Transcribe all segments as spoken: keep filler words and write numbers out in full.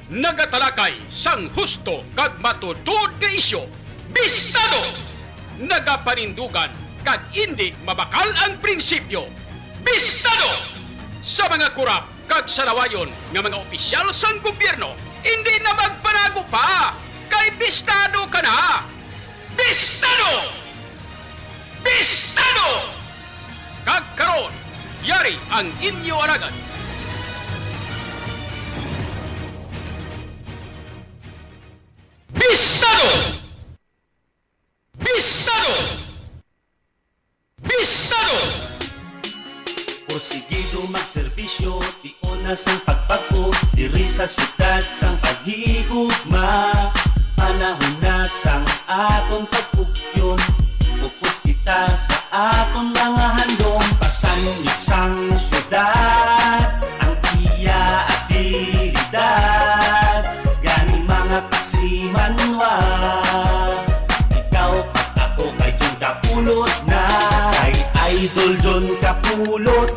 Nagatalakay sang husto kag matuod nga isyu, bistado! Nagapanindugan kag indi mabakal ang prinsipyo, bistado! Sa mga kurap kag salawayon nga mga opisyal sang gobyerno, indi na magpanago pa, kay bistado ka na! Bistado! Bistado! Kag karon, yari ang inyo alagad. Bistado! Bistado! Bistado! Porsigido magserbisyo, tion na sang pagpag-o, diri sa siyudad sang paghigugma. Panahon na sang aton pagpugyon, upod kita sa aton mga handom. Pasanong sang siyudad ang iya abilidad, gani mga kasimanwa. Ikaw kag ako kay John Kapulot na. Kay Idol John Kapulot,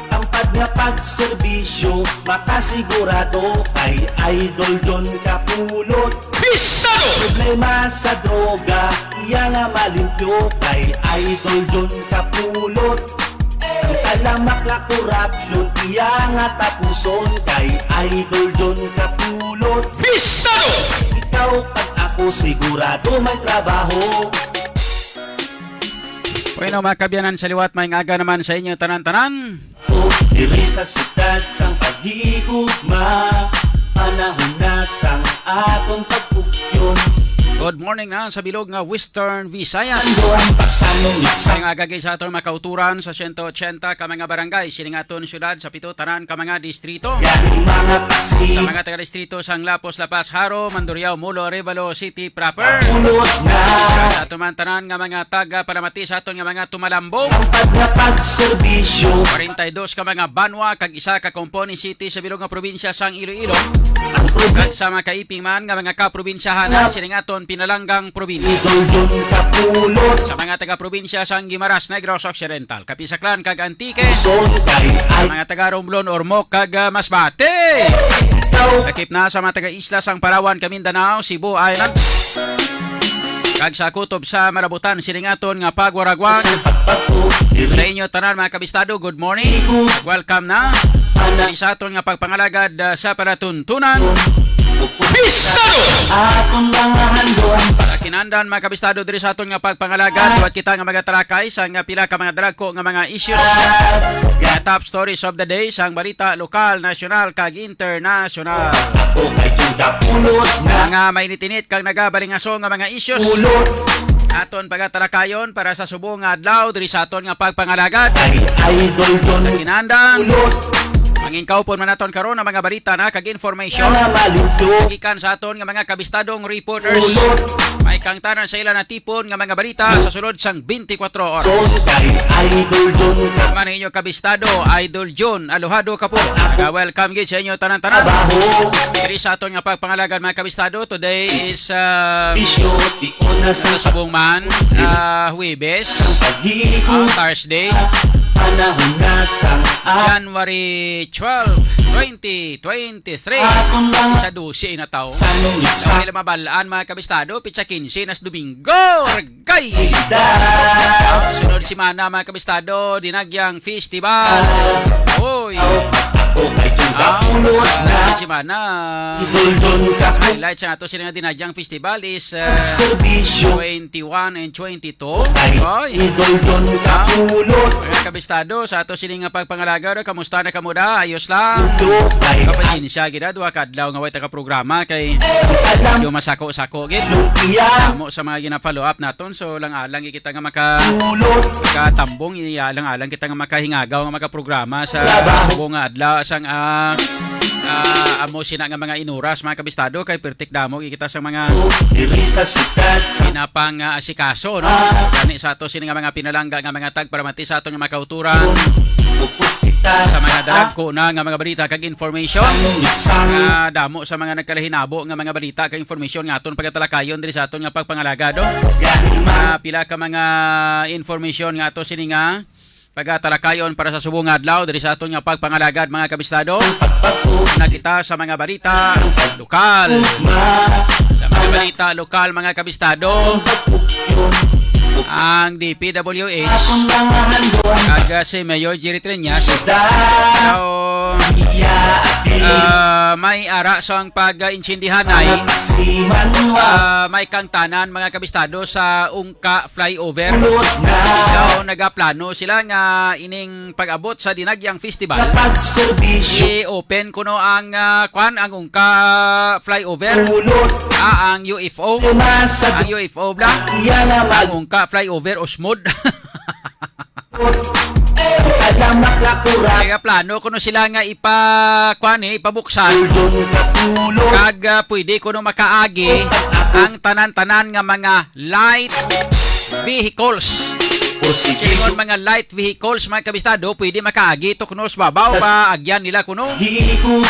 tampad nga pagserbisyo, makasigurado kay Idol John Kapulot. Bistado! Problema sa droga, iya nga malimpyo kay Idol John Kapulot. Ang talamak nga korupsyon, iya nga tapuson kay Idol John Kapulot. Bistado! Ikaw kag ako sigurado may trabaho. Bueno, mga kaabyanan sa liwat, maayong aga naman sa inyo tanan-tanan. Diri sa siyudad sang paghigugma, panahon na sang aton pagpugyon. Good morning na sa bilog nga Western Visayas. Andon, pagsanong sa Maayong aga gid sa aton mga kauturan sa siyento otsenta ka mga barangay sining aton siyudad, sa pito tanan ka mga distrito. Gani mga kasi Sa mga taga-distrito sang Lapos, La Paz, Jaro, Mandurriao, Molo, Arevalo City proper. Pulot na. Sa aton man tanan nga mga taga-Palamati, sa aton nga mga tumalambong. Tampad nga pagserbisyo. Kwarenta y dos ka mga banwa kag isa ka component city sa bilog nga probinsya sang Iloilo. Ang problema Kag sa mga kaiping man nga mga kaprobinsyahan Nga sining aton pinalanggang probinsya. Idol John Kapulot. Sa mga taga-probinsya sang Guimaras, Negros Occidental, Capiz, Aklan kag Antique. Son kay Sa mga taga-Romblon, Ormoc kag, ah, Masbate. Ikaw. Lakip na sa mga taga-isla sang Palawan, Kamindanao, Cebu Island. Kag sa kutob sa malabutan sining aton nga pagwaragwag. Sa inyo tanan, mga kabistado, good morning. Welcome na. Diri sa aton nga pagpangalagad, ah, sa palatuntunan. Bistado! Aton mga handom. Sa kinahanglan, mga kabistado, diri sa aton nga pagpangalagad, liwat kita nga magatalakay sa nga pila ka mga dalagko nga mga issues. Nga top stories of the day sang balita lokal, nasyonal, kag internasyonal. Ako kay Juda Pulot na. Mga mainit-init kag nagabalingaso nga mga issues. Pulot. Aton pagatalakayon para sa subong nga adlaw diri sa aton nga pagpangalagad. Ay, Idol John. Kinahanglan. Pulot. Mangin kaupon man naton karon ang mga balita na kag information Mga maluto. Gikan sa aton nga mga kabistadong reporters. Pulot. May kangtanan sa ila natipon nga mga balita sa sulod sang twenty-four oras. Son kay Idol John. Ang man inyo kabistado, Idol John Alojado Kapo. Welcome gid sa inyo tanan-tanan. Trabaho. Diri sa aton nga pagpangalagad, mga kabistado, today is, uh, Bisyo, di ko na sa sa subong man, uh, Huwebes, uh, Thursday, Panahon na sang January twelve, twenty twenty-three. Aton lang Sa dose na taon. Sanong isa. Dahil mabalaan, mga kabistado, pitsa quince na sa Domingo. Argay! Ida. Ang sunod semana, mga kabistado, Dinagyang Festival. Oy! Ako kay Juda Ah, Pulot na. Sunod semana. Idol John Kapulot. Highlight sa ato sila nga Dinagyang Festival is, uh, Serbisyo. twenty-one and twenty-two. Ay, Oy. Idol John Ah, Kapulot. Mga kabistado, sa ato sila nga pagpangalagaw, kamusta na kamo da? Ayos lang. Kapasensya gid, ah, duha ka adlaw nga way taga programa kay medyo masako-sako gid. Damo sa mga gina-follow up naton, so lang-alang kita nga maka-, makatambong, iya lang-alang kita nga makahingagaw nga makaprograma sa subong nga adlaw sang, ah, ah, amo sina nga mga inuras, mga kabistado, kay pertik damo kita sa mga Diri sa siyudad sa pinapang, ah, asikaso, no? Gani sa ato sini nga mga pinalangga nga mga tagpalamati sa aton nga mga kauturan, Upod kita sa mga sa dalagko na nga mga balita kag information. Sanong isa. Nga damo sa mga nagkalahinabo nga mga balita kag information nga aton pagatalakayon diri sa aton nga pagpangalagad, no? Gani man. Ah, pila ka mga information nga ato sini nga Pagatalakayon para sa subong nga adlaw diri sa aton nga pagpangalagad, mga kabistado. Na kita sa mga balita lokal. Sa mga balita lokal, mga kabistado, ang D P W H kag, ah, si Mayor Jerry Treñas, so, ah, may ara sang pag-insindihanay, ah, may kangtanan, mga kabistado, sa Ungka Flyover. So, nagaplano sila nga ining pag-abot sa Dinagyang Festival, i-open kuno ang, ah, kwan, ang Ungka Flyover. Ah, ang U F O. Ang U F O bla. Ang Ungka Flyover, usmod. Kaya plano kuno sila nga ipa, kwan, eh, ipabuksan. Kag, ah, pwede kuno makaagi ang tanan-tanan nga mga light vehicles. Ingon mga light vehicles, mga kabistado, pwede makaagi to kuno sa babaw, pa agyan nila kuno.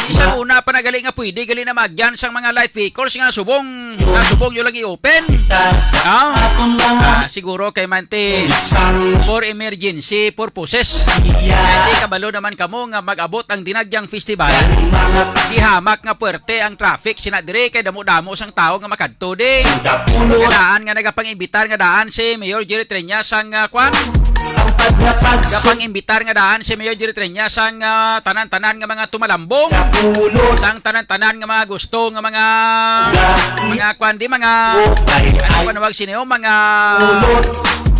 Isa una pa na gali nga pwede gali na maagyan sang mga light vehicles nga subong, nga subong nyo lang i-open. Ah, ah, siguro kay manti for emergency purposes. Kay di kabalo naman kamo nga mag-abot ang Dinagyang Festival. Di hamak nga puwerte ang traffic sina dire kay damo-damo sang tawo nga makadto di. Nga daan nga nagapang-imbitar nga daan si Mayor Jerry Treñas sang, ah, kwan. Gapang-imbitar nga daan si Mayor Jerry Treñas sang, ah, tanan-tanan nga mga tumalambong. Sang tanan-tanan nga mga gusto nga mga, mga kwan di, mga, ano panawag sini, oh, mga,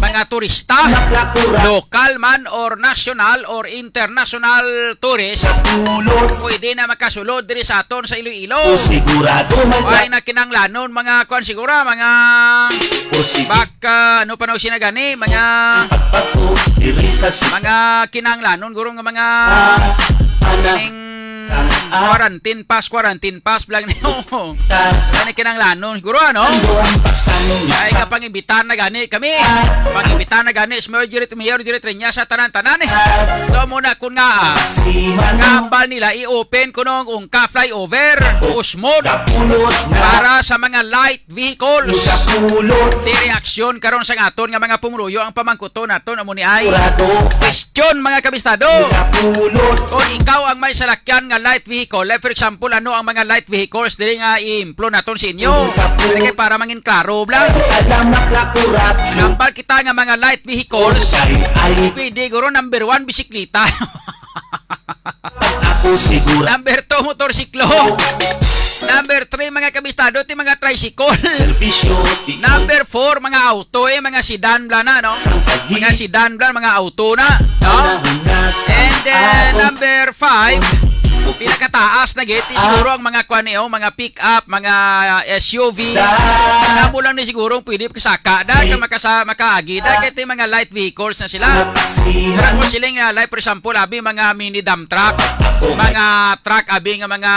mga turista, lokal man or national or international tourist, pwede na makasulod diri sa aton sa Iloilo. Ay na kinanglanon mga kwan siguro, mga baka, ano pa na sina gani, mga, mga kinanglanon guro nga mga, ah, kining quarantine pass, quarantine pass, bla ni. Ano kinanglanon? Siguro, ano? Ay, kapangimbitan na gani kami. Pangimbitan na gani si Mayor Jerry, Mayor Jerry Treñas sa tanan-tanan, eh. So, muna, kung nga, ah, kambal nila, i-open kuno ang Ungka Flyover, usmod, para sa mga light vehicles. Di reaksyon karon sa aton nga mga pumuluyo ang pamangkuton naton amo ni ay question, mga kabistado. Kung ikaw ang may salakyan nga light vehicle, like for example, ano ang mga light vehicles diri nga i-employ naton sa inyo? Kay para mangin klaro bla. Nambal kita nga mga light vehicles, pwede guro number one, bisikleta. Number two, motorsiklo. Number three, mga kabistado, ti mga tricycle. Number four, mga auto, eh, mga sedan bla na, no? Mga sedan bla, mga auto na, no? And then, number five, pinakataas na gid, ti siguro ang mga kwan, eh, oh, mga pick up, mga S U V. Amo lang ni siguro pwede kasaka da, ka makasa-, makaagi da, kay ti mga light vehicles na sila. Kung siling na, like, for example, abi, mga mini dump truck, mga truck, abi, nga mga,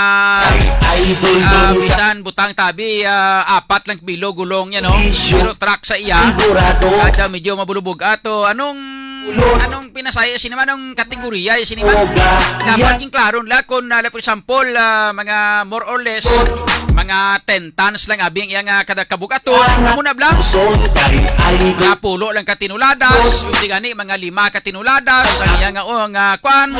ah, bisan butang tabi, ah, apat lang kilo gulong yan, no? Pero truck sa iya, kada medyo mabulubog ato. Anong, anong pinasaya sini man, anong kategorya sini man? Dapat yung klaro nila kung, ah, like, for example, ah, mga more or less, mga ten tons lang abi ang iyang, ah, kada kabug-aton. Amo na bla. Mga pulo lang ka tinuladas, yung di gani, mga lima ka tinuladas ang iyang, oh, nga kwan,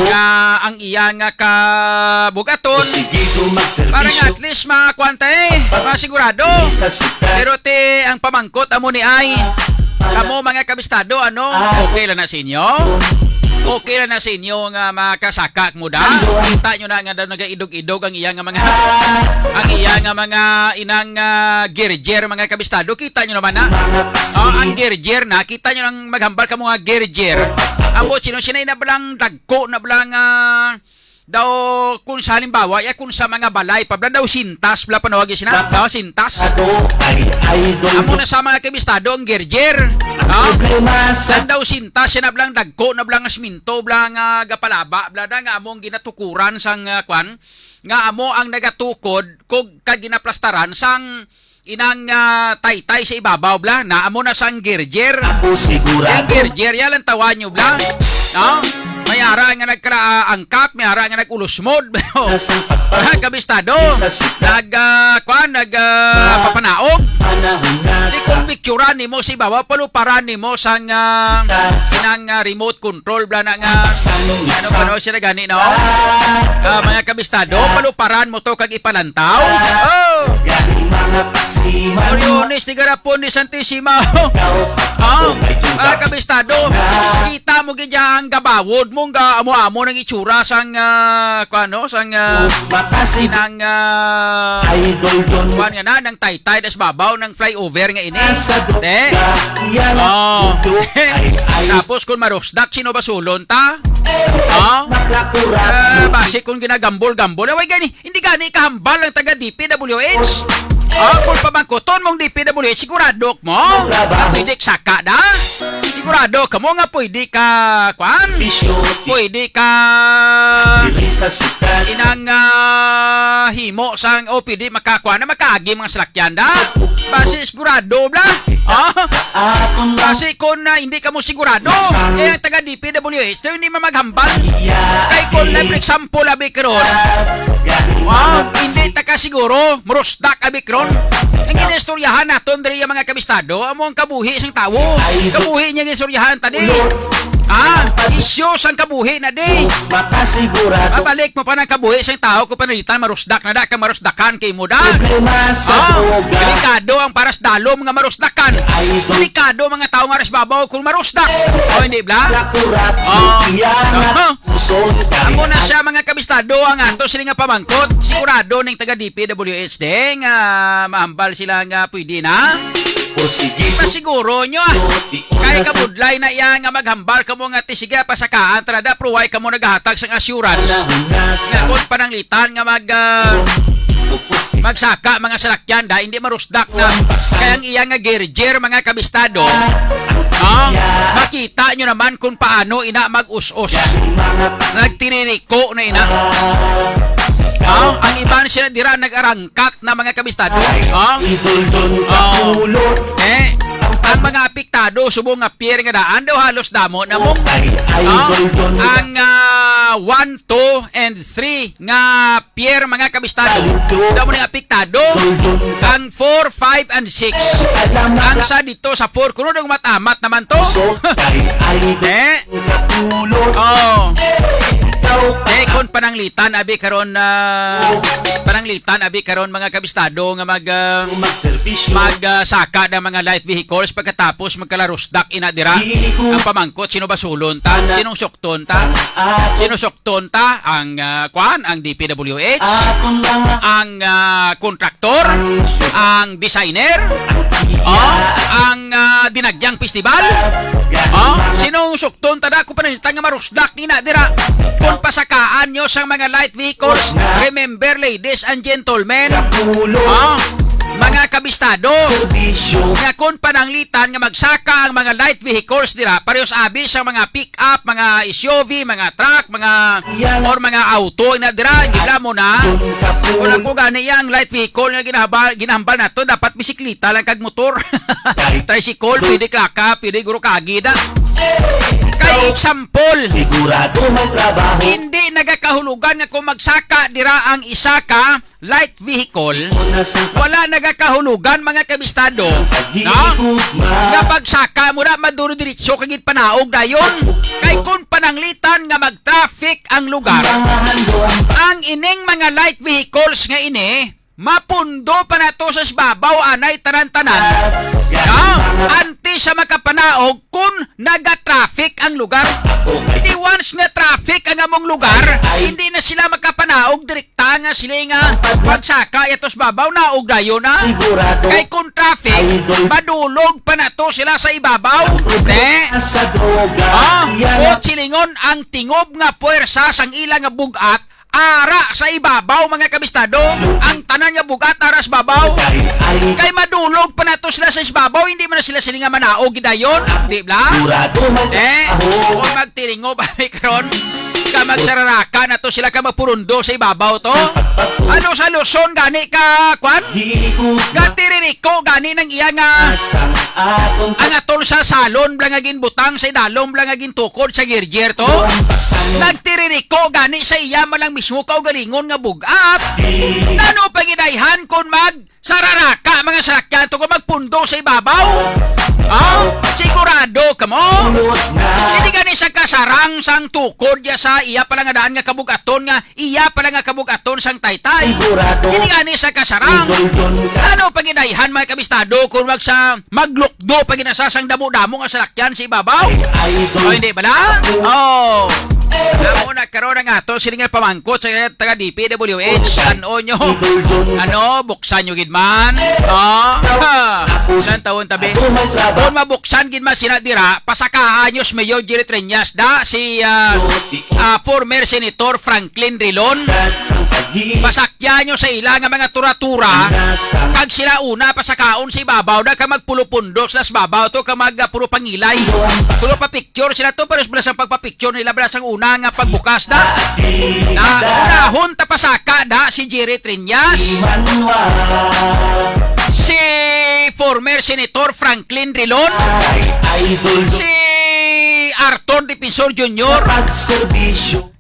nga ang iyang, ah, kabug-aton. Para nga at least makakwan ta, eh, masigurado. Pero ti ang pamangkot amo ni ay, kamo mga kabistado, ano, okay lang na sa inyo? Okay lang na sa inyo nga makasaka mo da? Kita nyo na nga daw nagaidog-idog ang iya nga mga, ang iya nga mga inang, ah, gerger, mga kabistado. Kita nyo naman na. Oh, ang gerger na, kita nyo lang maghambal ka mga gerger. Ambot sino, sinay na blang dagko na blang, ah, daw, kung sa halimbawa, ya, kung sa mga balay pa, bla, daw sintas, bla, panawag sina, daw sintas. Amo na sa mga kabistado ang gerger. No? Ang daw sintas, siya na blang dagko, na blang asminto, blang, ah, gapalaba, bla, da, nga among ginatukuran sang, ah, kwan, nga amo ang nagatukod, kog kag ginaplastaran sang inang, ah, taytay sa ibabaw, bla, na amo na sang gerger. Ako sigurado. Ang gerger, yan ang tawa nyo, bla. No? May May ara nga nagkalaangkat, may ara nga nag-ulusmod. Mga kabistado, nag, ah, kwan, nag, ah, papanaog. Di kung picturan nimo si babaw, paluparan nimo sang, ah, inang, ah, remote control, bla na nga. Ano pa daw siya gani, no? Ah, mga kabistado, paluparan mo to kag ipalantaw. Oh! Coriones, di garapon ni Santissima. Oh, mga kabistado, kita mo gid ang gabawod mo nga amo-amo nang itsura sang, ah, kuan, no? Sang, ah, inang, ah, kuan nga na, nang taytay das babaw ng flyover nga ini. Te? Oh. Tapos kung marusdak, sino ba sulon ta? Oh? Ah, basi kung ginagambol-gambol, away gani, hindi gani kahambal ang taga D P W H. Ah, kung pamangkuton mong D P W H, sigurado mo? Pwede saka da? Sigurado ka mo nga pwede ka, kwan? Pwede ka inang, ah, himo sang, o pwede makakuha na makaagi mga salakyan da? Basi sigurado bla? Ah? Basi kung, ah, hindi ka mo sigurado, eh, ang taga D P W H, so hindi man maghambal. Kay kung, like, for example, abi karon, ah, hindi ta ka siguro, murusdak, abi karon. Ang ginaistoryahan naton diri ang mga kabistado, amo ang kabuhi sang tawo. Kabuhi niya ginaistoryahan tani. Ah, isyu sang kabuhi na di. Mabalik mo pa ng kabuhi sang tawo kung panalitan marusdak na da, kang marusdakan kay mo da. Ah, delikado ang paras dalom nga marusdakan. Delikado mga tawo nga ras babaw kung marusdak. O, hindi bla? Oh. Amo na siya, mga kabistado, ang ato sila nga pamangkot. Sigurado ning taga D P W H din nga mahambal sila nga pwede na. Pasiguro nyo, ah. Kay kabudlay na iya nga maghambal kamo nga ti sige pasakaan trada, pero why kamo nagahatag sang assurance nga kung pananglitan nga mag, ah, magsaka mga salakyan da, hindi marusdak na. Kay ang iya nga gerger, mga kabistado, ah, makita nyo naman kung paano ina mag-us-os. Nagtiririko na ina. Ah, ang iban sila dira nag-arangkat na mga kabistado. Ah? Eh, ang mga apektado subong nga pier nga daan daw halos damo na mo. Ah? Ang, ah, one, two, and three nga pier, mga kabistado. Daw mo ning apektado. Ang four, five, and six. Ang sa dito sa four, kuno nang matamat naman to. Eh? Oh. Eh, kung pananglitan, abi karon na, pananglitan, abi karon, mga kabistado, nga mag, ah, mag, ah, saka ng mga light vehicles pagkatapos magkalarusdak ina dira. Ang pamangkot, sino ba sulon ta? Sinong sukton ta? Sino sukton ta? Ang, ah, kwan, ang D P W H, ang, ah, kontraktor, ang designer, oh, ang, ah, dinagyang festival. Oh, sinong sukton ta da kung pananglitan nga marusdak ni na dira? Kung pasakaan nyo sang mga light vehicles, remember, ladies and gentlemen, oh, mga kabistado, nga kung pananglitan nga magsaka ang mga light vehicles dira, parehas abi sa mga pick-up, mga S U V, mga truck, mga, or mga auto na dira, hindi mo na. Kung ako gani ang light vehicle nga ginahaba-, ginahambal nato, dapat bisikleta lang kag motor. Tricycle, pwede klaka, pwede guro kagi da. Kay example, sigurado may trabaho. Hindi nagakahulugan nga kung magsaka dira ang isa ka light vehicle, wala nagakahulugan, mga kabistado, no? Nga pagsaka mo na, maduro diretso kag ginpanaog dayon. Kay kung pananglitan nga mag-traffic ang lugar, ang ining mga light vehicles nga ini, mapundo pa na to sa sibabaw, anay tanan-tanan. No? Anti sa makapanaog kung naga-traffic ang lugar. Di once nga traffic ang among lugar, hindi na sila makapanaog direkta nga sila nga magsaka yatos babaw na og dayon na. Kay kung traffic, madulog pa na to sila sa ibabaw. Ne? Ah, o silingon ang tingob nga puwersa sang ila nga bug-at ara sa ibabaw, mga kabistado. Ang tanan nga bug-at ara sa babaw. Kay madulog pa na to sila sa ibabaw, hindi man na sila sila nga manaog gidayon. Di bla? Eh, kung magtiringob kami karon, Ka magsararaka na to sila ka magpurundo sa ibabaw to. Ano sa Luzon gani ka, kwan? Gatiririko gani ng iya nga ang atol sa salon bla nga ginbutang sa idalom bla nga gintukod sa girgier to. Nagtiririko gani sa iya malang mismo kaugalingon nga bug-at. Ano pa gidayhan kon mag sararaka mga salakyan to kung magpundo sa ibabaw? Ah, sigurado ka mo? Hindi gani sa kasarang sang tukod ya sa iya pala nga daan nga kabugaton nga iya pala nga kabugaton sang taytay. Hindi gani sa kasarang. Ano pa gidayhan mga kabistado kung mag sa maglukdo pa ginasa sang damo-damo nga salakyan sa ibabaw? O hindi bala? Oh. Namo na karon ang ato sila nga pamangkot sa taga D P W H. Ano nyo? Ano? Buksan nyo gid man? Oh. Ha. Nan tawon tabi. Kung mabuksan gid man sila dira, pasakaan nyo si Mayor Jerry Treñas da si ah, ah, former Senator Franklin Rilon. Pasakyan nyo sa ila nga mga tura-tura. Kag sila una pasakaon sa ibabaw na ka magpulo-pundo sila sa babaw to ka mag ah, puro pangilay. Puro pa picture sila to, pero bala sang pagpa-picture nila bala sang una nga pagbukas da. Na unahon ta pasaka da si Jerry Treñas, si former Senator Franklin Rilon, si Arthur Defensor Junior,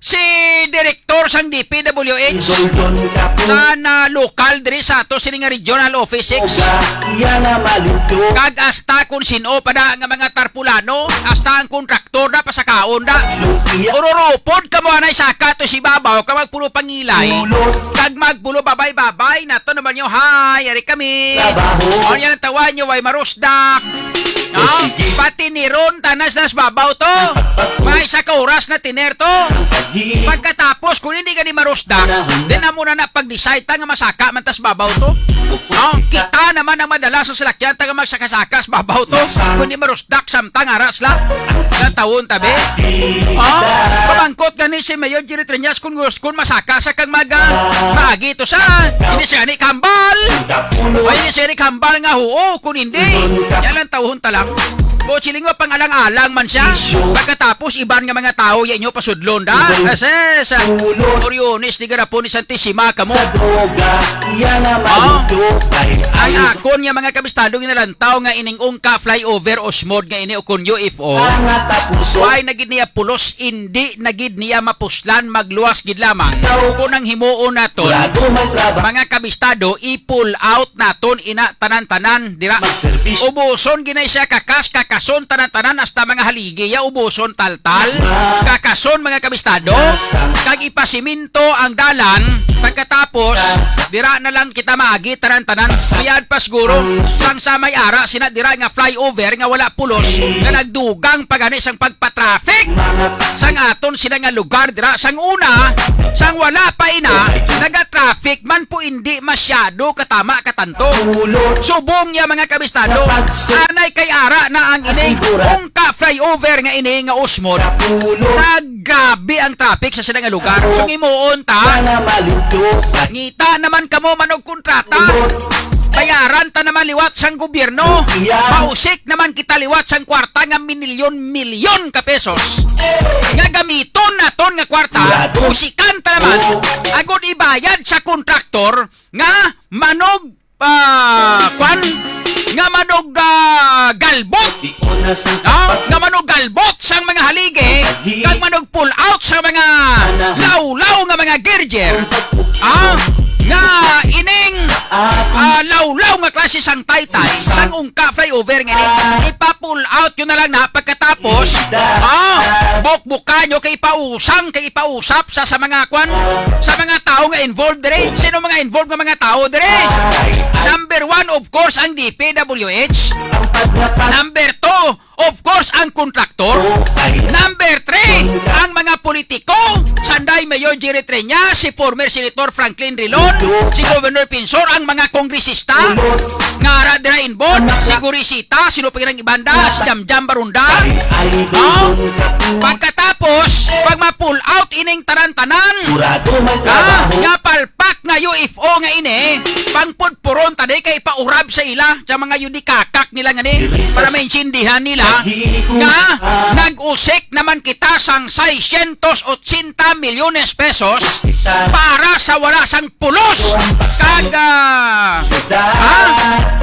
si Direktor sang D P W H sa na lokal diri sa ato sini nga regional office six. Kag hasta kung sin-o pa na nga mga tarpulano, hasta ang kontraktor na pasakaon na. Ururupod ka mo anay saka to si babaw ka magpulo pangilay. Kag magpulo babay-babay na to naman nyo, "Hi, ari kami." Ano yan ang tawa nyo, way marusdak? No? Patiniron tanas nas babaw to. May isa ka oras na tiner to. Pagkatapos, kung hindi ka ni marusdak, then amo na na pag-decide ta nga masaka man tas babaw to. No? Kita naman ang madala sa salakyan ta nga magsaka-saka sa babaw to. Kung di marusdak, samtang aras la. Natawon tabi. Oh, pamangkot gani si Mayor Jerry Treñas kung gus-, kung masaka sa kang maga, maagi to sa. Hindi siya ni kambal. Ay, hindi siya ni kambal nga huo, kung hindi. Yan lang tawon ta lang. Bo, siling mo, pang-alang-alang man siya. Pagkatapos, iban nga mga tao, yan nyo pasudlon, da? Kasi, sa Oriones, di garapon ni Santissima, kamo. Sa droga, iya nga Oh. maluto, kay Ang ayaw akon nga mga kabistado, ginalantaw nga ining ungka flyover o smod nga ini o kun U F O. Mga tapuso. Why na gid niya pulos, indi na gid niya mapuslan, magluwas gid lamang. Ikaw. Kung ang himuon naton, Wala ko may trabaho. Mga kabistado, i-pull out naton ina tanan-tanan dira. Magserbisyo. Ubuson ginay siya kakas, kakason tanan-tanan hasta mga haligi ya ubuson taltal. Ah. Kakason mga kabistado. Nasang Kag ipasiminto ang dalan. Pagkatapos, dira na lang kita maagi tanan-tanan. Mayad pa siguro sang sa may ara sina dira nga flyover nga wala pulos nga nagdugang pa gani sang pagpa-traffic sang aton sila nga lugar dira. Sang una, sang wala pa ina, naga-traffic man po, hindi masyado katama katanto. Subong niya mga kabistado, anay kay ara na ang ining ungka flyover nga ini nga usmod. Naggrabe ang traffic sa sila nga lugar. Kung imuon ta, ngita naman kamo manog kontrata. Bayaran ta naman liwat sang gobyerno. Mausik naman kita liwat sang kwarta nga minilyon-milyon ka pesos. Nga gamiton naton nga kwarta, usikan ta naman. Agod ibayad sa kontraktor nga manog, ah, kwan, nga manog, ah, galbot. Ah, nga manog galbot sang mga haligi, kag manog pull out sa mga lawlaw nga mga girgir. Ah, nga ining, ah, lawlaw nga klase sang taytay, sang ungka flyover nga ini, ipa-pull out yun na lang na pagkatapos, ah, bukbukan nyo kay ipausang, kay ipausap sa, sa mga kwan, sa mga tao nga involved diri. Sino mga involved nga mga tao diri? Number one, of course, ang D P W H. Number two, of course, ang kontraktor. Number three, ang mga politiko. Sanday Mayor Jerry Treñas, si former Senator Franklin Rilon, si Governor Pinsor, ang mga kongresista nga ara dira involved, si Gorisita, sino pa ilang ibanda, si Jamjam Barunda. No? Pagkatapos, pag ma-pull out ining tanan-tanan, ha? Nga palpak mga U F O nga ini, pangpudpuron ta di kay ipaurab sa ila, sa mga yudikakak nila nga ni, para maintindihan nila nga nag-usik naman kita sang seiscientos ochenta milyones pesos para sa wala sang pulos. Kag, ah, ha?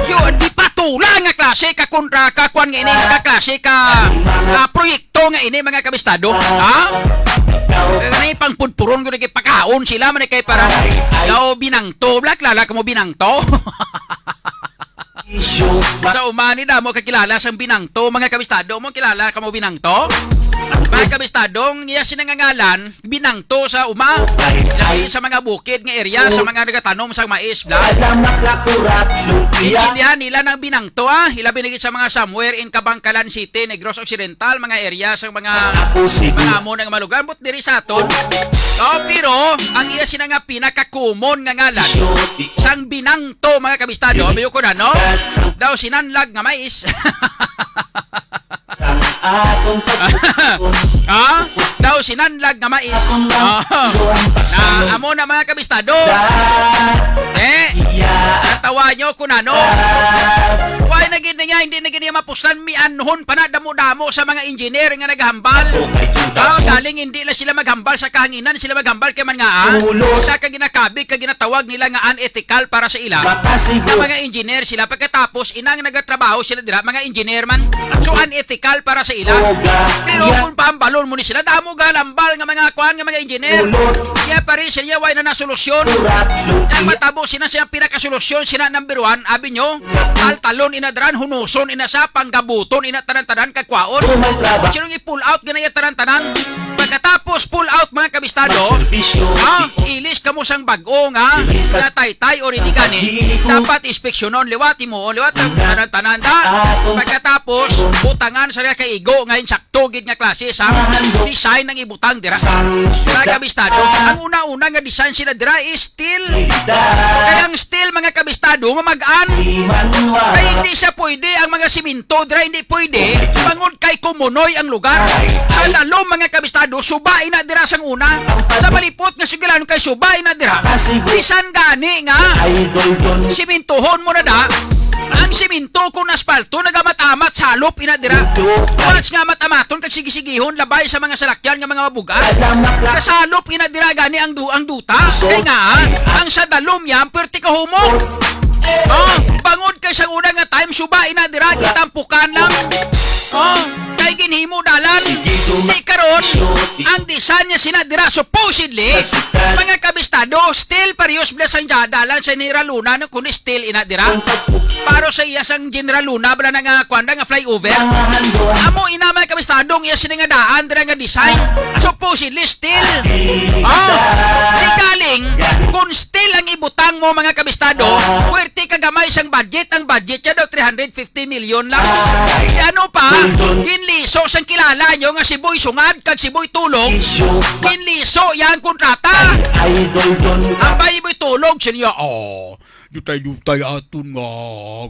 Yu-, di patula nga klase ka kontra, ka kwan nga ini, ka klase ka, ah, proyekto nga ini, mga kabistado. Ha? Kaya nga ni, pangpudpuron ko na kay pakaon sila, man kay para daw binangto. Wala, kilala ka mo binangto? Sa umani, damo kakilala sang binangto, mga kabistado. Mo kilala ka mo binangto? Mga kabistado, ang iya sinangangalan, binangto sa uma. Ilabi sa mga bukid nga area, sa mga nagatanom sang mais, bla. Intindihan nila ng binangto, ah. Ilabi na gid sa mga somewhere in Kabankalan City, Negros Occidental, mga area sa mga, mga amo nga mga lugar. But diri sa aton. Oh, pero ang iya sina nga pinaka-common nga ngalan sang binangto, mga kabistado, abiyo ko na, no? Daw sinanlag nga mais. Ang atong pag- Ha? Daw sinanlag nga mais. Ah. Na amo na, mga kabistado. Eh, natawa nyo kung ano. Why na gid na niya, hindi na gid niya mapuslan, mianhon pa na damo-damo sa mga engineer nga naghambal. Ah, galing hindi lang sila maghambal sa kahanginan, sila maghambal kay man nga, ah, isa ka ginakabig ka ginatawag nila nga unethical para sa ila. Nga mga engineer sila, pagkatapos inang nagatrabaho sila dira, mga engineer man. So, unethical para sa ila. Pero kung pahambalon mo ni sila, damo galambal nga mga kuan nga mga engineer. Kaya pa rin sila, way na nasolusyon. Ang matabo sina siya pinakasolusyon, sina number one, abi nyo, taltalon inadran, hunuson ina siya, panggabuton ina tanan-tanan, kagkwaon. Sinong i-pull out ganaya tanan-tanan? Pagkatapos pull out, mga kabistado, ha? Ilis kamo sang bag-o nga, nga taytay o rini gani. Dapat inspeksyonon liwat, imo liwat ang tanan-tanan da. Pagkatapos, butangan sa kaigo nga insakto gid nga klase sa design ang ibutang dira. Mga kabistado, ang una-una nga design sila dira is steel. Kaya ang steel, mga kabistado, nga mag-an. Kaya hindi siya pwede, ang mga siminto dira hindi pwede. Bangod kay kumunoy ang lugar. Sa lalom, mga kabistado, suba ina dira sang una. Sa malipot nga sugilanon kay suba ina dira. Bisan gani nga simintuhon mo na da, ang siminto kung asfalto nagamat-amat salop ina dira. Once nga amat-amaton kag sige-sigihon, labay sa mga salakyan nga mga mabugat. Kasalop ina dira gani ang du-, ang duta. Kay nga, ang sa dalom yan, perti kahumok. Oh, bangod kay sa una nga time, suba ina dira, gitampukan lang. Oh, kay ginhimo dalan. Di karon, ang design niya sina dira, supposedly, mga kabistado, still parehas bala sang ja-, dalan sa General Luna, no, kun still ina dira. Paro sa iya sang General Luna, bala na nga, kuwan na nga flyover. Amo ina, mga kabistado, ang iya sini nga daan, dira nga design. Supposedly, still. Oh, di galing, kung still ang ibutang mo, mga kabistado, puwerte ka gamay sang budget, ang budget niya daw three hundred fifty million lang. Di ano pa, ginliso sang kilala nyo nga si Boy Sungad kag si Boy Tulog, ginliso yang kontrata. Idol Don. Ang Boy Tulog, siya, oh, dutay-dutay aton nga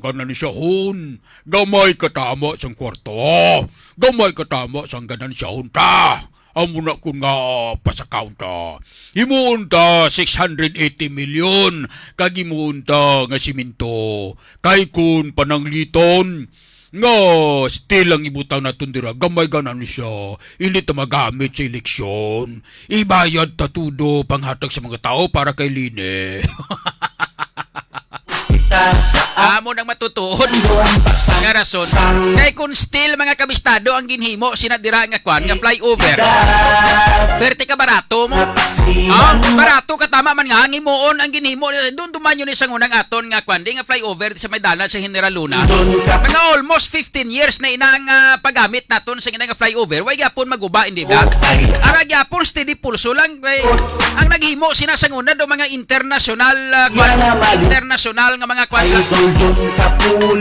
ganansiyahon. Gamay katama sang kwarta. Gamay katama sang ganansiyahon ta. Amo na kun nga pasakaw ta. Himuon ta six hundred eighty million, kag himuon ta nga simento. Kay kun panangliton nga still ang ibutang naton dira, gamay ganansya, hindi ta magamit sa eleksyon. Ibayad ta tudo panghatag sa mga tao para kay Lene. Amo nang matutuod nga rason. Kay kung still, mga kabistado, ang ginhimo sina dira nga kwan, nga flyover, perte ka barato mo. Ah, barato ka, tama man nga ang himuon ang ginhimo. Doon duman yun isang unang aton nga kwan, di nga flyover sa may dalan sa General Luna. Mga almost fifteen years na inang, ah, paggamit naton sa inang flyover. Way gyapon maguba, hindi ba? Ara gyapon, steady pulso lang. Kay ang naghimo sina sang una do mga international, ah, kwan, international nga mga kwan,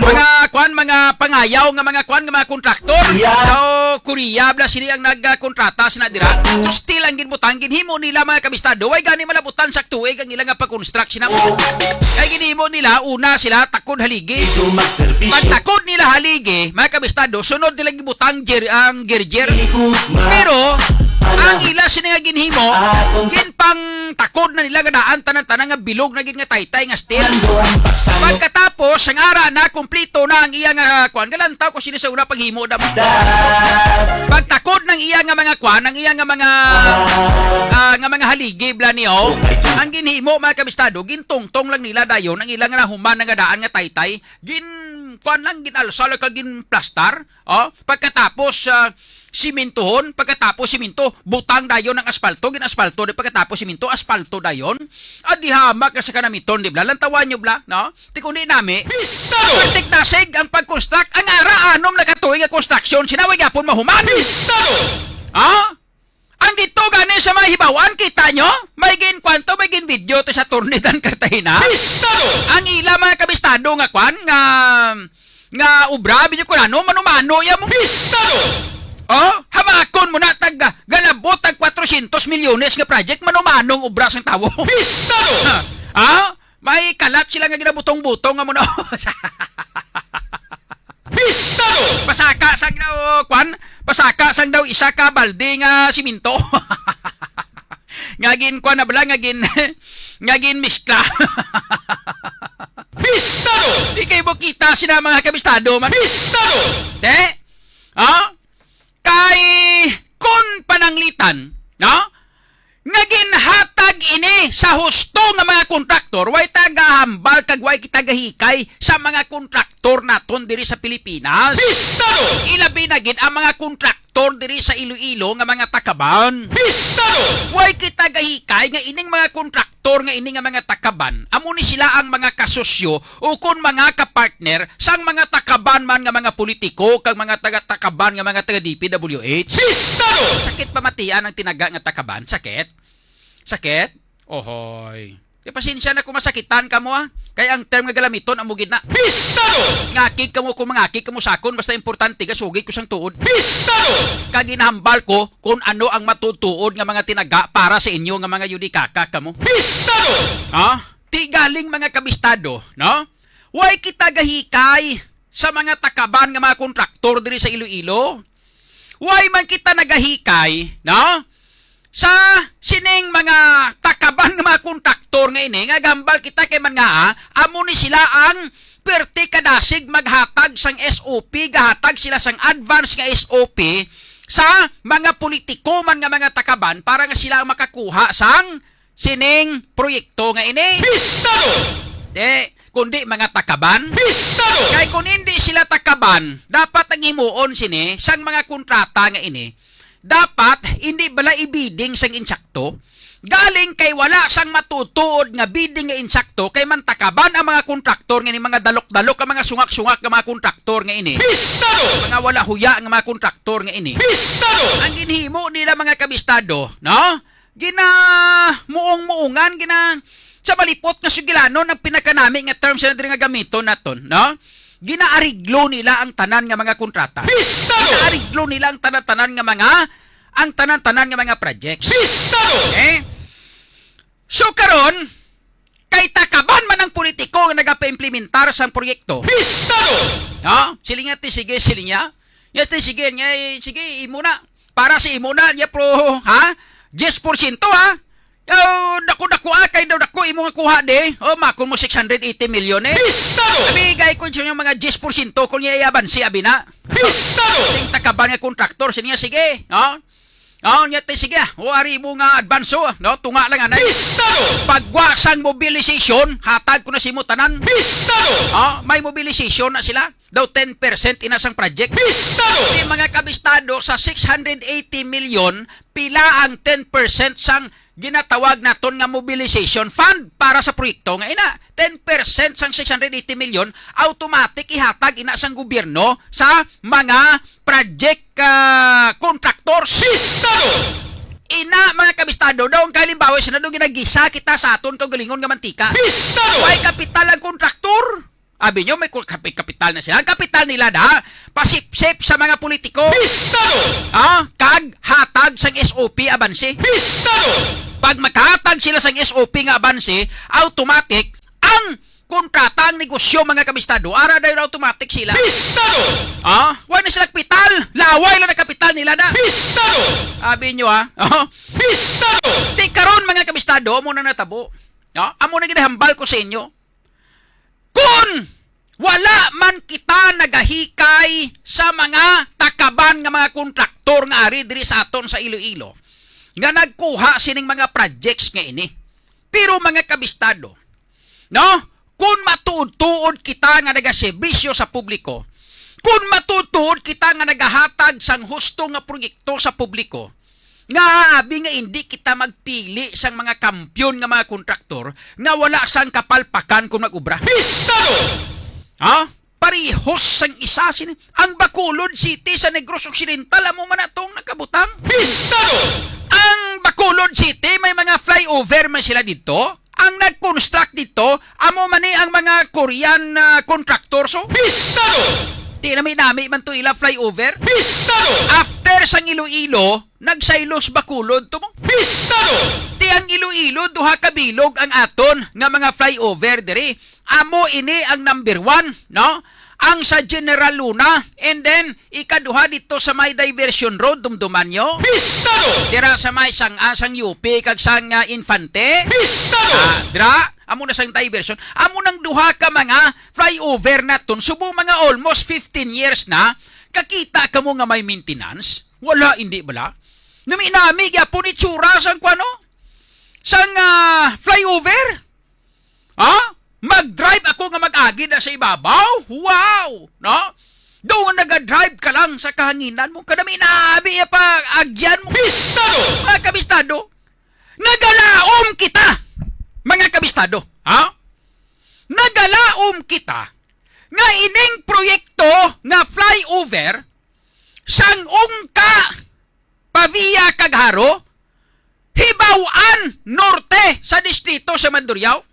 mga kwan, mga pangayaw nga mga kwan, nga mga kontraktor. Daw Korea, bla, sini ang nagkontrata sina dira. So, still ang ginbutang, ginhimo nila, mga kabistado. Way gani malabutan sa tuig ang ilang nga pag-construct sina. Kay ginhimo nila, una sila, takod haligi. Pagtakod nila haligi, mga kabistado, sunod nila gibutang jer-, ang gerger. Pero ang ila sini nga ginhimo, ginpangtakod na nila nga daan tanan-tanan nga bilog na gid nga taytay nga steel. Pagkatapos, ang ara na, kumplito na ang iya nga kuan. Galantaw ko sini sa una paghimo da mo. Pagtakod ng iya nga mga kuan, ang iya nga mga, ah, nga mga haligi, bla niyo, ang ginhimo, mga kabistado, gintungtong lang nila dayon ang ilang nahuman na nga daan nga taytay. Gin, kuan lang, ginalsa lang kag ginplastar. Oh, pagkatapos, ah, simintuhon, pagkatapos siminto, butang dayon ang aspalto, gin-aspalto, di pagkatapos siminto, aspalto dayon. Ah, di hamak na sa kanamiton, di bla? Lantawan nyo bla, no? Ti kundi nami, Pistado! Pertik dasig ang pag-construct, ang ara anom na katuig nga construction, sinawi gyapon mahuman. Pistado! Ha? Ang dito gani sa mga hibawan, kita nyo? May gin kwanto, may gin video to sa Attorney Dan Cartagena. Pistado! Ang ila mga kabistado nga kwan, nga, nga obra, binyo ko na, no? Mano-mano, ya mo. Pistado! Oh, hamakon mo na, tag, galabot, tag kwatrocientos milyones nga project, mano-manong obra sang tawo. Pistado! Ha? May kalat sila nga ginabutong-butong nga mo na. Pistado! Pasaka sang daw, kwan? Pasaka sang daw isa ka balde nga siminto. Nga gin, kwan na bala, nga gin, nga gin miskla. Pistado! Di kay mo kita sina mga kabistado, man. Pistado! Te? Ha? Kay kun pananglitan, no? Nga ginhatag ini sa husto nga mga kontraktor, way ta gahambal kag way kita gahikay sa mga kontraktor naton diri sa Pilipinas. Pistado! Ilabi na gid ang mga kontraktor diri sa Iloilo nga mga takaban. Pistado! Way kita gahikay nga ining mga kontraktor nga ini nga mga takaban, amo ni sila ang mga kasosyo o kon mga kapartner sang mga takaban man nga mga politiko kag mga taga-takaban nga mga taga D P W H. Pistado! Sakit pamatian ang tinaga nga takaban. Sakit. Sakit. Ohoy. Kay pasensya na kung masakitan kamo, ah. Kay ang term nga galamiton amo gid na. Pistado! Ngakig kamo kung mangakig kamo sakon, basta importante gasugid ko sang tuod. Pistado! Kag ginahambal ko kung ano ang matutuod nga mga tinaga para sa inyo nga mga yudikaka kamo. Pistado! Ha? Ti galing mga kabistado, no? Way kita gahikay sa mga takaban nga mga kontraktor diri sa Iloilo. Way man kita nagahikay, no? Sa sining mga takaban nga mga kontraktor nga ini, nga gambal kita kay man nga, ah, amo ni sila ang perti kadasig maghatag sang S O P, gahatag sila sang advance nga S O P sa mga politiko man nga mga takaban para nga sila ang makakuha sang sining proyekto nga ini. Pistado! Di, kundi mga takaban. Pistado! Kay kung hindi sila takaban, dapat ang himuon sini sang mga kontrata nga ini, dapat hindi bala i-bidding sang insakto. Galing kay wala sang matutuod nga bidding nga insakto, kay man takaban ang mga kontraktor nga ini, mga dalok-dalok ang mga sungak-sungak nga mga kontraktor nga ini. Pistado! Mga wala huya nga mga kontraktor nga ini. Pistado! Ang ginhimo nila mga kabistado, no? Ginamuong-muungan, gina-, sa malipot nga sugilanon ang pinakanami nga term sila diri nga gamiton naton, no? Ginaariglo nila ang tanan nga mga kontrata. Pistado! Ginaariglo nila ang tanan-tanan nga mga, ang tanan-tanan nga mga projects. Pistado! Eh? So karon, kay takaban man ang politiko nga nagapaimplementar sang proyekto. Pistado! No? Silinga ti sige, silinga. Ya ti sige, nga, eh, sige, imo na. Para sa imo na, ya pro, ha? Diyes porsyento, ha? Yaw, dako-dako, ah, kay daw dako imo nga kuha di. O, makon mo six hundred eighty million, eh. Pistado! Abi, gay ko sa inyo mga diyes porsyento kung iya yaban si abi na. Pistado! Sing takaban nga kontraktor, silinga, sige, no? Oh, niya ti sige, ah. O, ari mo nga advanso, no? Tunga lang anay. Pistado! Pagwa sang mobilization, hatag ko na simo tanan. Pistado! Oh, may mobilization na sila. Daw ten percent ina sang project. Pistado! Di mga kabistado, sa six hundred eighty million, pila ang ten percent sang ginatawag naton nga mobilization fund para sa proyekto nga ina? Ten percent sang six hundred eighty million, automatic ihatag ina sang gobyerno sa mga project, ah, contractors. Pistado! Ina, mga kabistado, daw ang kalimbawa, sa nadong ginagisa kita sa aton kaugalingon nga mantika. Pistado! Way kapital ang kontraktor. Abi nyo, may kul-, kapi-, kapital na sila. Ang kapital nila na, pasipsip sa mga politiko. Pistado! Ah, kag hatag sang S O P abanse. Pistado! Pag makahatag sila sang S O P nga abanse, automatic, ang kontrata ang negosyo, mga kabistado. Ara dayon automatic sila. Pistado! Ah, wala na sila kapital. Laway lang na kapital nila na. Pistado! Abi nyo, ha? Oh. Pistado! Di karon, mga kabistado, amo na natabo. Ah, amo na ginahambal ko sa inyo. Kun wala man kita nagahikay sa mga takaban nga mga kontraktor nga ari diri sa aton sa Iloilo nga nagkuha sining mga projects nga ini. Pero, mga kabistado, no? Kun matuod-tuod kita nga nagaserbisyo sa publiko, kun matuod-tuod kita nga nagahatag sang husto nga proyekto sa publiko, nga abi nga indi kita magpili sang mga kampiyon nga mga kontraktor nga wala sang kapalpakan kon mag-obra. Pistado! Ha? Parehos sang isa sini. Ang Bacolod City sa Negros Occidental, amo man atong nakabutang. Pistado! Ang Bacolod City, may mga flyover man sila dito. Ang nag-construct dito, amo man ni ang mga Korean, ah, contractor. So, Pistado! Ti nami-nami man to ila flyover. Pistado! After sang Iloilo, nagsaylos Bacolod to mo. Pistado! Ti ang Iloilo, duha ka bilog ang aton nga mga flyover diri. Amo ini ang number one, no? Ang sa General Luna, and then ikaduha dito sa may diversion road, dumduman nyo? Pistado! Dira sa may sang, ah, sang U P kag sang, ah, Infante. Pistado! Ah, dira, amo na sang diversion. Amo nang duha ka mga flyover naton. Subong mga almost fifteen years na, kakita kamo nga may maintenance? Wala, hindi bala? Nami-nami gyapon itsura sang kuano? Sang, ah, flyover? Ha? Mag-drive ako nga mag-agi na sa ibabaw? Wow! No? Doon naga-drive ka lang sa kahanginan mo. Kanami-nami pa agyan mo. Pistado! Mga kabistado, nagalaom kita. Mga kabistado, ha? Nagalaom kita nga ining proyekto nga flyover sang Ungka pa via Cagharo, Hibaw-an Norte sa distrito sa Mandurriao,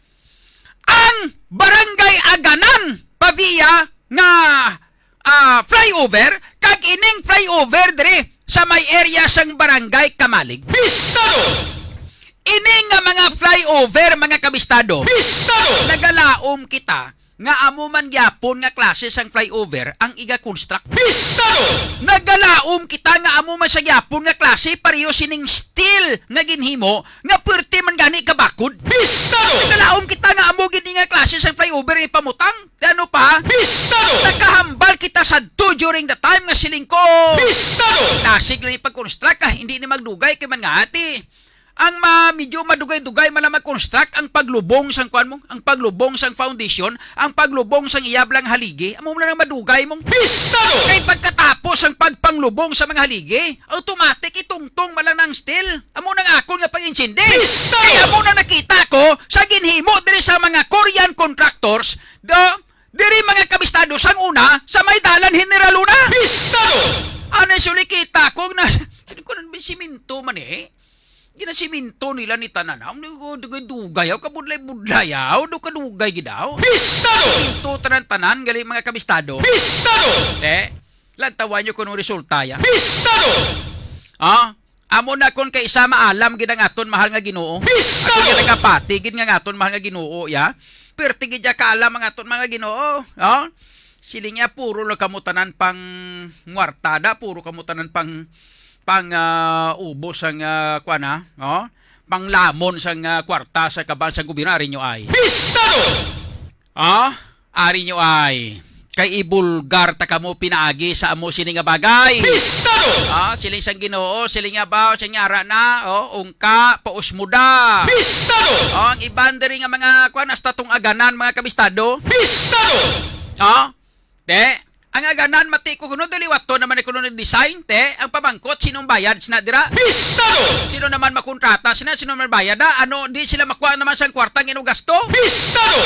ang Barangay Aganan pa via nga, ah, flyover, kag ining flyover diri sa may area sang Barangay Camalig. Pistado! Ini nga mga flyover, mga kabistado, Pistado! Nagalaom kita nga amo man gyapon nga klase sang flyover ang iga-construct. Pistado! Nagalaom kita nga amo man sa gyapon nga klase, pareho sining steel nga ginhimo nga puwerte man gani kabakod. Pistado! Nagalaom kita nga amo gid nga klase sang flyover ipamutang. Ano pa? Pistado! Nakahambal kita sadto during the time nga siling ko, Pistado! Dasig lang ipag-construct, ah, hindi ni magdugay kay man nga ati. Ang ma-, medyo madugay-dugay man lang mag-construct ang paglubong sang kuan mo, ang paglubong sang foundation, ang paglubong sang iyab lang haligi, amo man lang madugay mong Pistado! Kay pagkatapos ang pagpanglubong sa mga haligi, automatic itungtong man lang ng steel. Amo nang akon nga pag-intindi. Pistado! Kay amo na nakita ko sa ginhimo diri sa mga Korean contractors, do, diri mga kabistado sang una sa may dalan General Luna. Pistado! Ano suli kita ko na, ko na siminto man eh. Ginasiminto nila ni tanan, aw, ni, oh, dugay-dugay, aw, kabudlay-budlay, aw, do kadugay gid, aw. Pistado! Siminto tanan-tanan, gali mga kabistado. Pistado! Eh, lantawan nyo kung anong resulta, ya. Pistado! Ah, amo na kung kay isa maalam gid ang aton mahal nga Ginoo. Pistado! Ako gid nagapati gid nga ang aton mahal nga Ginoo, ya. Perti gid ya kaalam ang aton mga Ginoo, oh. Siling niya, puro lang kamo tanan pang ngwartada, puro kamo tanan pang, pang, ah, ubos ang, ah, kuwan, ha? Oh? Panglamon sang, ah, kwarta sa kaban sa gobyerno, ari nyo ay. Pistado! Ah? Ari nyo ay. Kay ibulgar ta kamo pinaagi sa amo sini nga bagay. Pistado! Ah, siling sang Ginoo, siling nga ba, siling nga ara na, oh, ungka, pausmuda. Pistado! Oh, ang iban diri nga mga, kuwan, hasta tong aganan, mga kabistado. Pistado! Oh, Te, ang aganan, mati ko kuno, diliwaton naman ni kuno ni design, te. Ang pamangkot, sinong bayad sina dira? Pistado! Sino naman makontrata sina? Sino naman bayad, ha? Ano, di sila makuha naman sang kwarta nga inugasto? Pistado!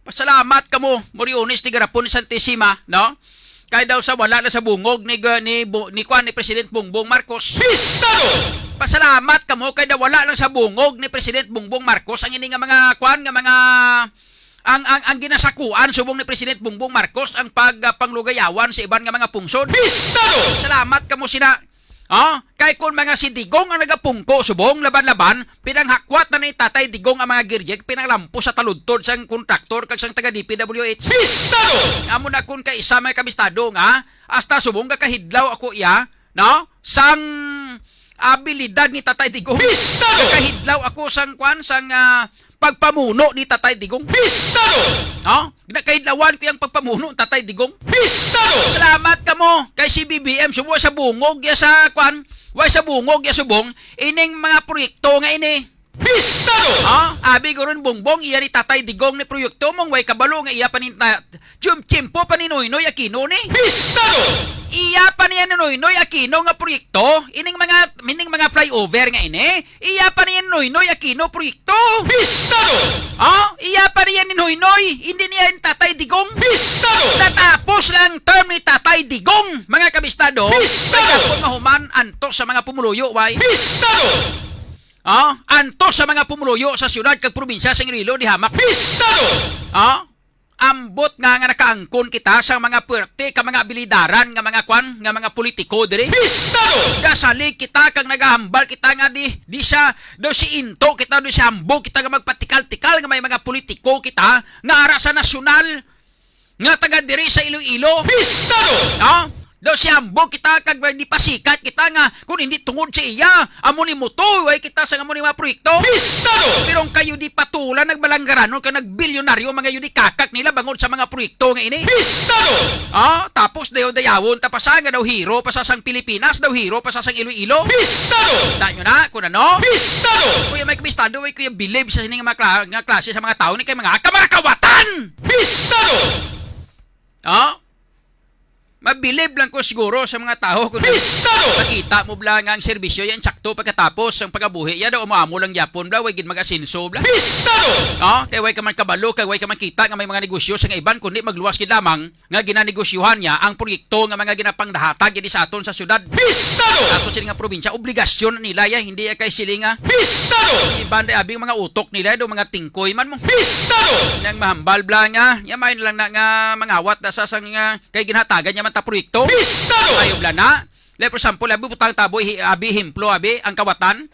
Pasalamat kamo, Moriones ni garapon ni Santisima, no? Kay daw sa wala na sa bungog ni, ni, Bu-, ni, kuwan, ni President Bongbong Marcos. Pistado! Pasalamat kamo kay daw wala lang sa bungog ni President Bongbong Marcos ang ini nga mga, kuwan, nga mga ang, ang, ang ginasakuan subong ni President Bongbong Marcos ang pag, ah, panglugayawan sa iban nga mga pungsod. Pistado! Salamat kamo sina. Ah, kay kung mga si Digong ang nagapungko subong laban-laban, pinanghakwat na ni Tatay Digong ang mga girjek, pinanglampo sa taludtod sang kontraktor kag sang taga D P W H. Pistado! Amo na kun kaisa, mga kabistado, nga hasta subong gakahidlaw ako iya, no? Sang abilidad ni Tatay Digong. Pistado! Gakahidlaw ako sang kwan, sang, ah, pagpamuno ni Tatay Digong. Pistado! No? Nakahidlawan ko yung pagpamuno ni Tatay Digong. Pistado! Salamat kamo kay si B B M, subo sa bungog ya sa kwan, way sa bungog ya subong, ining mga proyekto nga ini. Pistado! Ah, abi ko ron, Bongbong, iya ni Tatay Digong ni proyekto mong way kabalo nga iya pa ni ta-, tiyem-, tiyempo pa ni Noynoy Aquino ni. Pistado! Iya pa niya ni Noynoy Aquino nga proyekto, ining mga, ining mga flyover nga ini, iya pa niya ni Noynoy Aquino proyekto. Pistado! Ah, iya pa niya ni Noynoy, hindi niya ni Tatay Digong. Pistado! Natapos lang term ni Tatay Digong, mga kabistado. Pistado! Kaya kung mahuman, anto sa mga pumuluyo, way. Pistado! Ah, anto sa mga pumuluyo sa siyudad kag probinsya sa Iloilo, di hamak. Pistado! Ah, ambot nga, nga nakaangkon kita sa mga puwerte ka mga abilidaran nga mga kwan, nga mga politiko diri. Pistado! Gasalig kita kag nagahambal kita nga di, di siya, do si into kita, do si hambog kita nga magpatikal-tikal nga may mga politiko kita nga ara sa nasyonal, nga taga diri sa Iloilo. Pistado! No? Daw si hambog kita kag di pasikat kita nga kung hindi tungod sa iya, amo ni mutuway kita sa amo ni mga proyekto. Pistado! Pero ang kayo di patulan, nagbalanggaranon ka, nagbilyonaryo, mga yun di kakak nila bangod sa mga proyekto nga ini. Pistado! Ah, tapos dayaw-dayawon ta pa sa nga daw hero pa sa sang Pilipinas, daw hero pa sa sang Iloilo. Pistado! Kita nyo na kung ano? Pistado! Kuya Mike Pistado, ay kuya bilib sa sining mga kla-, nga klase sa mga tao ni kay mga kamarakawatan! Pistado! Ah? Mabilib lang ko siguro sa mga tao kung Pistado! Makita mo bla nga ang serbisyo yan sakto pagkatapos ang pagabuhi ya daw amo-amo lang yapon bla, way gid mag-asenso bla. Pistado! Ah, kay way ka man kabalo, kay way ka man kita nga may mga negosyo sa nga iban, kundi magluwas gid lamang nga ginanegosyohan niya ang proyekto nga mga ginapangdahatag gid sa aton sa syudad. Pistado! Sa aton sini nga probinsya, obligasyon na nila ya, hindi ya kay sili nga Pistado! Iban day abi mga utok nila, do mga tingkoy man mo. Pistado! Nang mahambal bla nga, ya may lang na nga mangawat na sa sang, ah, kay ginhatagan niya man ta proyekto. Pistado! Ayaw bla na. Like, for example, abi butang taboy, hi-, abi, ehemplo, abi, ang kawatan.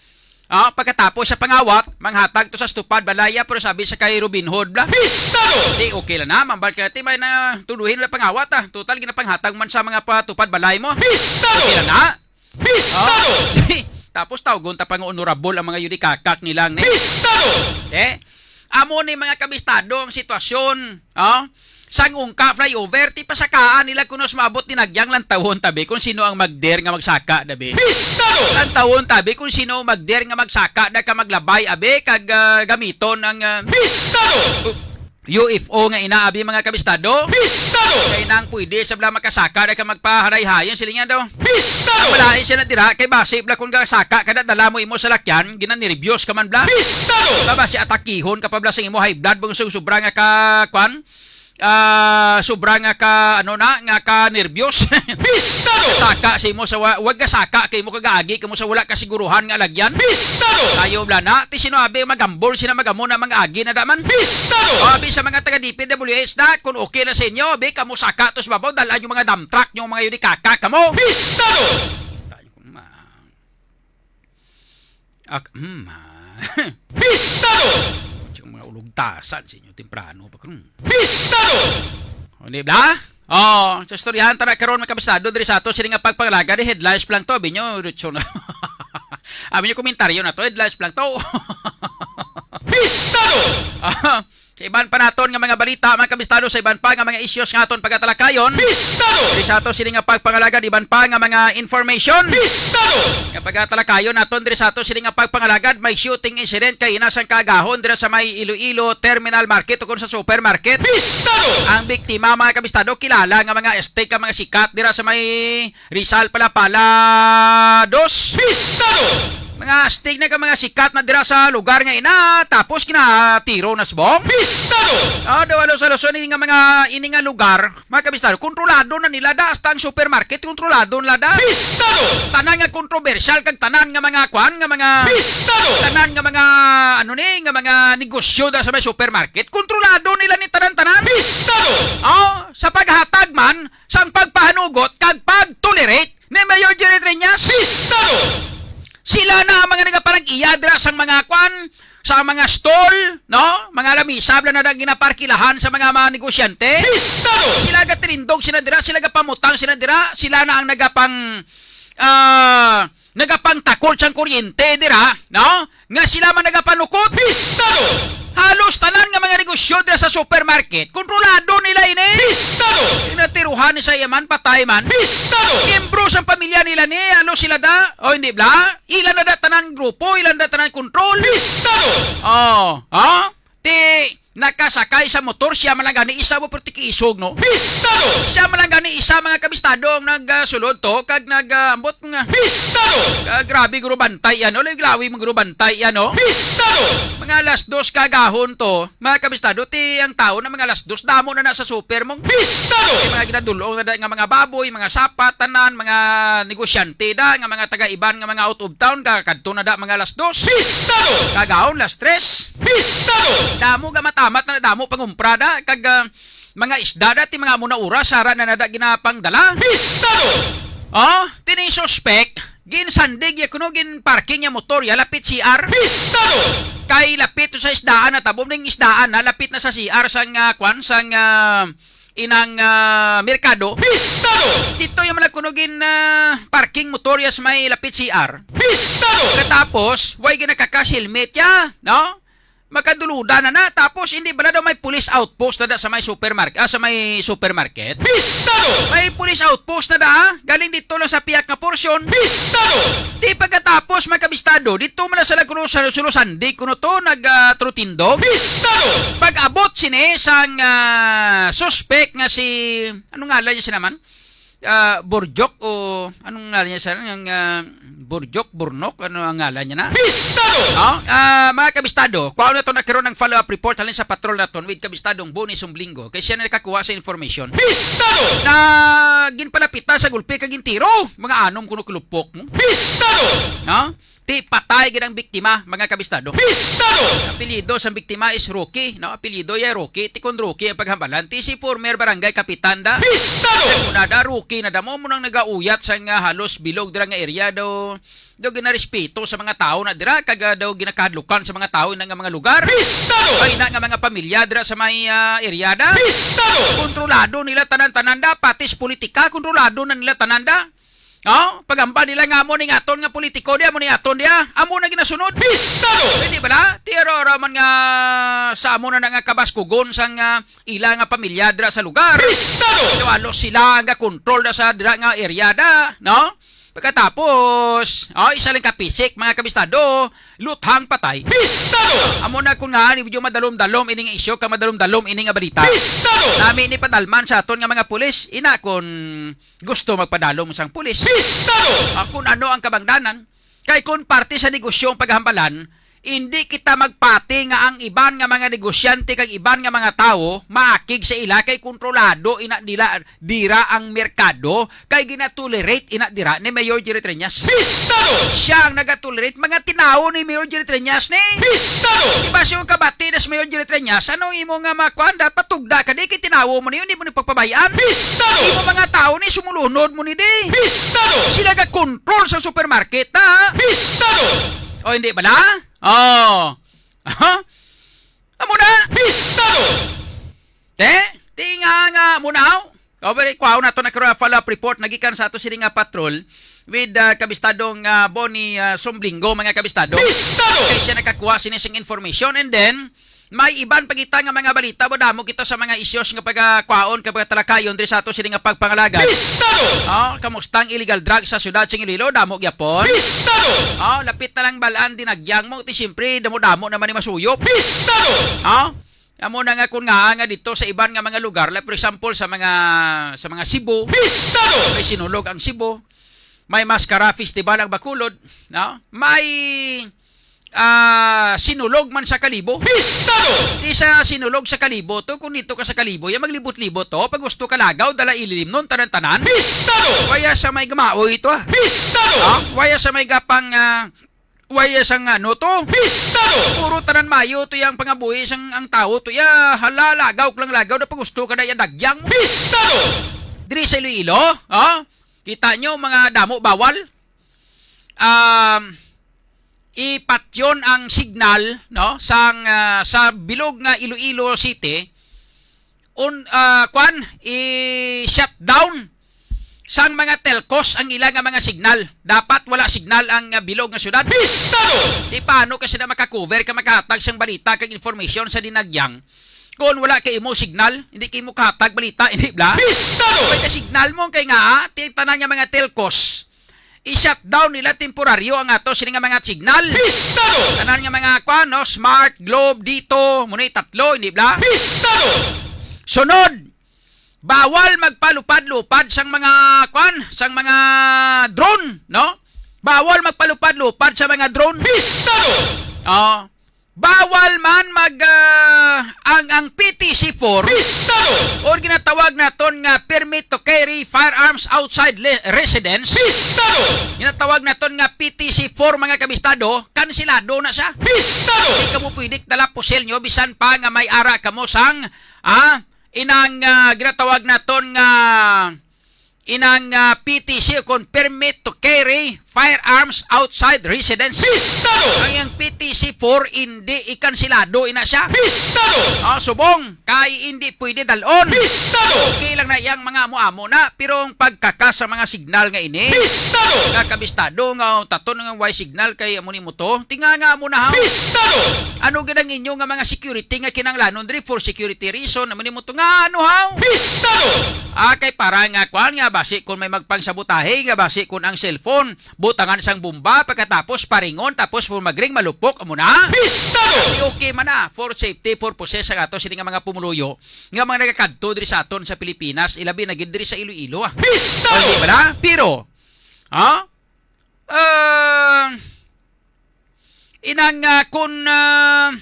Ah, pagkatapos sa pangawat, manghatag to sa stupad balaya, pero sabi sa kay Robin Hood bla. Pistado! Di okay lang na, mambal ka, ti may na tuduhin na pangawat, ah. Total, ginapanghatag man sa mga patupad balay mo. Pistado! Okay lang na. Pistado! Ah. Tapos tawgon ta pa nga honorable ang mga yudikakak nilang ni. Pistado! Eh, amo ni mga kabistado ang sitwasyon. Ah? Sang ungka flyover, ti pasakaan nila kuno sa maabot ni nagyang lantawon tabi kung sino ang magder nga magsaka, dabi. Pistado! Lantawon tabi kung sino ang magder nga magsaka, da ka maglabay, abi, kag, ah, gamiton ang, ah, Pistado! U F O nga ina, abi, mga kabistado. Pistado! Kay nang pwede sa bla makasaka, da ka magpaharay-hayon, sila nga daw. Pistado! Malain siya na dira, kay basi bla kung gasaka ka na, dala mo imo sa lakyan, ginanerbyos ka man bla. Pistado! Baba si atakihon ka pa bla sa imo high blood, bang sung sobra nga ka, kwan? Ah, sobra nga ka, ano na, nga ka nerbyos. Pistado! Saka sa imo sa wa-, wag ka saka kay mo kagaagi kamo sa wala kasiguruhan nga lagyan. Pistado! Tayo bla na, ti sino abi magambol sina magamo na mga agi na daman. Pistado! O, abi sa mga taga D P W H na, kung okay na sa inyo, abi kamo saka to sa babaw, dalan yung mga dump truck, yung mga yun ikaka kamo. Pistado! Tayo, ma-, Ak-, mm, ah. Pistado! Yung mga ulugtasan sa inyo, temprano pa karon. Pistado! O, di ba? O, sa istoryahan ta na karon, mga kabistado, diri sa ato, sini nga pagpangalaga, di headlines pa lang to, abi nyo, diretso na. Abi nyo, komentaryo na to, headlines pa lang to. Pistado! Ah, sa iban pa naton nga mga balita, mga kabistado, sa iban pa nga mga issues nga aton pagatalakayon. Pistado! Diri sa ato sini nga pagpangalagad, iban pa nga mga information. Pistado! Nga pagatalakayon naton diri sa ato sini nga pagpangalagad, may shooting incident kay ina sang kaagahon dira sa may Iloilo Terminal Market o kung sa supermarket. Pistado! Ang biktima, mga kabistado, kilala nga mga astig ka mga sikat dira sa may Rizal, Palapala dos. Pistado! nga astig na ka mga sikat na dira sa lugar nga ina, tapos ginatiro na subong. Pistado! Ah, daw halos-halos ini nga mga, ini nga lugar, mga kabistado, kontrolado na nila da, hasta ang supermarket, kontrolado nila da. Pistado! Tanan nga kontrobersyal kag tanan nga mga kwan, nga mga Pistado! Tanan nga mga, ano ni, nga mga negosyo da sa may supermarket, kontrolado nila ni tanan-tanan. Pistado! Oh, sa paghatag man sang pagpahanugot kag pag-tolerate ni Mayor Jerry Treñas. Pistado! Sila na ang mga nagapanag-iya dira sang mga kwan, sa mga stall, no? Mga lamisa, bala na ginaparkilahan sa mga, mga negosyante. Pistado! Sila gatilindog sila dira, sila gapamutang sila dira, sila na ang nagapang, ah, nagapangtakod sang kuryente dira, no? Nga sila man nagapanukot. Pistado! Halos tanan nga mga negosyo dira sa supermarket, kontrolado nila ini. Pistado! Inatiruhan ni sa iya man, patay man. Pistado! Miyembro sang pamilya nila ni, ano sila da? O hindi bla? Ila na da tanan grupo, ila na da tanan kontrol. Pistado! Oh, ha? Ti nakasakay sa motor, siya man lang gani isa mo, pero tikiisog, no? Pistado! Siya man lang gani isa, mga kabistado, ang nagsulod to, kag nag-ambot nga. Pistado! Ah, grabe, guro bantay yan, no? Lawi-lawi mo, guro bantay yan, no? Pistado! Mga alas dos kagahon to, mga kabistado, ti ang tao na mga alas dos, damo na na sa super mo. Pistado! Ti mga ginadulong na da nga mga baboy, mga sapat, tanan, mga negosyante da, nga mga taga-iban, nga mga out of town, ka-, kadto na da mga alas dos. Pistado! Kagahon, alas tres. Pistado! Damo gamatamat na damo pangumpra da, kag, ah, mga isda da, ti mga amo na oras, sara na nada ginapangdala. Pistado! Oh, tini suspek, ginsandig ya kuno, gin parking ya motor ya, lapit C R. Pistado! Kay lapit to sa isdaan na tabom, ning isdaan na, lapit na sa C R sang, ah, kwan, sang, ah, inang, ah, merkado. Pistado! Dito yung mga kuno gin, ah, parking motor ya sa may lapit C R. Pistado! Katapos, way ginakakas helmet ya, no? Makaduludan na na. Tapos, hindi bala daw may police outpost na da sa may supermarket, ah, sa may supermarket? Pistado! May police outpost na da, ah. Galing dito lang sa piyak nga porsyon. Pistado! Di pagkatapos, mga kabistado, dito man na sa Lagros, sa Sulusan, di kuno to nag, ah, trutindog. Pistado! Pag-abot sini sang, ah, suspek nga si, anong ngalan niya siya naman? Ah, Burjok o anong ngalan niya, sir? Ang, ah, Burjok, Burnok, ano ang ngalan niya na? Pistado! Oh, ah, mga kabistado, kuha na to na karon ang follow-up report halin sa patrol naton with kabistadong Boni Sumblinggo kay siya na nakakuha sa information. Pistado! Na ginpalapitan sa gulpi kag gintiro, mga anom kuno kilupok mo. Pistado! Ha? Ti patay gid ang biktima, mga kabistado. Pistado! Apelyido sang biktima is Rocky, no? Apelyido ya Rocky, ti kon Rocky ang paghambalan, ti si former barangay kapitan da. Pistado! Una da, Rocky na da mo, mo nang nagauyat sa nga halos bilog dira nga area daw, daw ginarespeto sa mga tawo na dira, kag, ah, daw ginakahadlukan sa mga tawo ina nga mga lugar. Pistado! Ay na nga mga pamilya dira sa may, ah, area da. Pistado! Kontrolado nila tanan-tanan da, pati sa politika, kontrolado na nila tanan da. Oh, pagamba nila nga amo ning aton nga politiko diya, amo ning aton diya, amo na ginasunod. Pistado! Pwede bala? Tiyaro ra man nga sa amo na na nga kabaskugon sang, ah, ila nga pamilya dira sa lugar. Pistado! Kay walo sila nga control na sa dira nga area da, no? Pagkatapos, oh, isa lang ka pisik, mga kabistado, luthang patay. Pistado! Amo na kun nga, ni medyo madalom-dalom ini nga isyu, ka madalom-dalom ini nga balita. Pistado! Nami ni padalman sa aton nga mga pulis, ina kun gusto magpadalom sang pulis. Pistado! Ah, kung ano ang kabangdanan. Kay kung parte sa negosyo ang paghambalan, hindi kita magpati nga ang iban nga mga negosyante kag iban nga mga tawo maakig sa ila kay kontrolado ina nila dira ang merkado kay ginatolerate ina dira ni Mayor Jerry Treñas. Pistado! Siya ang nagatolerate mga tinawo ni Mayor Jerry Treñas ni. Pistado! Di ba siya ang kabati na si Mayor Jerry Treñas? Ano imo nga makuan? Dapat tugda ka di kay tinawo mo niyo, di mo ni pagpabayaan. Pistado! Imo mga tawo ni sumulunod mo ni di. Pistado! Sila ga control sa supermarket, ha? Pistado! O, hindi bala? Oh. Aha. Amo na. Pistado! Te, tinga nga mo na. O, bali, kuhaon nato na karon ang follow-up report nagikan sa ato sini nga patrol with, ah, kabistadong, ah, Bonnie, ah, Somblinggo, mga kabistado. Pistado! Kay siya nakakuha sini sing information, and then may iban pa kita nga mga balita, madamo kita sa mga issues nga pagakwaon, kag pagatalakayon diri sa ato sini nga pagpangalagad. Pistado! Oh, kamusta ang illegal drugs sa siyudad sa Iloilo? Damo gyapon. Pistado! Oh, lapit na lang balaan dinagyang mo, ti siyempre damo-damo naman ni masuyop. Pistado! Oh, amo na nga kun nga, nga dito sa iban nga mga lugar, like for example sa mga, sa mga Cebu. Pistado! May Sinulog ang Cebu. May Mascara Festival ang Bacolod, no? May, ah, Sinulog man sa Kalibo. Pistado! Di sa Sinulog sa Kalibo, to kung dito ka sa Kalibo, ya maglibot-libot to. Pag gusto ka lagaw, dala ililimnon, tanan-tanan. Pistado! Waya sa may gamaoy ito, ah. Pistado! Ah, waya sa may gapang, ah, waya sa nga, ano to? Pistado! Puro tanan mayo to yang pangabuhi sang ang tao to ya. Hala, lagaw lang lagaw na pag gusto ka na ya dagyang. Pistado! Diri sa Iloilo, ah? Kita nyo, mga damo, bawal. Um, ipatyon ang signal, no, sang, ah, sa bilog nga Iloilo City, un, ah, kwan, i-shutdown sang mga telcos ang ila nga mga signal. Dapat wala signal ang, ah, bilog nga syudad. Pistado! Di paano ka sila makakover ka makahatag sang balita kag information sa dinagyang kung wala kay imo signal, hindi kay mo kahatag balita, hindi bla? Pistado! Kay ka signal mo kay nga, ah, ti tanan nga mga telcos i-shutdown nila temporaryo ang ato sini nga mga signal. Pistado! Tanan nga mga kwan, no? Smart, Globe, dito, muna tatlo, hindi bla? Pistado! Sunod, bawal magpalupad-lupad sang mga kwan, sang mga drone, no? Bawal magpalupad-lupad sa mga drone. Pistado! Oh. Bawal man mag, ah, ang, ang P T C four Pistado! Or ginatawag naton nga permit to carry firearms outside le-, residence. Pistado! Ginatawag naton nga P T C four, mga kabistado, kansilado na siya. Pistado! Hindi kamo pwede dala pusil nyo, bisan pa nga may ara kamo sang, ah, inang, ah, ginatawag naton nga inang, ah, P T C o kon permit to carry firearms outside residence. Pistado! Ang iyang P T C four, hindi ikansilado ina siya. Pistado! Ah, subong, kay hindi pwede dalon. Pistado! Okay lang na iyang mga amo-amo na, pero ang pagkaka sa mga signal nga ini, Pistado! Nga kabistado nga taton nga way signal kay amo ni mo to. Tinga nga amo na ha. Pistado! Ano gid ang inyo nga mga security nga kinanglanon diri for security reason? Amo ni mo to nga ano ha? Pistado! Ah, kay para nga kwan nga basi kung may magpangsabotahe nga basi kung ang cellphone butangan sang bomba pagkatapos paringon tapos kung magring malupok amo na. Pistado! Di okay man na for safety purposes sa ato sini nga mga pumuluyo nga mga nagakadto diri sa aton sa Pilipinas, ilabi na gid diri sa Iloilo, ah. Pistado! O, di bala? Pero, ha? Ah, inang, ah, kun, ah,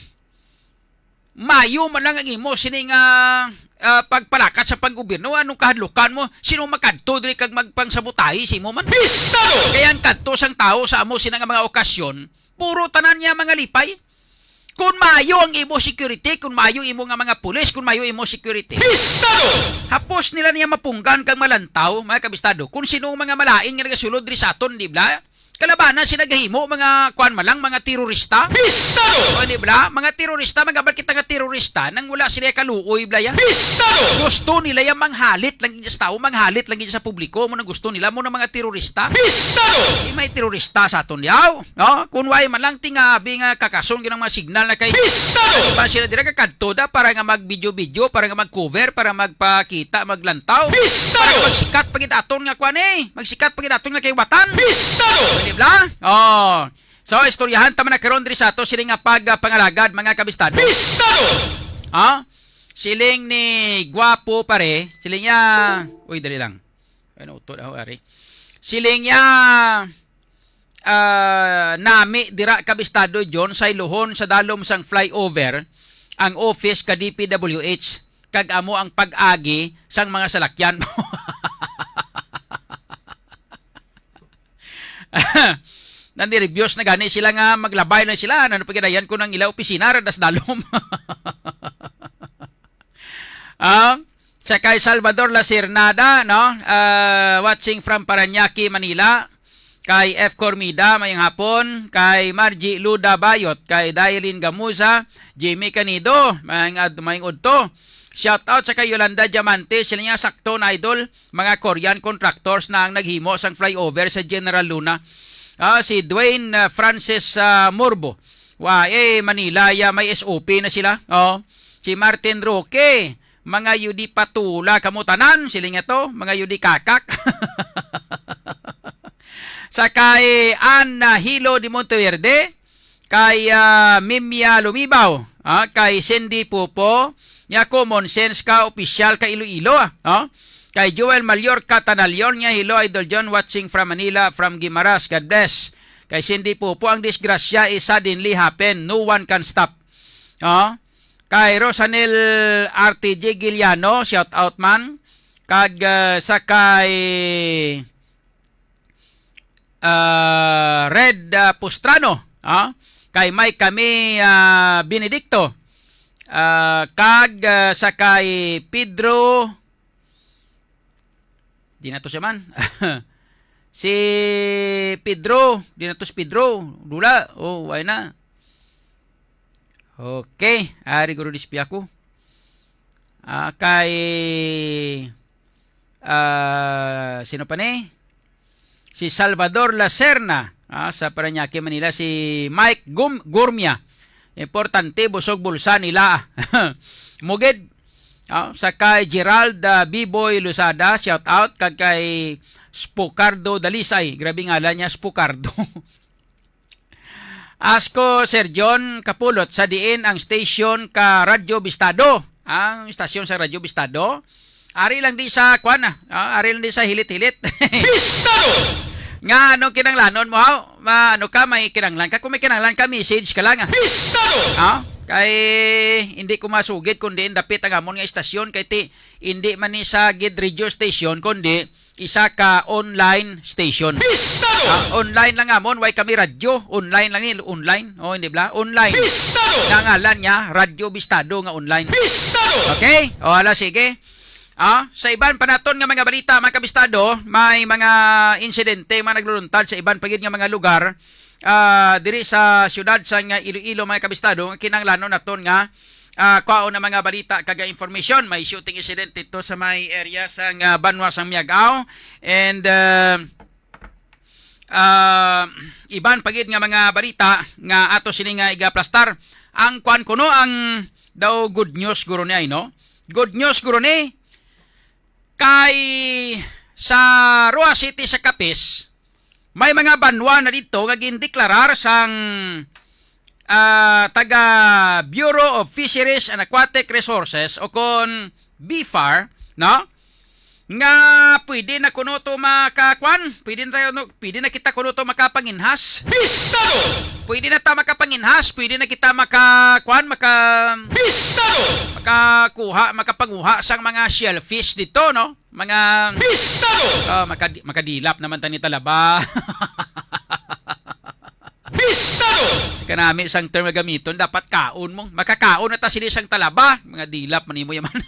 mayo man lang ang imo sini nga, ah, pagpalakat sa panggobyerno, anong kahadlukan mo? Sino makadto diri kag magpangsabotahe sa imo man? Pistado! Kaya ang kadto sang tawo sa amo sina nga mga okasyon, puro tanan niya mga lipay. Kung maayo ang imo security, kung maayo imo nga mga pulis, kung maayo imo security, Pistado! Hapos nila niya mapunggan kag malantaw, mga kabistado, kung sino ang mga malain nga nagasulod diri sa aton, di bla? Kalabanan sila gahimo, mga kuan man lang, mga terorista. Pistado! O, di bla? Mga terorista, magabal kita nga terorista nang wala sila kaluoy, bla, ya? Pistado! Gusto nila ya manghalit lang gid sa tao, manghalit lang gid sa publiko, mo nang gusto nila mo na mga terorista. Pistado! Di may terorista sa aton, yaw. No? Kung way man lang tingabi nga kakason gyud ang mga signal na kay Pistado! Di ba sila dira kakadto da para nga mag-video-video, para nga mag-cover, para magpakita, maglantaw? Pistado! Para nga magsikat pa gid aton nga kwan eh. Magsikat pa gid aton nga kaiwatan. Pistado! Di bla? Oh. So, istoryahan ta man na karon diri sa ato sini nga pag, ah, pangalagad, mga kabistado. Pistado! Ha? Siling ni Guapo pare, siling niya, uy, dali lang. Ano, utod ako, ari. Siling niya, ah, nami dira kabistado John sa iluhon sa dalom sang flyover ang office ka D P W H kag amo ang pag-agi sang mga salakyan. Naniribiyos na gani sila nga maglabay lang sila. Ano pa ginayan ko ng ila opisina, radas dalom. Ah, sa kay Salvador Lasernada, no? Ah, watching from Parañaque, Manila. Kay F Cormida, mayang hapon. Kay Margie Luda Bayot, kay Dailin Gamuza, Jimmy Canido, mayang ad-, mayang udto. Shout out sa kay Yolanda Diamante, sila niya sakto na idol, mga Korean contractors na ang naghimo sang flyover sa General Luna. Ah, si Dwayne, ah, Francis, ah, Morbo. Wa, eh, Manila, ya, may S O P na sila. Oh. Si Martin Roque, mga yudi patula kamo tanan, siling nga to, mga yudi kakak. Sa kay Anna Hilo de Monteverde, kay, ah, Mimia Lumibaw, ah, kay Cindy Pupo, ya common sense ka, opisyal ka Iloilo, ah, ah. Kay Joel Mallorca Tanalion niya, "Hello, Idol John, watching from Manila, from Guimaras. God bless." Kay Cindy Pupo, "Ang disgrasya is suddenly happen. No one can stop." Oh? Kay Rosanel R T G Giliano, shout out man. Kag, ah, sa kay, ah, Red, ah, Pustrano, ah, kay Mike kami, ah, Benedicto, ah, kag, ah, sa kay Pedro, di na to siya man. Si Pedro, di na to si Pedro. Dula, oh, why na? Okay, ari guro dispya ko. Ah, kay, ah, sino pa ni? Si Salvador Lacerna, ah, sa Parañaque, Manila, si Mike Gum-, Gurmia. Importante, busog bulsa nila. Mugid, ah, sa kay Gerald, ah, Biboy Lozada, shout out, kag kay Spocardo Dalisay. Grabe ngalan niya, Spocardo. Asko, Sir John Kapulot, sa diin ang station ka Radyo Bistado? Ang istasyon sa Radyo Bistado? Ari lang di sa, kwan, ah, ah, ari lang di sa hilit-hilit. Bistado! Nga, anong kinanglanon mo, haw? Ma, ano ka, may kinanglan ka? Kung may kinanglan ka, message ka lang, ah. Bistado! Ah, kay hindi ko masugid kung diin dapit ang amon nga istasyon, kay ti, hindi man ni sa gid radio station, kundi isa ka online station. Bistado! Ah, online lang amon, way kami radyo. Online lang ni, online. Oh, hindi bla? Online. Bistado! Nga ngalan niya, Radyo Bistado nga online. Bistado! Okay? O, ala, sige. Ah, sa iban pa naton nga mga balita, mga kabistado, may mga insidente, mga nagluluntad sa iban pa gid nga mga lugar, ah, diri sa siyudad sa nga Iloilo, mga kabistado, nga kinahanglanon naton nga, ah, kwaon ang mga balita kag information. May shooting incident dito sa may area sa nga banwa sang Miag-ao. And, ah, ah, iban pa gid nga mga balita nga ato sini nga igaplastar. Ang kwan kuno, ang daw good news guro ni ay, no? Good news guro ni kay sa Roxas City sa Capiz, may mga banwa na dito nga gindeklarar sang, ah, taga Bureau of Fisheries and Aquatic Resources o kon BFAR, no? Nga pwede na kuno to makakwan, pwede na tayo, no, pwede na kita kuno to makapanginhas. Bistado! Pwede na ta makapanginhas, pwede na kita makakwan, maka Bistado! Makakuha, makapanguha sang mga shellfish dito, no? Mga Bistado! Oh, makadi-, makadilap naman tani talaba. Bistado! Sa kanami sang term nga gamiton, dapat kaon mo. Makakaon na ta sini sang talaba. Mga dilap man nimo yaman.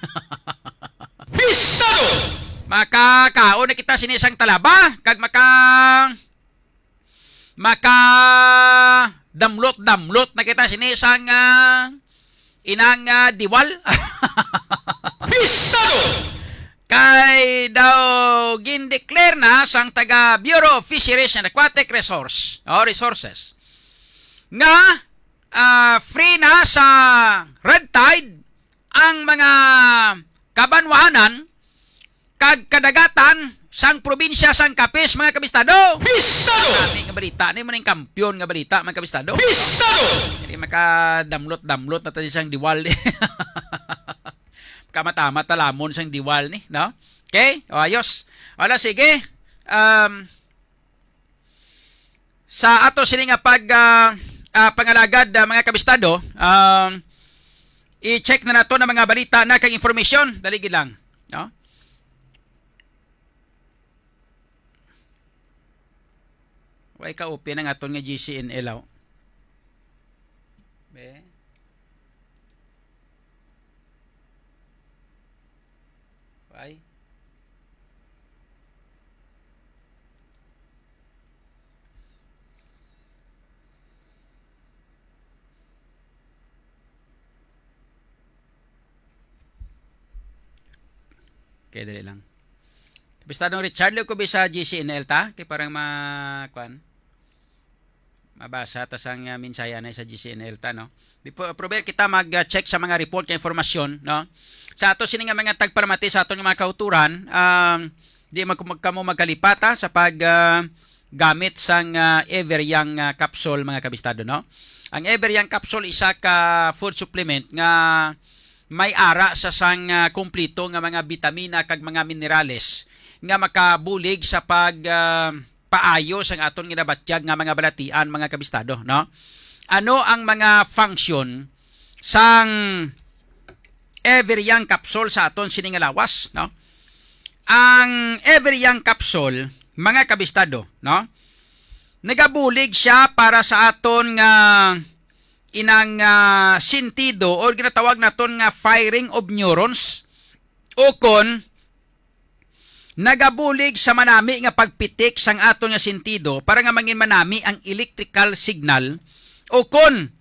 Bistado! Makakaon na kita sini sang talaba, kag maka-, maka-damlot-damlot na kita sini sang, ah, inang, ah, diwal. Bistado! Kay daw gindeclare na sang taga Bureau of Fisheries and Aquatic Resource, o Resources, nga, ah, free na sa red tide ang mga kabanwahanan kag kadagatan sang probinsya sang Capiz, mga kabistado. Bistado! Nami nga balita, ni maning kampiyon nga balita, mga kabistado. Bistado! Dili makadamlot-damlot na tayo sang diwal. Kamatama talamon sang diwal ni, no? Okay? O, ayos. Wala, sige. Um, sa ato sini nga pag, ah, ah, pangalagad, ah, mga kabistado, um, i-check na nato ang mga balita na kag information. Dali gid lang, no? Way ka open ang aton nga G C N L, aw. Be. Way. Okay, dali lang. Bistadong Richard, liw ko bi sa G C N L ta, kay parang ma-, kwan, mabasa ta sang, ah, mensahe anay sa G C N L ta, no? Di po, prover kita mag, ah, check sa mga report kay informasyon, no? Sa ato sini nga mga tagpalamati sa aton nga mga kauturan, um, di mag-, mag-, kamo magkalipata sa pag, ah, gamit sang, ah, Ever Young, ah, capsule, mga kabistado, no? Ang Ever Young capsule isa ka food supplement nga may ara sa sang, ah, kumpleto nga mga bitamina kag mga minerales nga makabulig sa pag, ah, paayo sang aton ginabatyag nga mga balatian, mga kabistado, no? Ano ang mga function sang Everyang capsule sa aton sini nga lawas, no? Ang Everyang capsule, mga kabistado, no? Nagabulig siya para sa aton nga inang, ah, sentido, or ginatawag naton nga firing of neurons, o kon nagabulig sa manami nga pagpitik sang aton nga sentido para nga mangin manami ang electrical signal, o kon,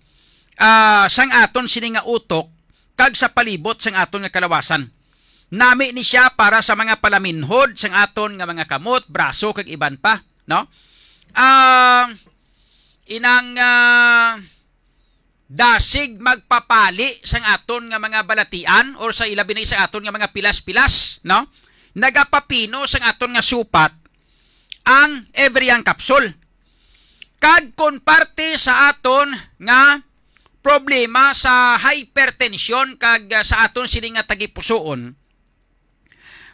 ah, sang aton sini nga utok kag sa palibot sang aton nga kalawasan. Nami ni siya para sa mga palaminhod sang aton nga mga kamot, braso, kag iban pa, no? Ah, inang, ah, dasig magpapali sang aton nga mga balatian or sa ilabi na sa aton nga mga pilas-pilas, no? Nagapapino sang aton nga supat ang Everyang capsule. Kag kon parte sa aton nga problema sa hypertension kag, ah, sa aton sini nga tagipusoon,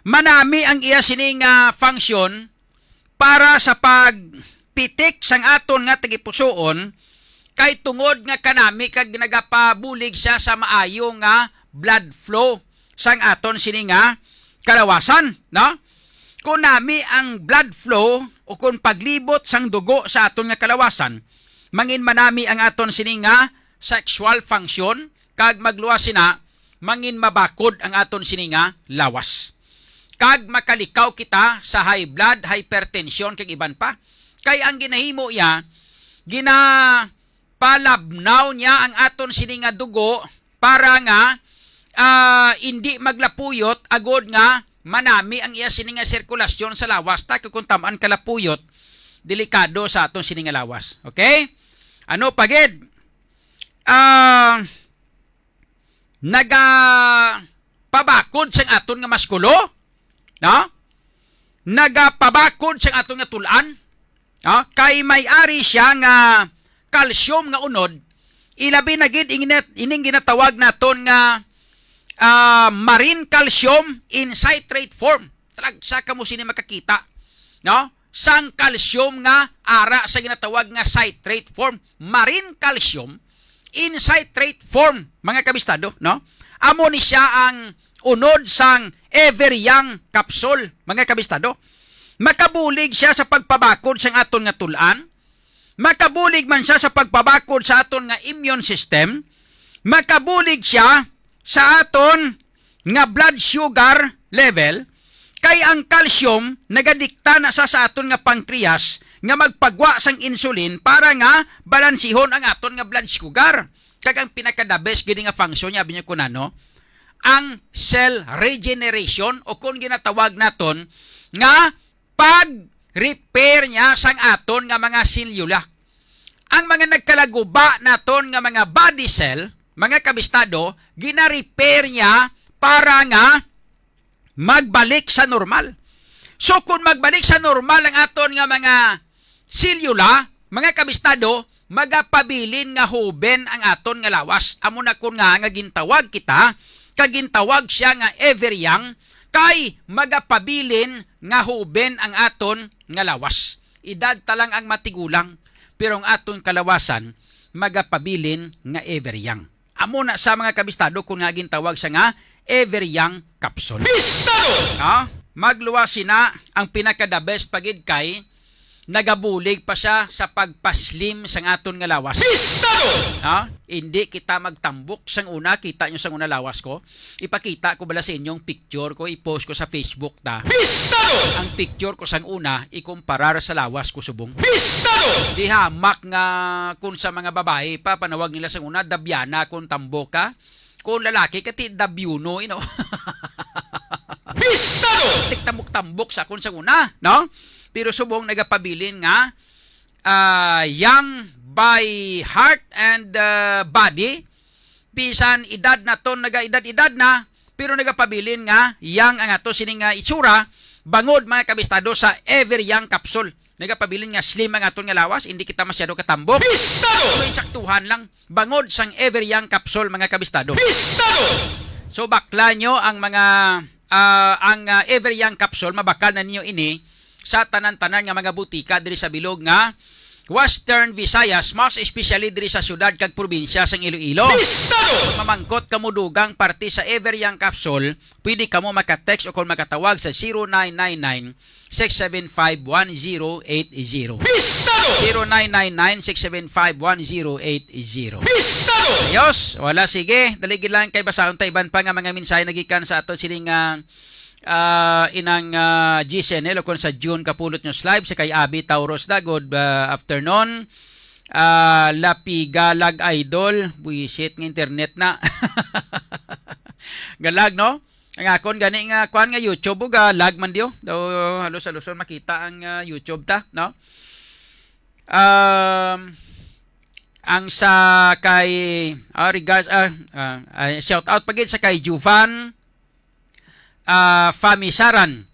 manami ang iya sini nga function para sa pagpitik sang aton nga tagipusoon, kay tungod nga kanami kag nagapabulig siya sa maayo nga blood flow sang aton sini nga kalawasan, no? Kung nami ang blood flow o kung paglibot sang dugo sa aton nga kalawasan, mangin manami ang aton sini nga sexual function, kag magluwas sina, mangin mabakod ang aton sini nga lawas. Kag makalikaw kita sa high blood, hypertension, kag iban pa. Kay ang ginahimo iya, ginapalabnaw niya ang aton sini nga dugo para nga, ah, indi maglapuyot, agod nga manami ang iya sini nga sirkulasyon sa lawas, ta kay kung tam-an ka lapuyot, delikado sa aton sini nga lawas. Okay? Ano pa gid? Ah, nagapabakod sang aton nga maskulo, no? Nagapabakod sang aton nga tul-an, no? Kay may ari siya nga calcium nga unod, ilabi na gid ing-, ining ginatawag naton nga, ah, marine calcium in citrate form. Talagsa kamo sini makakita, no? Sang calcium nga ara sa ginatawag nga citrate form, marine calcium in citrate form, mga kabistado, no? Amo ni siya ang unod sang Everyang capsule, mga kabistado. Makabulig siya sa pagpabakod sang aton nga tul-an, makabulig man siya sa pagpabakod sa aton nga immune system, makabulig siya sa aton nga blood sugar level, kay ang calcium nagadikta na sa, sa aton nga pancreas nga magpagwa sang insulin para nga balansihon ang aton nga blood sugar. Kag ang pinaka-the best gid nga function niya, abi niyo kun ano, ang cell regeneration, o kung ginatawag naton nga pag-repair niya sang aton nga mga selyula. Ang mga nagkalaguba naton nga mga body cell, mga kabistado, gina-repair niya para nga magbalik sa normal. So, kung magbalik sa normal ang aton nga mga selyula, mga kabistado, magapabilin nga hoben ang aton nga lawas. Amo na kun nga, nga gintawag kita, kag gintawag siya nga Ever Young, kay magapabilin nga hoben ang aton nga lawas. Edad ta lang ang matigulang, pero ang aton kalawasan magapabilin nga Ever Young. Amo na sa mga kabistado kun nga gintawag siya nga Ever Young capsule. Bistado! Ah, magluwas sina ang pinaka the best pa gid kay nagabulig pa siya sa pagpaslim sang aton nga lawas. Bistado! Ah, hindi kita magtambok sang una, kita nyo sang una lawas ko. Ipakita ko bala sa inyong picture ko, i-post ko sa Facebook ta. Bistado! Ang picture ko sang una, ikumparar sa lawas ko subong. Bistado! Di hamak nga kung sa mga babae pa, panawag nila sang una, dabyana kung tambok ka. Kung lalaki ka, ti dabyuno, you know. Bistado! Tiktambok-tambok sa kung sang una, no? Pero subong nagapabilin nga, ah, young by heart and, ah, body, bisan edad naton, naga-edad-edad na, pero nagapabilin nga young ang ato sini nga itsura, bangod, mga kabistado, sa Ever Young capsule. Nagapabilin nga slim ang aton nga lawas, hindi kita masyado katambok. Bistado! Pero insaktuhan lang, bangod sang Ever Young capsule, mga kabistado. Bistado! So, bakla nyo ang mga, ah, ang, ah, Ever Young capsule, mabakal na ninyo ini sa tanan-tanan nga mga butika diri sa bilog nga Western Visayas, most especially diri sa syudad kag probinsya sang Iloilo. Bistado! Mamangkot kamo dugang parte sa Ever Young capsule, pwede kamo maka-text o kung makatawag sa zero nine nine nine, six seven five, one zero eight zero. Bistado! Zero nine nine nine, six seven five, one zero eight zero. Bistado! Ayos, wala, sige. Dali gid lang kay basahon ta iban pa nga mga mensahe nagikan sa ato sining, ah, ah, inang, ah, G C N L o kung sa June Kapulot News Live, sa kay Abby Tauros da. Good, ah, afternoon. Ah, Lapigalag Idol. Buisit nga internet na. Galag, no? Ang akon gani nga kuan nga YouTube, o ga lag man diyo. Daw halos-halos makita ang, ah, YouTube ta, no? Um, ang sa kay, ah, regards, ah, ah, ah, shout out pa gid sa kay Juvan, ah, Famisaran,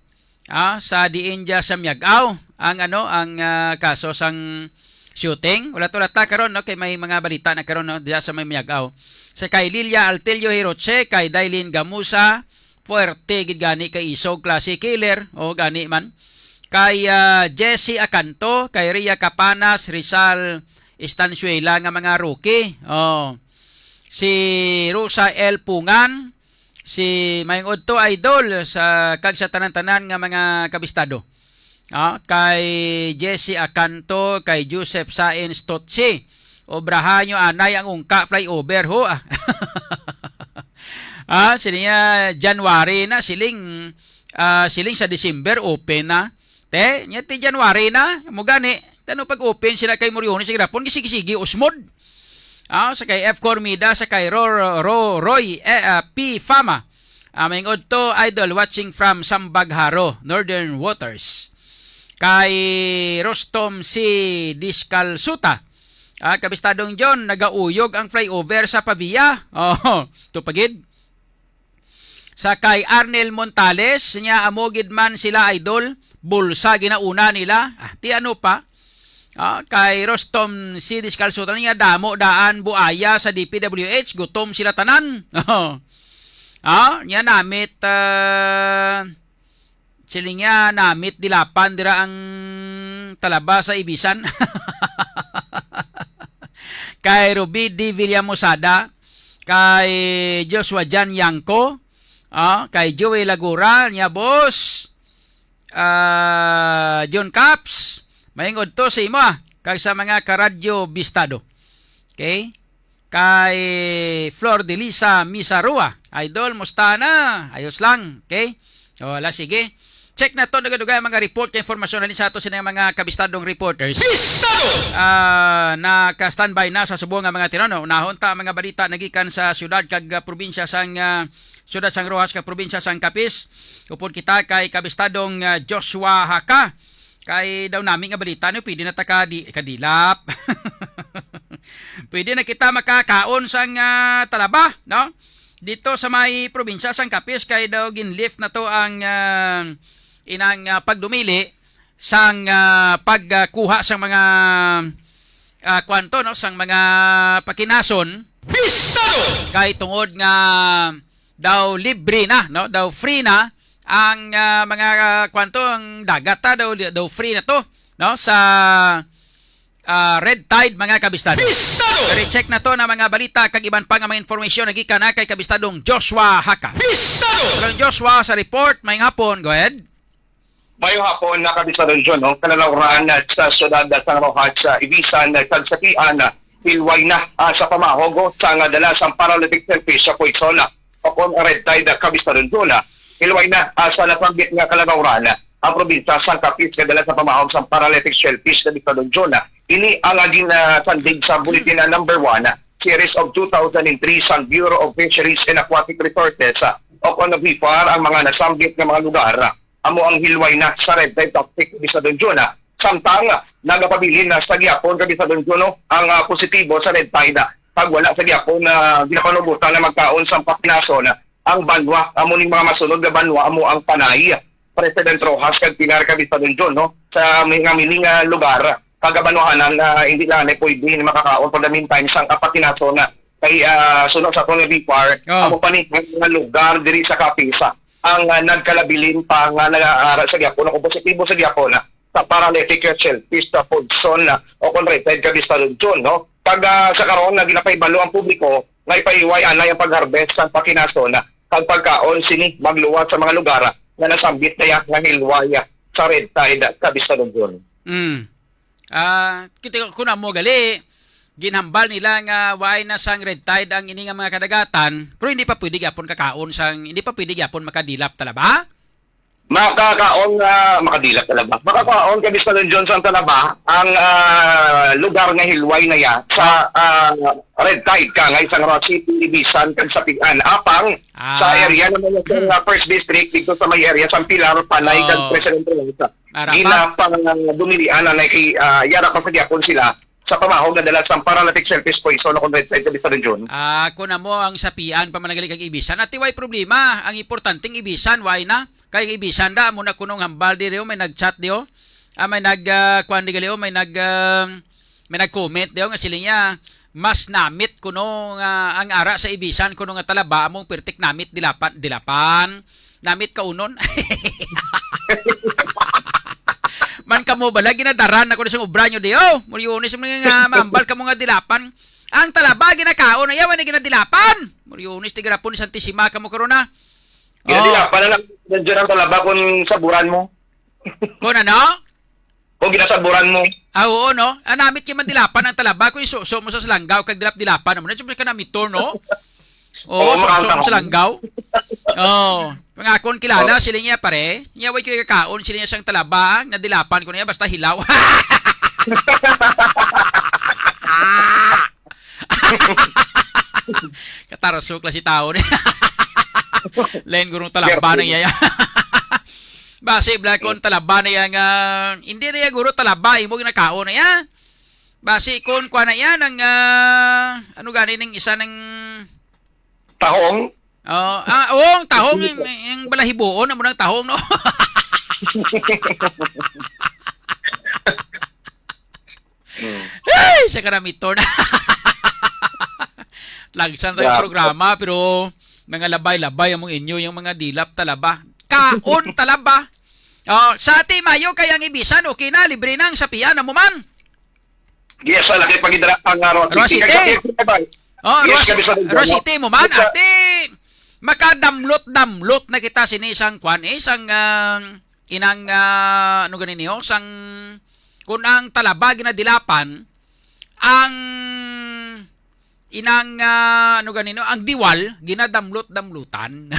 ah, sa diin dya sa Miag-aw ang, ano, ang, ah, kaso sang shooting. Ulat-ulat ta karon, no, kay may mga balita na karon, no, diya sa may Miag-aw. Sa kay Lilia Altelio Hiroche, kay Dailin Gamusa, puwerte gid gani kay isog, klase killer, o gani man. Kay, ah, Jesse Acanto, kay Ria Capanas, Rizal Estanzuela nga mga rookie. Oh. Si Rosa L Pungan, si Mayong Udto Idol, sa, kag sa tanan-tanan nga mga kabistado. Ah, kay Jesse Acanto, kay Joseph Saenz Totsi. Obrahan nyo anay ang ungka flyover, ho, ah. Ah, sini nga January na, siling, ah, siling sa December, open na. Te, nya ti January na, mo gani. Tano pag open sila kay Morione sa gihapon, gisigi-sigi, usmod. Ah, sa kay F Cormida, sa kay Ro, Ro, Roy, eh, ah, P Fama. Ah, Mayong Udto Idol, watching from Sambagharo, Northern Waters. Kay Rostom C Discalsuta. Ah, kabistadong John, nagauyog ang flyover sa Pavia. Oh, to pagid. Sa kay Arnel Montales, niya amo gid man sila, Idol, bulsa ginauna nila. Ah, ti ano pa? Ah, kay Rostom C Discalsuta niya, damo daan buaya sa D P W H, gutom sila tanan. Ah, niya namit, ah, siling niya namit dilapan dira ang talaba sa Ibisan. Kay Ruby D Villamosada, kay Joshua Jan Yangko, ah, kay Joey Lagura, niya boss, ah, John Caps, Mayong Udto sa imo, ah, kag sa mga karadyo bistado. Okay? Kay Flor de Lisa Misarua, Idol, musta na? Ayos lang. Okay? O, ala, sige. Check na to, dugay-dugay ang mga report kay informasyon halin sa ato sini mga kabistadong reporters. Bistado! Ah, naka-standby na sa subong nga mga tinuno. Unahon ta ang mga balita nagikan sa siyudad kag, ah, probinsya sang, ah, siyudad sang Roxas kag probinsya sang Capiz. Upod kita kay kabistadong, ah, Joshua Haka. Kay daw nami nga balita, no, pwede na ta ka di, kadilap. Pwede na kita makakaon sang, ah, talaba, no? Dito sa may probinsya sang Capiz, kay daw ginlift na to ang, ah, inang, ah, pagdumili sang, ah, pagkuha sang mga, ah, kwanto, no, sang mga pakinason. Bistado! Kay tungod nga daw libre na, no? Daw free na ang, ah, mga, ah, kwanto, ang dagat, ah, daw, daw free na to, no? Sa, ah, Red Tide, mga kabistado. Bistado! Pero check na to na mga balita kag iban pa nga mga informasyon nagikan na kay kabistadong Joshua Haka. Bistado! Hello, Joshua, sa report. Mayong hapon. Go ahead. Mayong hapon, na kabistadong John, no? Kalalawran, ah, sa siyudad, ah, sang Roxas, sa Ibisan, ah, kag sa Tian, ah, hilway na, ah, sa pamahog, oh, sa nga dala sang paralytic shellfish sa Quezon, ah, o kon Red Tide, ah, kabistadong John, ah. Hilway na, ah, sa nasanggit nga kalalawran, ah, ang probinsya sang Capiz nga dala sa pamahog sang paralytic shellfish, kabistadong John, ah. Ini ang, ah, gin-, ah, sandig sa Bulletin, ah, number one, ah, series of two thousand and three sang Bureau of Fisheries and Aquatic Resources, ah, o kon BFAR, ang mga nasanggit nga mga lugar, ah, amo ang hilway na sa Red Tide Tactic, kabistadong John, ah. Samtang, ah, nagapabilin na sa gihapon, kabistadong John, no, ang, ah, positibo sa Red Tide, ah, pag wala sa gihapon na ginapanubotan na magkaon sang pakinason, ah, ang banwa, amo ning mga masunod nga banwa, amo ang Panay, President Roxas kag Pinar, kabistadong John, no, sa may nga mining, ah, lugar, kag banwahanan nga hindi na pwede makakaon for the meantime sang pakinason, ah, Kay, ah, suno sa aton nga BFAR, Oh. amo pa ni nga mga lugar diri sa Capiz ang, ah, nagkalabilin pa nga nag-aara sa gihapon o kung positibo sa gihapon, ah, sa paralytic shellfish sa poison, ah, o kung red tide, Kabistadong John, no? Kag, ah, sa karon, nga ginapahibalo ang publiko nga ipahiway anay ang pag-harvest sang pakinason, ah, kag pagkaon sini magluwat sa mga lugar, ah, nga nasambit kaya nga hilway, ah, sa red tide, ah, Kabistadong John. Mm. Ah, kita ko na mo gali, ginhambal nila nga way na sang red tide ang ini nga mga kadagatan, pero hindi pa pwede gyapon kakaon sang, hindi pa pwede gyapon makadilap talaba? Makakaon nga, makadilap talaba. Makakaon, Kabistadong John, sang talaba ang, ah, lugar nga hilway na ya sa, ah, red tide, kangay sang Roxas City, Ibisan, kag Sapian. Apang sa Ah. area naman sa Mm. first district, dito sa may area sang Pilar, Panay, kag Oh. Presidente Roxas, Ara pa. Ginapang dumilian na naki-, ah, yara pa sa gyapon sila sa pamahog nga dala sang paralytic shellfish poison o kung red tide, Kabistadong John. Ah, kun amo ang Sapian pa man gali kag Ibisan, ati way problema. Ang importante ang Ibisan, way na. Kay ang Ibisan da, amo na kunong hambal diri, oh, may nag-chat di, oh. Ah, may nag, ah, kuwan di gali, oh, may nag, ah, may nag-comment di, oh, nga sila niya, mas namit kuno nga ang ara sa Ibisan kuno nga talaba among pirtik namit dilapan, dilapan. Namit kaunon. Man kamo bala, ginadaran ako sa obra nyo di, oh. Muryones mo nga mambal kamo nga dilapan. Ang talaba ginakaon na yawan na ginadilapan. Muryones, tigarapon ni Santisima kamo karon na. Ginadilapan Oh. na lang, nandiyan ang talaba kung saburan mo. Kung ano? Kung ginasaburan mo. Ah, oo, no? Ah, namit kay mandilapan ang talaba kung isuso mo sa salanggaw kag dilap-dilapan mo. Nandiyan ka namitor, no? Oo, Oo, suso makanta mo ko. sa langgaw. Oo. Mga akon kilala, Oo. sila niya, pare. Niya, way ko ikakaon, sila niya sang talaba, nadilapan ko niya, basta hilaw. Katarasok lang si tao ni. Len, gurong talaba na Careful. iya. Basi, bla, kung talaba na iya nga, hindi na iya, guro, talaba, imo ginakaon na iya. Basi, kung kuha na iya, ng, ah, ano gani, ng isa ng Tahong? Oh, ah, oo, ang tahong, yung, yung balahiboon, amo ng tahong, no? Mm. Ay, sa karamiton. Lagsan tayo Grabe. programa, pero mga labay-labay among inyo, yung mga dilap talaba. Kaon talaba. Oh, sa Ate Mayo kay ang Ibisan, okay na, libre na ang Sapian, amo man. Yes, sa laki pagidra ang, ah, Roa Roa City. City. Kag sa City, bye. Oh, Yes, Roa Ci-, Kabisado Roa Jono. City mo man, Yes, sir. ate. Makadamlot-damlot na kita sini sang kwan, eh, sang, ah, inang, ah, ano gani niyo, sang, kun ang talaba ginadilapan, ang inang, ah, ano gani, no, ang diwal, ginadamlot-damlutan.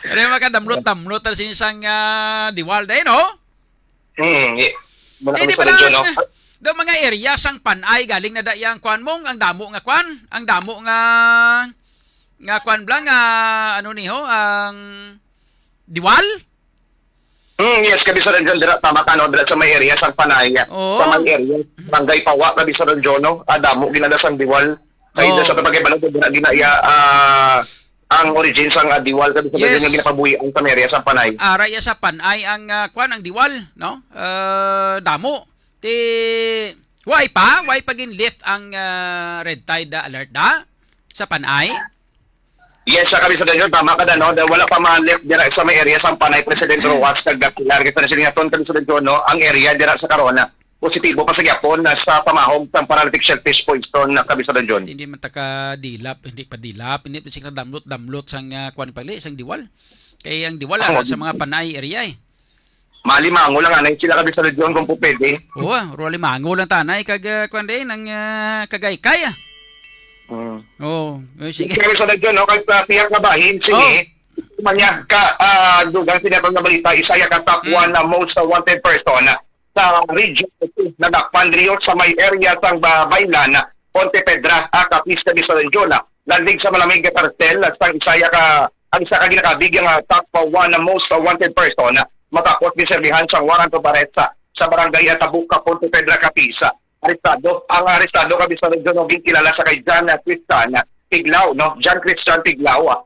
Ano yung makadamlot-damlot na sini sang, ah, diwal, dahil, no? Hmm, ye-, wala Hindi kami sa pala, radyo, no? Daw mga area sang Panay, galing na da yang kwan mong, ang damo nga kwan, ang damo nga, nga kwan bla, nga, ano niho, ang diwal? Hmm, yes, Kabisado John, dira, tama ka, no? Dira sa may area sang Panay, Oo. sa may area, Barangay Pawa, Kabisado John, no? Ah, damo ginala sang diwal. Kay Oo. sa pagkaibalan, dira ginaya, ah, ang origin sang, ah, diwal, Kabisado Yes. John, nga ginapabuhian sa may area sang Panay. Ara iya sa Panay ang, ah, kwan, ang diwal, no? Ah, damo. Ti, why pa? Why pa gin-lift ang, ah, red tide, ah, alert da sa Panay? Yes, sa Kabisado John, tama ka, no? Dahil wala pa ma-lift dira sa may area sang Panay, President Rojas, kag Gapilar. Kita na sila nga ton, Kabisado John, no? Ang area dira sa karon, ah, positibo pa sa gyapon na sa pamahog sang paralytic shellfish poison na, Kabisado John. Hindi man ta ka dilap, hindi pa dilap, hindi pa sila damlot-damlot sang, ah, kwan pali, sang diwal. Kay ang diwal, Ako, ara sa di- mga Panay area, eh. Malimango lang, anay sila, Kabisado John, kung po pwede. Oo, ah, ro limango lang tanay, kag, ah, kwan din, ang, ah, kagaykay, ah. Mm. Oo, eh, sige. Kabisado John, no, kag sa tiyak nga bahin, sige. Oh. Manya ka, ah, dugang sinabi nga balita, isa ya ka top Mm. one na most wanted person, ah, sa region two, nadakpan diri sa may area sang Ba-, Bailan, Ponte Pedra, ah, Capiz, Kabisado John. Landig sa malamig nga kartel, sang isa ya ka, ang isa ka ginakabig nga top one na most wanted person, matapos giserbihan sang warrant of arrest sa, sa barangay Atabuca, Ponte Pedra, Capiz. Arestado, ang arestado, Kabisado John, ginakilala sa kay John Christian Tiglao, no? John Christian Tiglao, ah,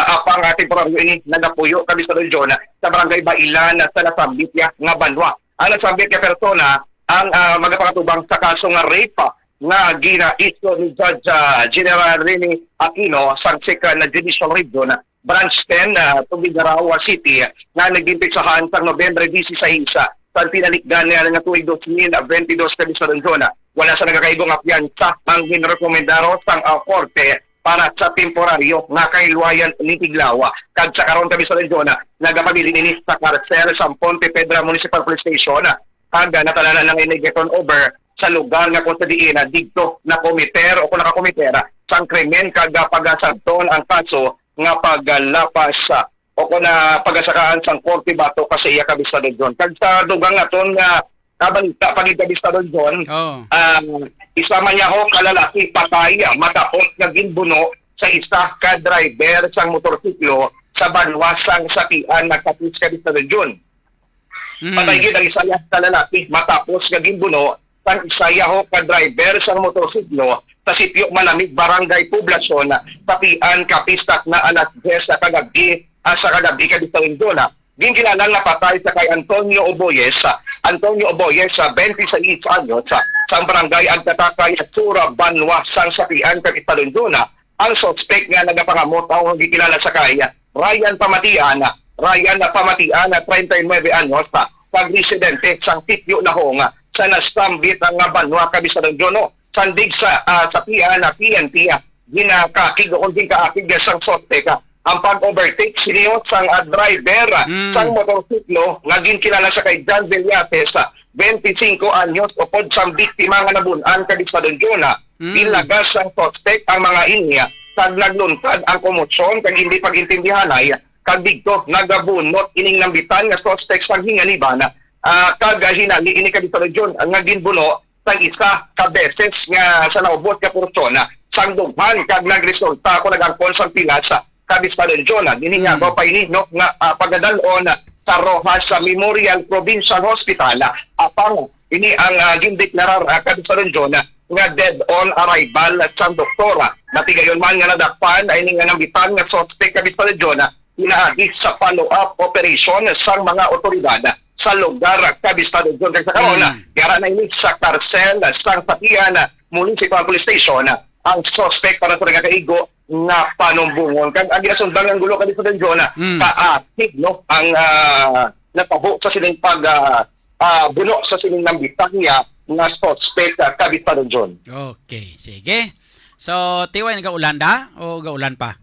apang, ah, temporaryo ini nagapuyo, Kabisado John, sa barangay Bailan, sa nasambit niya nga banwa. Ang nasambit nga persona, ang, ah, magapangatubang sa kaso nga rape, ah, nga gina-issue ni Judge, ah, General Rene Aquino sang Second Judicial Region, Branch ten, ah, Tugigarawa City, nga naging petsahan sang Nobyembre dieciséis, ah, sang tinalikdan niya nga tuig dos mil benti dos, Kabisado John. Wala sa nagakaigo nga piyansa ang ginrekomendaro sang, ah, korte para sa temporaryo nga kahilwayan ni Tiglawa. Kag sa karon, Kabisado John, nagapabilin ini sa karsel sa Ponte Pedra Municipal Police Station, kag, ah, natalanan na nga ini gi-turn over sa lugar nga kung sa diin, ah, didto nakomiter o kung nakakomiter, ah, sang krimen kag, ah, pagasabton ang kaso nga paglapas, ah, o kung, ah, pagasakaan sang korte batok sa iya, Kabisado John. Kag sa dugang naton nga kabalita pa gid, Kabisado John, Oh. ah, isa man niya ho ka lalaki patay, ah, matapos nga ginbuno sa isa ka driver sang motorsiklo sa banwa sang Sapian, Capiz, Kabisado John. Mm. Patay gid ang isa niya ka lalaki matapos nga ginbuno sang isa yaho ka driver sang motorsiklo sa Sitio Malamig, Barangay Poblacion, Sapian, Capiz, takna alas diyes sa kagab-i, ah, sa kagab-i, Kabisado John. Ginkilala nga patay sa kay Antonio Oboyes, ah, Antonio Oboyes, ah, twenty-six anyos, ah, sang Barangay Agtatakay, Sura, Banwa sang Sapian, Kabisado John. Ang suspek nga nagapangamot ang gikilala sa kay Ryan Pamatian, Ryan Pamatian, treinta y nueve anyos, kag residente sang Sitio Lahong sa nasambit nga banwa, Kabisado John. Sandig sa, ah, Sapian, P N P, ginakakig o ginkaakig sang suspek ang pag-overtake sini sang, ah, driver Mm. sang motorsiklo nga ginkilala sa kay John Villates, twenty-cinco anyos, upod sang biktima nga nabun-an, Kabisado John. Mm. Ilagas sang suspek ang mga ini, kag nagluntad ang komosyon kag hindi pag-intindihanay, kag didto nagabunot ining nambitan nga suspek sang hinganiban, ah, kag hinali ini, Kabisado John, nga ginbuno sang isa ka beses nga sa naubos nga porsyon sang dughan, kag nagresulta ako nag-angkon sang pilas, Kabisado John. Dinhi nga Mm. pa ini, no, nga, ah, pagadal-on sa Roxas Memorial Provincial Hospital, apang ini ang, ah, gindeklarar, ah, Kabisado John, nga dead on arrival sang doktor. Natigayon man nga nadakpan ini nga nambitan nga suspek, Kabisado John, pinaagi sa follow-up operation sang mga otoridad sa lugar, Kabisado John. Kag sa karon, Mm. yara na ini sa karsel sang Sapian Municipal Police Station ang suspek para sa nagakaigo nga panumbongon. Kag ang ginasundang nga gulo, Kabisado John, Mm. kaakig, no, ang, ah, natabo sa sining pag, ah, ah, buno sa sining nambitan niya nga suspek, ah, Kabisado John. Okay, sige. So, Tiway, nagaulan da o gaulan pa?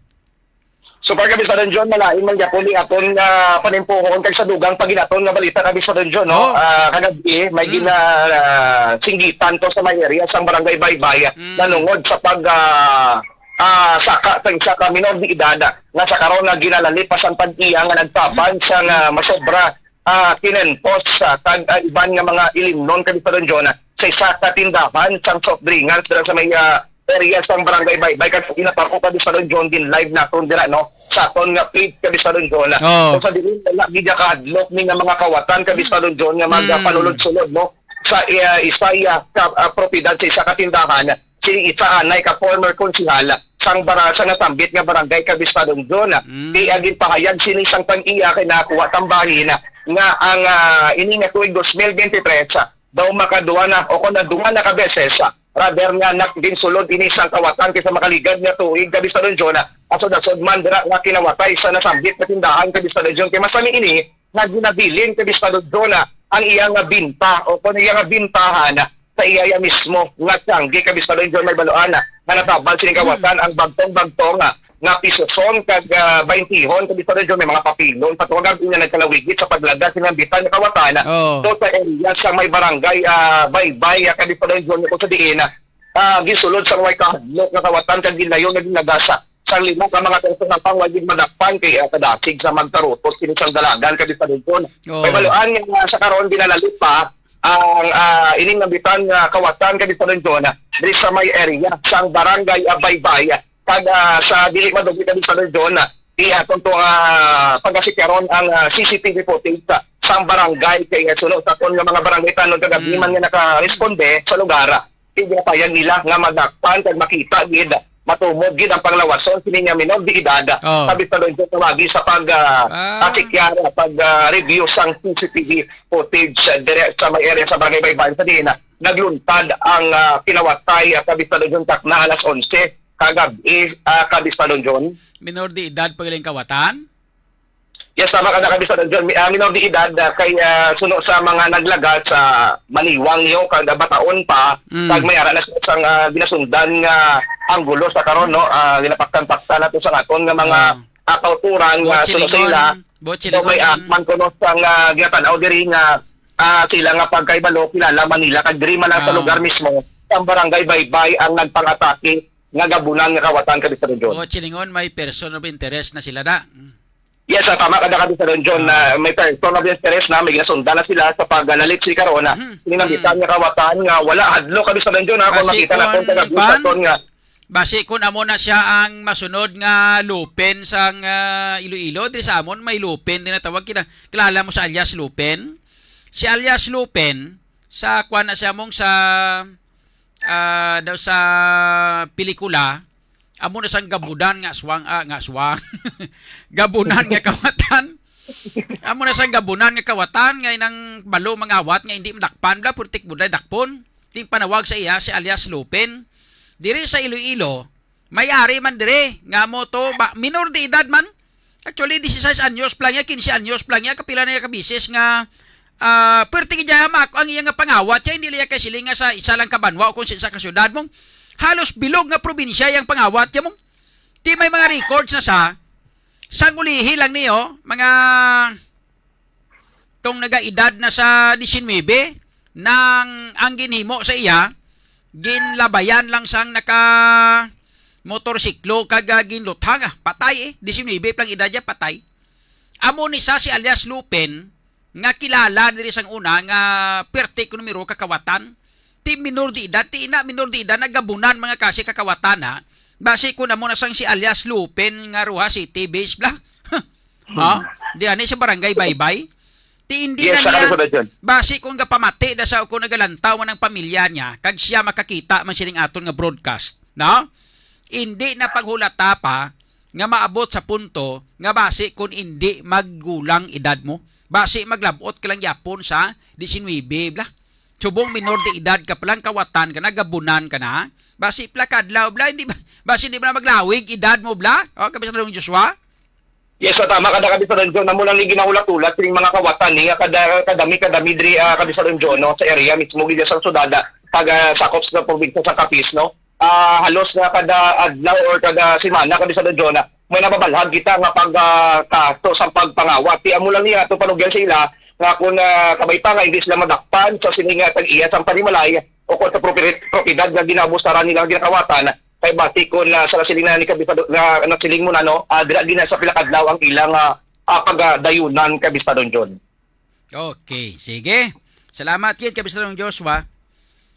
So far, Kabisado John, malain man gyapon ni aton nga panimpuhon kag sa dugang paginaton nga balita, Kabisado John, no? Oh. Ah, kagab-i, may Mm. gina, ah, singgitan to sa may area sang Barangay Baybay, Mm. nanungod sa pag, ah, ah, saka sa isa ka minor de edad nga sa karon nga ginalalip pa sang pag-iya nga nagtabang sang, ah, masobra, ah, kinentos, ah, kag, ah, iban nga mga ilimnon, Kabisado John, sa isa ka tindahan sang soft drinks dira sa may, ah, area sang Barangay Baybay, kag sa ginapako, Kabisado John, din live naton dira, no, sa aton nga page, Kabisado John. Oh. So, sa diin wala gid kahadlok ni nga mga kawatan, Kabisado John, nga Mm. magpanulod-sulod, no, sa, ah, isa ya ka, ah, propiedad sa isa ka tindahan, si isa anay ka former konsehal sang bara-, sa nasambit nga barangay, Kabisado John. Mm. Kay ang ginpahayag sini sang pag-iya kay nakuha tambahin nga ang, ah, ini nga tuig dos mil benti tres, ah, daw makaduha na o kon duha na ka beses, ah, rather nga nag-, ginsulod ini sang kawatan kay sa makaligad nga tuig, Kabisado John, ah, asod-asod man dira nga kinawatay sa nasambit nga tindahan, Kabisado John, kay masami ini nga ginabilin, Kabisado John, ah, ang iya nga binta o kon iya nga bintahan, ah, sa iya mismo nga tiyangge, Kabisado John. May baluan, ah, nga natabal sining kawatan ang bagtong-bagtong, ah, nga pisuson kag, ah, baintihon, Kabisado John. May mga papilon pa to, kag unya nagkalawigit sa paglaga sa nambitan nga kawatan, ah, Oh. to sa area sa may barangay, ah, Baybay, ah, Kabisado John, kung sa diin, ah, ah, gisulod sa way kahadlok nga kawatan kag gilayon nga ginagasa sang lima ka mga tawo sa Sampang, wa gid madakpan kay, ah, kadasig sa magtarutos kini sang dalagan, Kabisado John. Oh. May baluan nga, ah, sa karon ginalalip pa ang, ah, ining nambitan nga kawatan, Kabisado John, diri sa may area sang barangay, ah, Baybay, kag, ah, sa dili madugay, Kabisado John, ah, i-, aton to, ah, pagasikiron ang, ah, C C T V footage sa, sang barangay kay, ah, suno sa aton nga mga barangay tanod kagab-i Mm. man nga nakaresponde sa lugar, ah, ginapayag nila nga madakpan kag makita gid matumod gid ang panglawason sini nga minor de edad. Oh. Sabi sa Lonjo, tawagi sa pag, ah, Ah. ah, check-, ah, pag, ah, review sang C C T V footage, ah, dire sa may area sa Barangay Baybayon sa diin, ah, nagluntad ang, ah, kinawatay, ah, Kabistadong John, takna alas onse kagab-i, ah, Kabistadong John. Minor de edad pa galing kawatan? Yes, tama ka na, Kabistadong John. Mi-, ah, minor de edad, ah, kay, ah, suno sa mga naglaga sa Maniwang yo, kag bataon pa, Mm. kag may ara na sa, sa, ah, ginasundan nga anggulo sa karon, no? Ah, ginapaktan-paktan nato sa aton nga mga, Ah. ah, kauturan nga Buot suno sa ila. Silingon, buot So, may silingon. Akman kuno sa nga ginatanaw diri nga, ah, sila nga pagkahibalo kilala man nila, kag diri man lang sa Ah. lugar mismo, sa Barangay Baybay ang nagpang-atake nga gabunan nga kawatan, Kabistadong John. Buot silingon, may person of interest na sila da. Mm. Yes, ah, tama ka na, Kabistadong John, Ah. na may person of interest na, may ginasundan na sila sa paglalit si karon, ah. Mhm. Ini nga Mhm. bisan nga kawatan nga wala hadlok, Kabistadong John, ah, kung Basi makita naton kun, taga kwan, Bukidnon nga. Basi kun amo na siya ang masunod nga Lupin sang, ah, Iloilo, diri sa amon may Lupin din na tawag, kina-, kilala mo sa alias Lupin? Si alias Lupin, sa kwan na siya mong sa, ah, daw sa pelikula, amo na sang gabunan nga aswang, ah, nga aswang. Gabunan nga kawatan. Amo na sang gabunan nga kawatan nga inang balo mangawat nga hindi madakpan bla, purtik budlay dakpon. Ting panawag sa iya si alias Lupin. Diri sa Iloilo, may ari man diri nga mo to, ba, minor de edad man. Actually, dieciséis anyos pa lang niya, quince anyos pa lang niya, kapila na niya kabisis nga, ah, pwerte gid niya hamak ang iya nga pangawat siya, hindi niya kay siling nga sa isa lang ka banwa o kung sa isa ka syudad mong halos bilog nga probinsya yang pangawat niya mong. Ti may mga records na sa, sang ulihi lang niyo, mga tong nagaedad na sa diecinuebe, nang ang ginhimo sa iya, ginlabayan lang sang naka motorsiklo kag, ah, ginluthang, ah, patay, eh, diecinuebe pa lang edad niya, patay. Amo ni sa si alias Lupin, nga kilala diri sang una nga perte ko numero kakawatan. Ti minor de edad, ti ina minor de edad, nagabunan mga kasi kakawatan, ha. Basi ko na mo na sang si alias Lupin nga Roxas City base bla. Ha? Di ani sa Barangay Baybay? Ti hindi Yes, na sa niya, Kalusudan, John. Basi kung gapamati na sa kung nagalantaw man ang pamilya niya, kag siya makakita man sining aton nga broadcast, no? Hindi na paghulata pa nga maabot sa punto nga basi kung hindi maggulang edad mo, basi maglabot ka lang yapon sa diecinuebe, bla. Subong minor de edad ka pa lang, kawatan ka na, gabunan ka na, basi pila ka adlaw, bla, hindi ba, basi hindi ba na maglawig edad mo, bla? O, Kabistadong Joshua? Yes, so tama ka na, Kabistadong John. Amo lang ni ginahulat-hulat sining mga kawatan ni, ah, kada, kadami, kadami diri, ah, Kabistadong John, no, sa area mismo, gid sa syudad, ah, taga sakop sa probinsya sa Capiz, no? Ah, halos nga kada adlaw or kada semana, Kabistadong John, ah, may nababalhag kita nga pag, ah, kaso sa pagpangawat. Ti amo lang ni ato panugyan sa ila nga kung, ah, kabay pa nga hindi sila madakpan sa sini nga tag-iya sang panimalay o kung sa propri-, propiedad nga ginabustaran nila nga ginakawatan, kay basi kung, ah, sa nasiling na ni Kabisado, nga nasiling mo na, no, ah, dira gina sa pila ka adlaw ang ilang, ah, ah, pagadayunan, Kabistadong John. Okay, sige. Salamat gid, Kabistadong Joshua.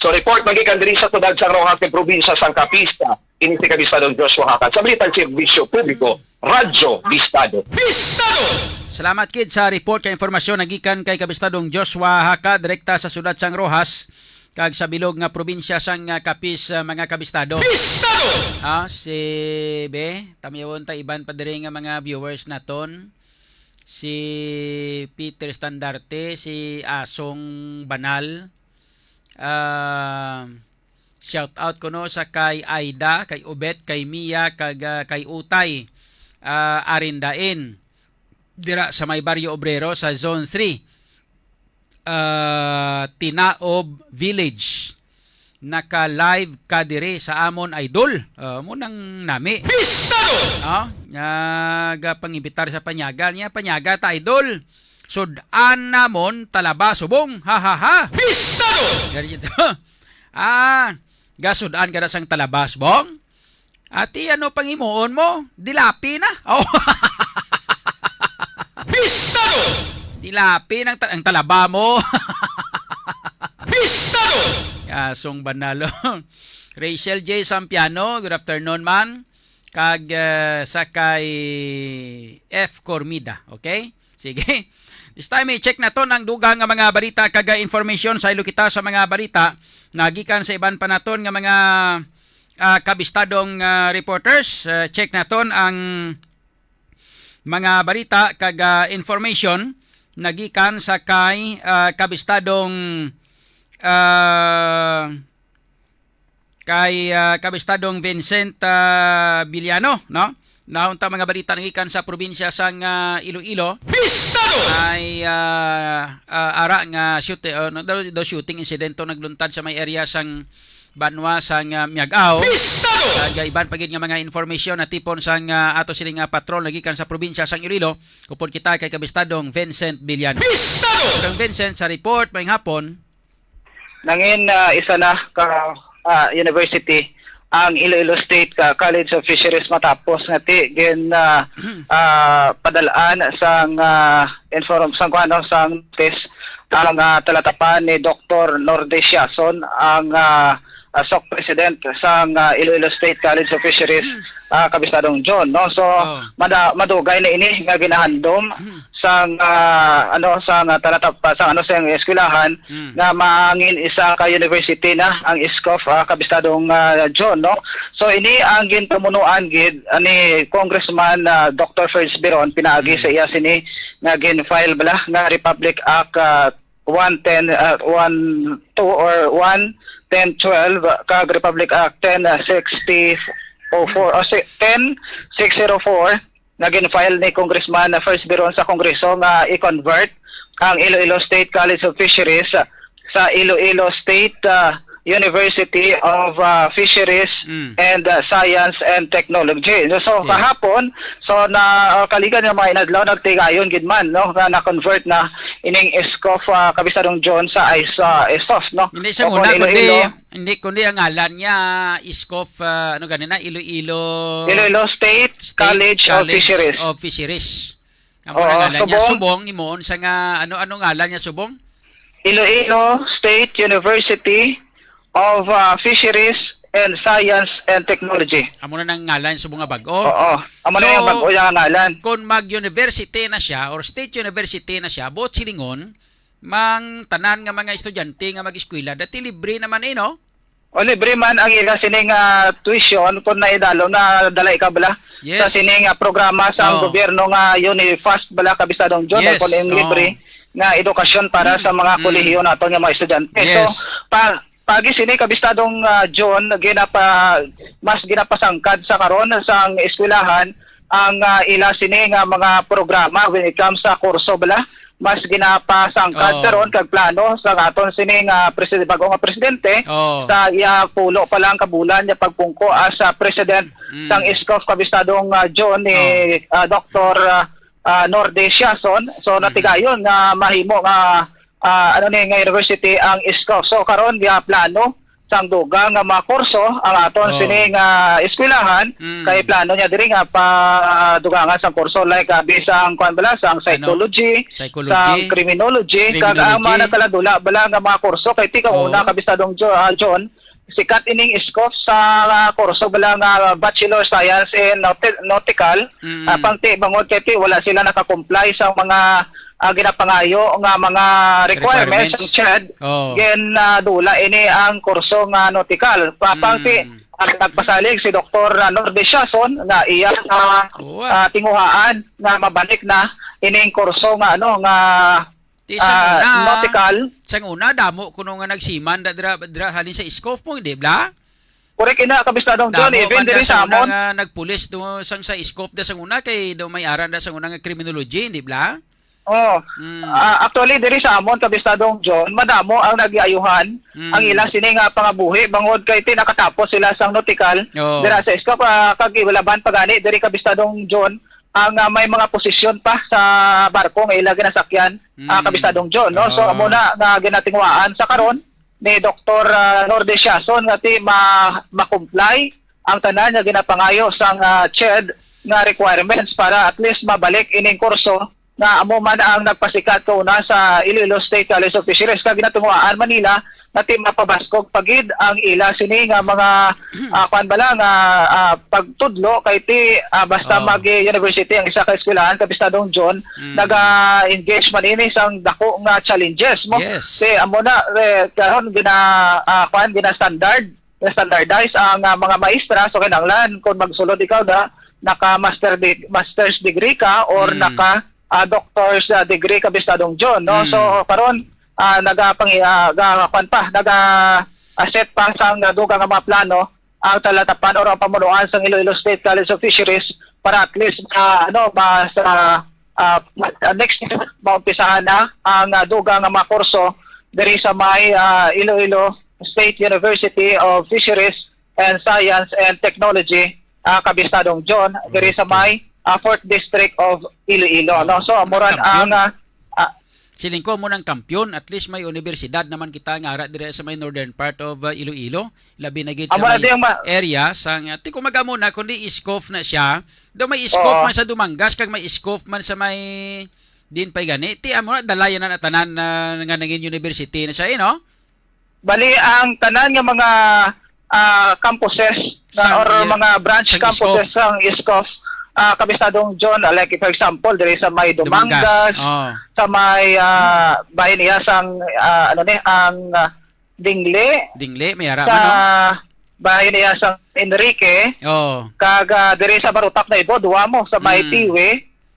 So, report magikan diri sa syudad sang Roxas, sa probinsya sang Capiz, ini si Kabistadong Joshua Hakan sa Balitang Serbisyo Publiko, Radyo Bistado. Bistado! Salamat gid sa report kag impormasyon nagikan kay Kabistadong Joshua Hakan, direkta sa syudad sang Roxas, kag sa bilog nga probinsya sang, ah, Capiz, ah, mga kabistado. Bistado! Ah, si, be, tamyawon ta iban pa diri nga mga viewers naton. Si Peter Standarte, si Asong Banal. Ah, shout out kuno sa kay Aida, kay Obet, kay Mia, kag, ah, kay Utay, ah, Arindain. Dira sa may Barrio Obrero sa Zone three. Ah, Tinaob Village. Naka-live ka diri sa amon, idol. Ah, mo nang nami. Bistado! Ah, nga gapangimbitar sa panyaga. Niya, panyaga ta, idol. Sud-an namon, talaba, subong. Ha, ha, ha. Bistado! Ganito. Ah, gasud-an ka na sang talaba, subong? Ati, ano pang himuon mo? Dilapi na. Oh. Bistado! Dilapi ng ta-, ang talaba mo. Bistado! Asong Banalo. Rachel J Sampiano, good afternoon, man. Kag, eh, sa kay F Cormida, okay? Sige. This time, i-check naton ang dugang nga mga balita kag, ah, information. Saylo kita sa mga balita nagikan sa iban pa naton nga mga, ah, kabistadong, ah, reporters. Ah, check naton ang mga balita kag, ah, information nagikan sa kay, ah, kabistadong, ah, kay, ah, kabistadong Vincent, ah, Villano, no? Naunta mga balita nagikan sa probinsya sang, ah, Iloilo. Bistado! Ay, ah, ah, ara nga shoot-, ah, no, daw, daw shooting incident to nagluntad sa may area sang banwa sang, ah, Miagao. Bistado! Kag, ah, iban pa gid nga mga information na tipon sang, ah, ato sini nga patrol nagikan sa probinsya sang Iloilo. Upod kita kay kabistadong Vincent Villano. Bistado! Kang Vincent, sa report, may hapon. Nangin, ah, isa na ka, ah, university ang Iloilo State ka College of Fisheries matapos nga ti gin, ah, ah, padalaan sang, ah, inform-, sang kuano, sang notice ang, ah, talatapan ni Doktor Norde Siason, ang, ah, ah, S O C president sang, ah, Iloilo State College of Fisheries, ah, kabistadong John, no? So, Oh. mada-, madugay na ini nga ginahandom sang, ah, ano, sang, ah, talatap-, sang, ano, sang eskwelahan Mm. nga mangin isa ka university na ang S C O F, ah, kabistadong, ah, John, no? So, ini ang ginpamunuan gid, ah, ni Congressman, ah, Doktor Ferds Biron pinaagi Mm. sa iya sini nga gin-file bala nga Republic Act, ah, one ten, ah, one two or one ten twelve, ah, kag Republic Act ten sixty oh four, o si-, ten six zero four, nga gin-file ni Congressman Ferds Biron sa Kongreso nga i-convert ang Iloilo State College of Fisheries sa Iloilo State, ah, University of, ah, Fisheries Mm. and, ah, Science and Technology. So, Yes. kahapon, so, na, ah, kaligan nga mga inadlaw, nagtigayon gid man, no, nga na-convert na ining S C O F, ah, kabistadong John sa is-, ah, S O F, no? Hindi sa O una, kung kundi, Iloilo. hindi, kundi ang ngalan niya, S C O F, ah, ano ganina, Iloilo Iloilo State State College of College Fisheries. of Fisheries. Amo Oo, na ngalan niya, subong. Subong, himuon sa nga, ano, ano ngalan niya, subong? Iloilo State University of, ah, Fisheries and Science and Technology. Amo na nang ngalan subong nga bag-o. Oo, amo na So, yung bag-o yung ngalan. Kung mag-university na siya or state university na siya, buot silingon, mang tanan nga mga estudyante nga mag-eskwela, dati libre naman eh, no? O, libre man ang ila sining, ah, tuition kung naidalo na dala ika bala Yes. sa sining, ah, programa sa Oh. gobyerno nga UniFAST bala, kabistadong John, Yes, kung yung oo. libre nga edukasyon para sa mga Mm. kolehiyo naton nga mga estudyante. So, Yes. pa-, pagi sini, kabistadong, ah, John, ginapa-, mas ginapasangkad sa karon sang eskwelahan ang, ah, ila sini nga mga programa when it comes sa kurso bala, mas ginapasangkad Oh. karon kag plano sa aton sini nga presid-, bag-o nga presidente Oh. sa iya pulo pa lang ka bulan niya pagpungko as, ah, president Mm. sang S C O F kabistadong, ah, John ni, Oh. ah, Doktor, ah, ah, Norde Siason. So, Mm. natigayon nga mahimo nga, ah, ano ni, nga university ang S C O F. So, karon, ya plano sang dugang nga mga kurso ang aton Oh. sini nga eskwelahan, Mm. kay plano niya diri nga padugangan sang kurso like, ah, bisang kuan bala sang Ano? psychology, Psychology. sang criminology, kag ang mga Criminology. nagkaladula bala nga mga kurso kay ti kang Oh. una kabistadong Jo-, ah, John, sikat ining S C O F sa, ah, kurso bala nga Bachelor Science in Nauti-, Nautical, Mm. ah, pang ti bangod kay ti wala sila naka-comply sa mga ah, ginapangayo nga mga requirements Requirements. sang CHED, Oh. gin, ah, dula ini ang kurso nga nautical. Papang Mm. ti, ah, nagpasalig si Doktor Norde Siason nga iya nga, Oh, ah. ah, tinguhaan nga mabalik na ining kurso nga, ano, nga, Ti sa ah, una, nautical. Sa una, damo kuno nga nagsiman da, dra, dra, halin sa S C O F mo, di ba? Correct, ina, kabistadong John, Damo even man diri da sa sa una amon. nga nagpulis do sang sa S C O F da sang una kay do may aran da sang una nga criminology, di ba? Oh. Mm. Ah, actually, diri sa amon, kabistadong John, madamo ang nagyayuhan Mm. ang ila sini nga pangabuhi bangod kay ti nakatapos sila sang nautical Oh. dira sa S C O F, ah, kag ilaban pa gani diri, kabistadong John, ang, ah, may mga posisyon pa sa barko nga ila ginasakyan, ah, Mm. kabistadong John, no? So, Ah. amo na nga ginatinguhaan sa karon ni Doktor, ah, Lourdes Siason nga ti ma-, ma-comply ang tanan nga ginapangayo sang, ah, CHED nga requirements para at least mabalik ining kurso nga amo man ang nagpasikat kauna sa Iloilo State College of Fisheries. Kag ginatinguhaan man nila nga ti mapabaskog pa gid ang ila sini nga mga, ah, kuwan bala nga, ah, pagtudlo kay ti, ah, basta Oh. mag-university ang isa ka eskwelahan, kabistadong John, Mm. naga-engage man ini sang dako nga challenges mo. Yes. Ti amo na, eh, karon gina-, ah, kuwan, gina-standard standardize ang, ah, mga maestra. So, kinahanglan kung magsulod ikaw na naka-master de-, master's degree ka or Mm. naka, ah, doctor's, ah, degree ka, Bistadong John, no? Mm. So, karon, ah, nagapangi-, ah, ga-, kwan pa, naga, ah, set pa sang, ah, dugang nga mga plano ang talatapan or ang pamunuan sang Iloilo State College of Fisheries para at least, ah, ano, mas, ah, ah, ah, next year, maumpisahan na ang, ah, dugang nga mga kurso diri sa may, ah, Iloilo State University of Fisheries and Science and Technology, ah, Kabistadong John, diri sa Okay. may, ah, fourth District of Iloilo, no? So, amo ran Champion. ang, ah, ah, Siling ko mo nang kampiyon, at least may universidad naman kita nga ara diri sa may northern part of, uh, Iloilo. Labi na gid sa Amo na may di ang ma- area sa nga, ti kung mag-amo na, kundi iskof na siya. Daw may iskof Oo. man sa Dumangas, kag may iskof man sa may din pa'y gani. Ti amo na, dalayan na natanan na nga nangin university na siya, eh, no? Bali, ang tanan nga mga, ah, campuses na, Sang or i-, mga branch sang campuses iskof. sang iskof, ah, Kabistadong John, ah, like, for example, diri sa may Dumangas. Dumangas, oh. Sa may, ah, bahin niya sang, ah, ano ni, ang, ah, Dingle. Dingle, may ara Sa man, no? bahin niya sang Enrique. Oh. Kag, ah, diri sa Marutak na ibo, duwa mo, sa may Mm. Tiwi.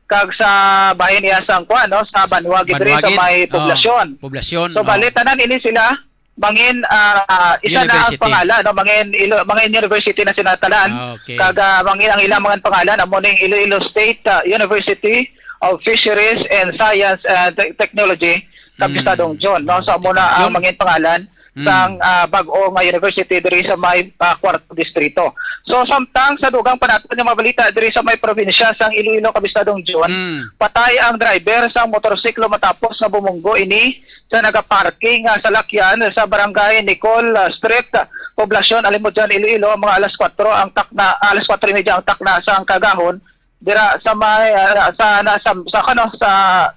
Kag sa bahin niya sang kuan, no, sa Banwa gid diri sa Banwa gid. may Oh, Poblasyon. Poblasyon, So, oh. bali, tanan ini sila, mangin, ah, isa na ang University. pangalan, no, mangin ilo-, mangin university na sila tanan. Ah, okay. Kag, ah, mangin ang ilang mga pangalan, amo ning Iloilo State, ah, University of Fisheries and Science and Te-, Technology, Mm. Kabistadong John, no? So, amo na ang Technology. mangin pangalan Mm. sang, ah, bag-o nga university diri sa may, ah, Kwarto Distrito. So, samtang sa dugang pa naton nga mga balita diri sa may probinsya sang Iloilo, Kabistadong John, Mm. patay ang driver sang motorsiklo matapos nga bumunggo ini sa nagaparking nga salakyan sa Barangay Nicole, ah, Street, Poblacion, Alimodian, Iloilo, mga alas kuwatro ang takna, alas kuwatro y media ang takna sang kagahon dira sa may, ah, sa, na, sa, sa, ano, sa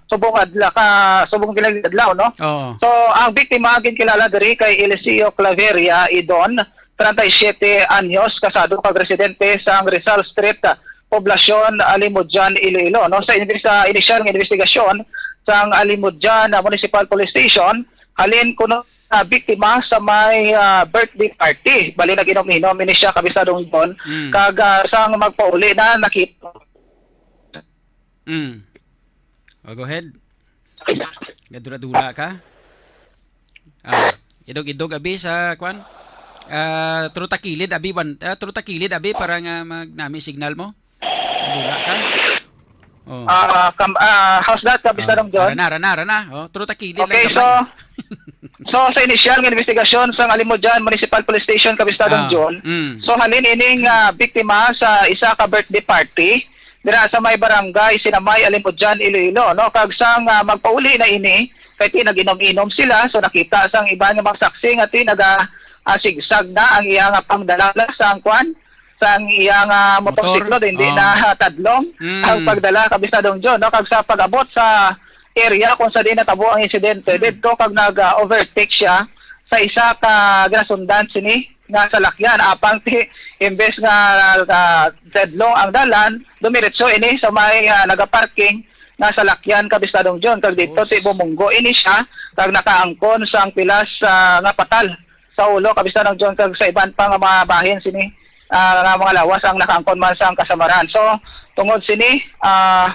subong adla-, ka, subong ginadlaw, no? Oo. So, ang biktima ginkilala diri kay Eliseo Claveria Idon, treinta y siete anyos, kasado kag residente sang Rizal Street, Poblacion, Alimodian, Iloilo, no? Sa inves-, sa inisyal nga investigasyon sang Alimodian, ah, Municipal Police Station, halin kuno ah, biktima sa may, ah, birthday party. Bali, nag-inom-inom ini siya, Kabistadong John. Mm. Kag, ah, sang magpauli na, nakita. Mm. Oh, go ahead. Gadula-dula ka. Ah, idog-idog abi sa kwan. Ah, tulo ta kilid abi ban-, ah, tulo ta kilid abi para nga mag-, nami signal mo. Dula ka? Oh. Ah, kam-, ah, how's that, Kabistadong Oh, John? Rana, rana, rana. Oh, tulo ta kilid Okay, lang so, gamay. so sa inisyal nga investigasyon sa Alimodian Municipal Police Station, Kabistadong Ah, John, mm. so halin ining, ah, biktima sa isa ka birthday party dira sa may barangay Sinamay, Alimodian, Iloilo, no? Kag sang, ah, magpauli na ini, kay ti nag-inom-inom sila, so nakita sang iban nga mga saksi nga ti naga, ah, sigsag na ang iya nga pangdala sa ang kwan, sang iya nga Motor? motorsiklo, hindi Oh. na tadlong Mm. ang pagdala, Kabistadong John, no? Kag sa pag-abot sa area kung sa diin natabo ang insidente, Mm. didto kag nag-overtake siya sa isa ka ginasundan sini nga salakyan. Apang ti-, imbes nga, ah, tadlong ang dalan, dumiretso ini sa may, ah, nagaparking nga salakyan, Kabistadong John. Kag didto Os. ti bumunggo ini siya, kag nakaangkon sang pilas, ah, nga patal sa ulo, Kabistadong John, kag sa iban pa nga mga bahin sini, ah, nga mga lawas ang nakaangkon man sang kasamaran. So, tungod sini, ah,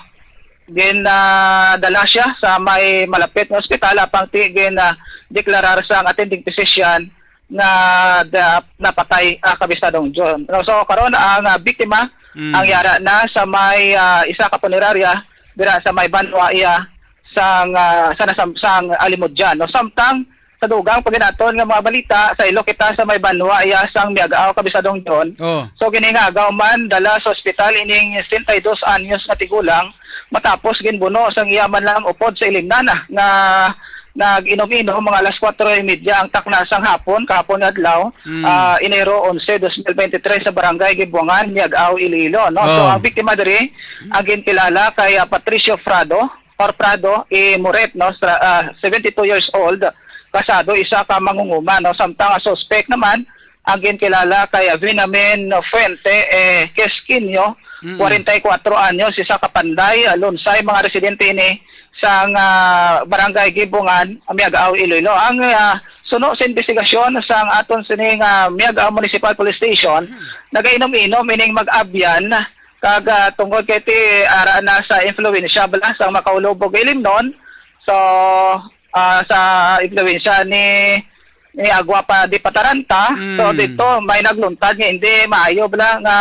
gin, ah, dala siya sa may malapit nga ospital, apang ti gin, ah, deklarar sang attending physician nga da-, napatay, ah, Kabistadong John. No, so, karon ang, ah, biktima, Mm. ang yara na sa may, ah, isa ka punerarya dira sa may banwa iya sang, ah, sa nasam-, sang Alimodian, no? Samtang sa dugang pa gid naton nga mga balita, sa ilo kita sa may banwa iya sang Miag-ao, Kabistadong John. Oh. So, giningagaw man dala sa ospital ining sesenta y dos anyos nga tigulang matapos ginbuno sang iya man lang upod sa ilimnan, ah, nga nag-inom-inom mga alas kuwatro y media ang takna sang hapon, kahapon nga adlaw, Mm. ah, Enero onse, dos mil bente tres, sa Barangay Gibuangan, Miag-ao, Iloilo, no? So, Oh. ang biktima diri, ang ginkilala kay, ah, Patricio Frado, or Prado, eh, Moret, no? Sa, ah, seventy-two years old, kasado, isa ka mangunguma, no? Samtang ang suspect naman, ang ginkilala kay Vinamin Fuente, eh, Quesquinio, Mm. kwarenta y kuwatro anyos, isa ka panday, ah, Lunsay, mga residente ini sang, ah, Barangay Gibongan, Miag-ao, Iloilo. Ang, ah, suno sa investigasyon sang aton sini nga Miag-ao Municipal Police Station, nagainom-inom ining mag-abyan kag, ah, tungod kay ti ara na sa influensya bala sang makaulubog nga ilimnon. So, ah, sa influensya ni ni Agua pa di Pataranta. So, Mm. dito may nagluntad nga hindi maayo bala nga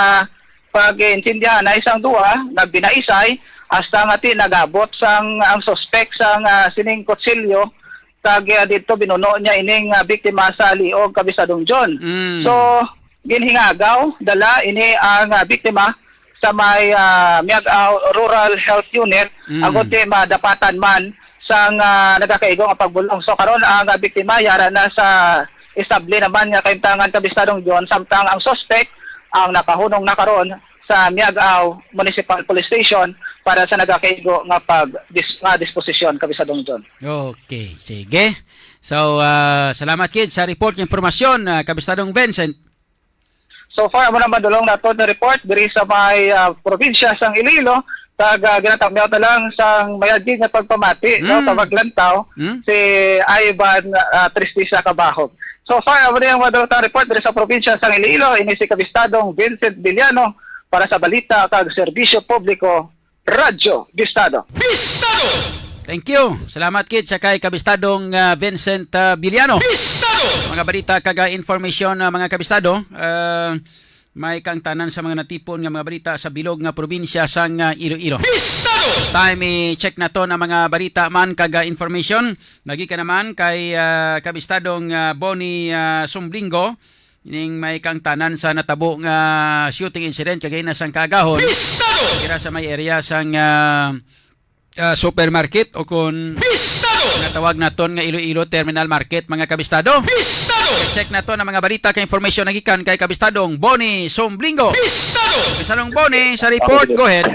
pag-intindihan ay sang duha, nagbinaisay, hasta nga ti nagabot sang ang suspek sang, ah, sining kutsilyo, kag, ah, dito binuno niya ining, ah, biktima sa liog, Kabisadong John. Mm. So, ginhingagaw dala ini ang, ah, biktima sa may, ah, Miag-ao Rural Health Unit, Mm. agod ti madapatan man sang, ah, nagakaigo nga pagbulong. So, karon ang, ah, biktima yara na sa estable naman nga kahimtangan, Kabistadong John, samtang ang suspek ang nakahunong na karon sa Miag-ao Municipal Police Station para sa nagakaigo nga pag dis-, nga disposisyon, Kabistadong John. Okay, sige. So, ah, salamat gid sa report nga impormasyon, ah, Kabistadong Vincent. So far, amo na madulong nato na report diri sa may, ah, probinsya sang Iloilo. Kag, ah, ginatamyaw na lang sang mayad gid nga pagpamati, no, Mm. sa paglantaw, Mm. si Ivan, ah, Tristisa Kabahog. So far, amo na ang madulong na report diri sa probinsya sang Iloilo. Ini si Kabistadong Vincent Villano para sa Balita kag Serbisyo Publiko, Radyo Bistado. Bistado! Thank you. Salamat gid sa kay Kabistadong, ah, Vincent, ah, Villano. Bistado! Mga balita kag, ah, information, ah, mga kabistado, ah, may kaangtanan sa mga natipon nga mga balita sa bilog nga probinsya sang, ah, Iloilo. Bistado! Time i-check naton ang mga balita man kag, ah, information. Nagikan naman kay, ah, Kabistadong, ah, Bonnie, ah, Sumblingo. Ning may kaangtanan sa natabo nga shooting incident kagina sang kaagahon. Bistado! Dira sa may area sang, ah, ah, supermarket o kon Bistado! natawag naton nga Iloilo Terminal Market, mga kabistado. Bistado! Check naton ang mga balita kag information nagikan kay Kabistadong Bonnie Somblingo. Bistado! Kabistadong Bonnie, sa report, go ahead.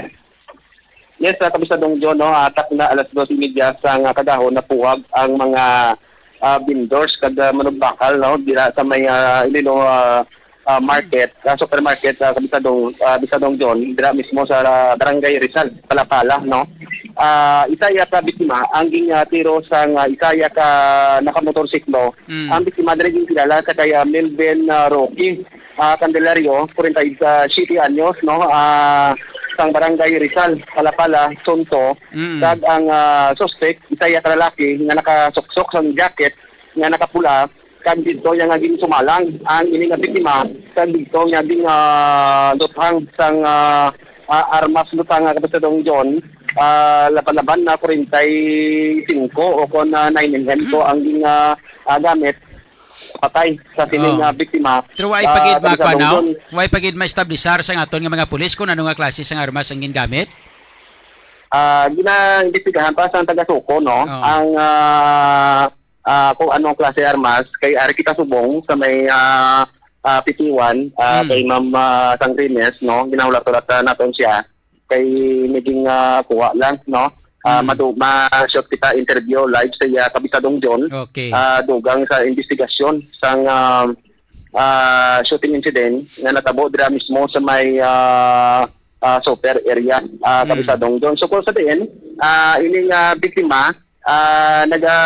Yes, ah, Kabistadong John, no, ah, takna alas dos y media sang kaagahon napuhag ang mga, ah, vendors kag, ah, manugbakal, no, dira sa may, ah, Iloilo, ah, ah, market, ah, supermarket, ah, Kabistadong, ah, Kabistadong John, dira mismo sa, ah, Barangay Rizal, Palapala, no. Ah, isa ya ka biktima ang gin, ah, tiro sang, ah, isa ya ka nakamotorsiklo. Mm. Ang biktima diri ginkilala sa kay, ah, Melvin, ah, Roque, ah, Candelario, forty-seven anyos, no, ah, sang Barangay Rizal, Palapala, Sonto, Mm. kag ang, ah, suspek, isa ya ka lalaki nga nakasuksok sang jacket nga nakapula, kag didto niya nga ginsumalang ang ini nga biktima, kag didto niya gin, ah, luthang sang, ah, ah, armas luthang nga Kabistadong John, ah, laban-laban na forty-five o kon, ah, nine M M to ang gin, ah, ah, gamit. Patay sa sining, Oh. ah, biktima. Pero wala pa gid Ah, makwa, Kabistadong no? John. Wala pa gid ma-establisar sa aton nga mga pulis kung ano nga klase sang armas ang gingamit? Ah, ginaimbestigahan pa sa taga-SOCO, no? Oh. Ang, ah, ah, kung anong klase armas, kay ari kita subong sa may, ah, ah, P T one, ah, Hmm. kay Ma'am, ah, Sangrines, no? Ginahulat-hulat, ah, naton siya. Kay naging, ah, kuha lang, no? Ah, Hmm. madu-, ma-shoot kita interview live sa iya, Kabistadong John. Okay. Ah, dugang sa investigasyon sang, ah, ah, shooting incident nga natabo dira mismo sa may, ah, ah, super area, ah, Hmm. Kabistadong John. So, kung sa diin, ah, ining, ah, biktima, ah, naga,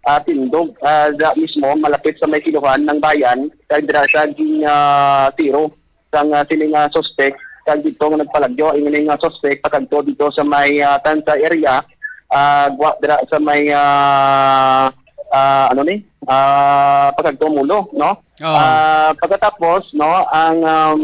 ah, tindog, ah, dira mismo, malapit sa may kiluhan ng bayan, kag dira siya gin, ah, tiro sang, ah, sining, ah, suspek, kag dito nga nagpalagyo ang ining, ah, suspek pakadto dito sa may, ah, Tansa area, ah, gwa dira sa may, ah, ah, ano ni? Ah, pakadto Mulo, no? Oh. Ah, pagkatapos, no, ang, um,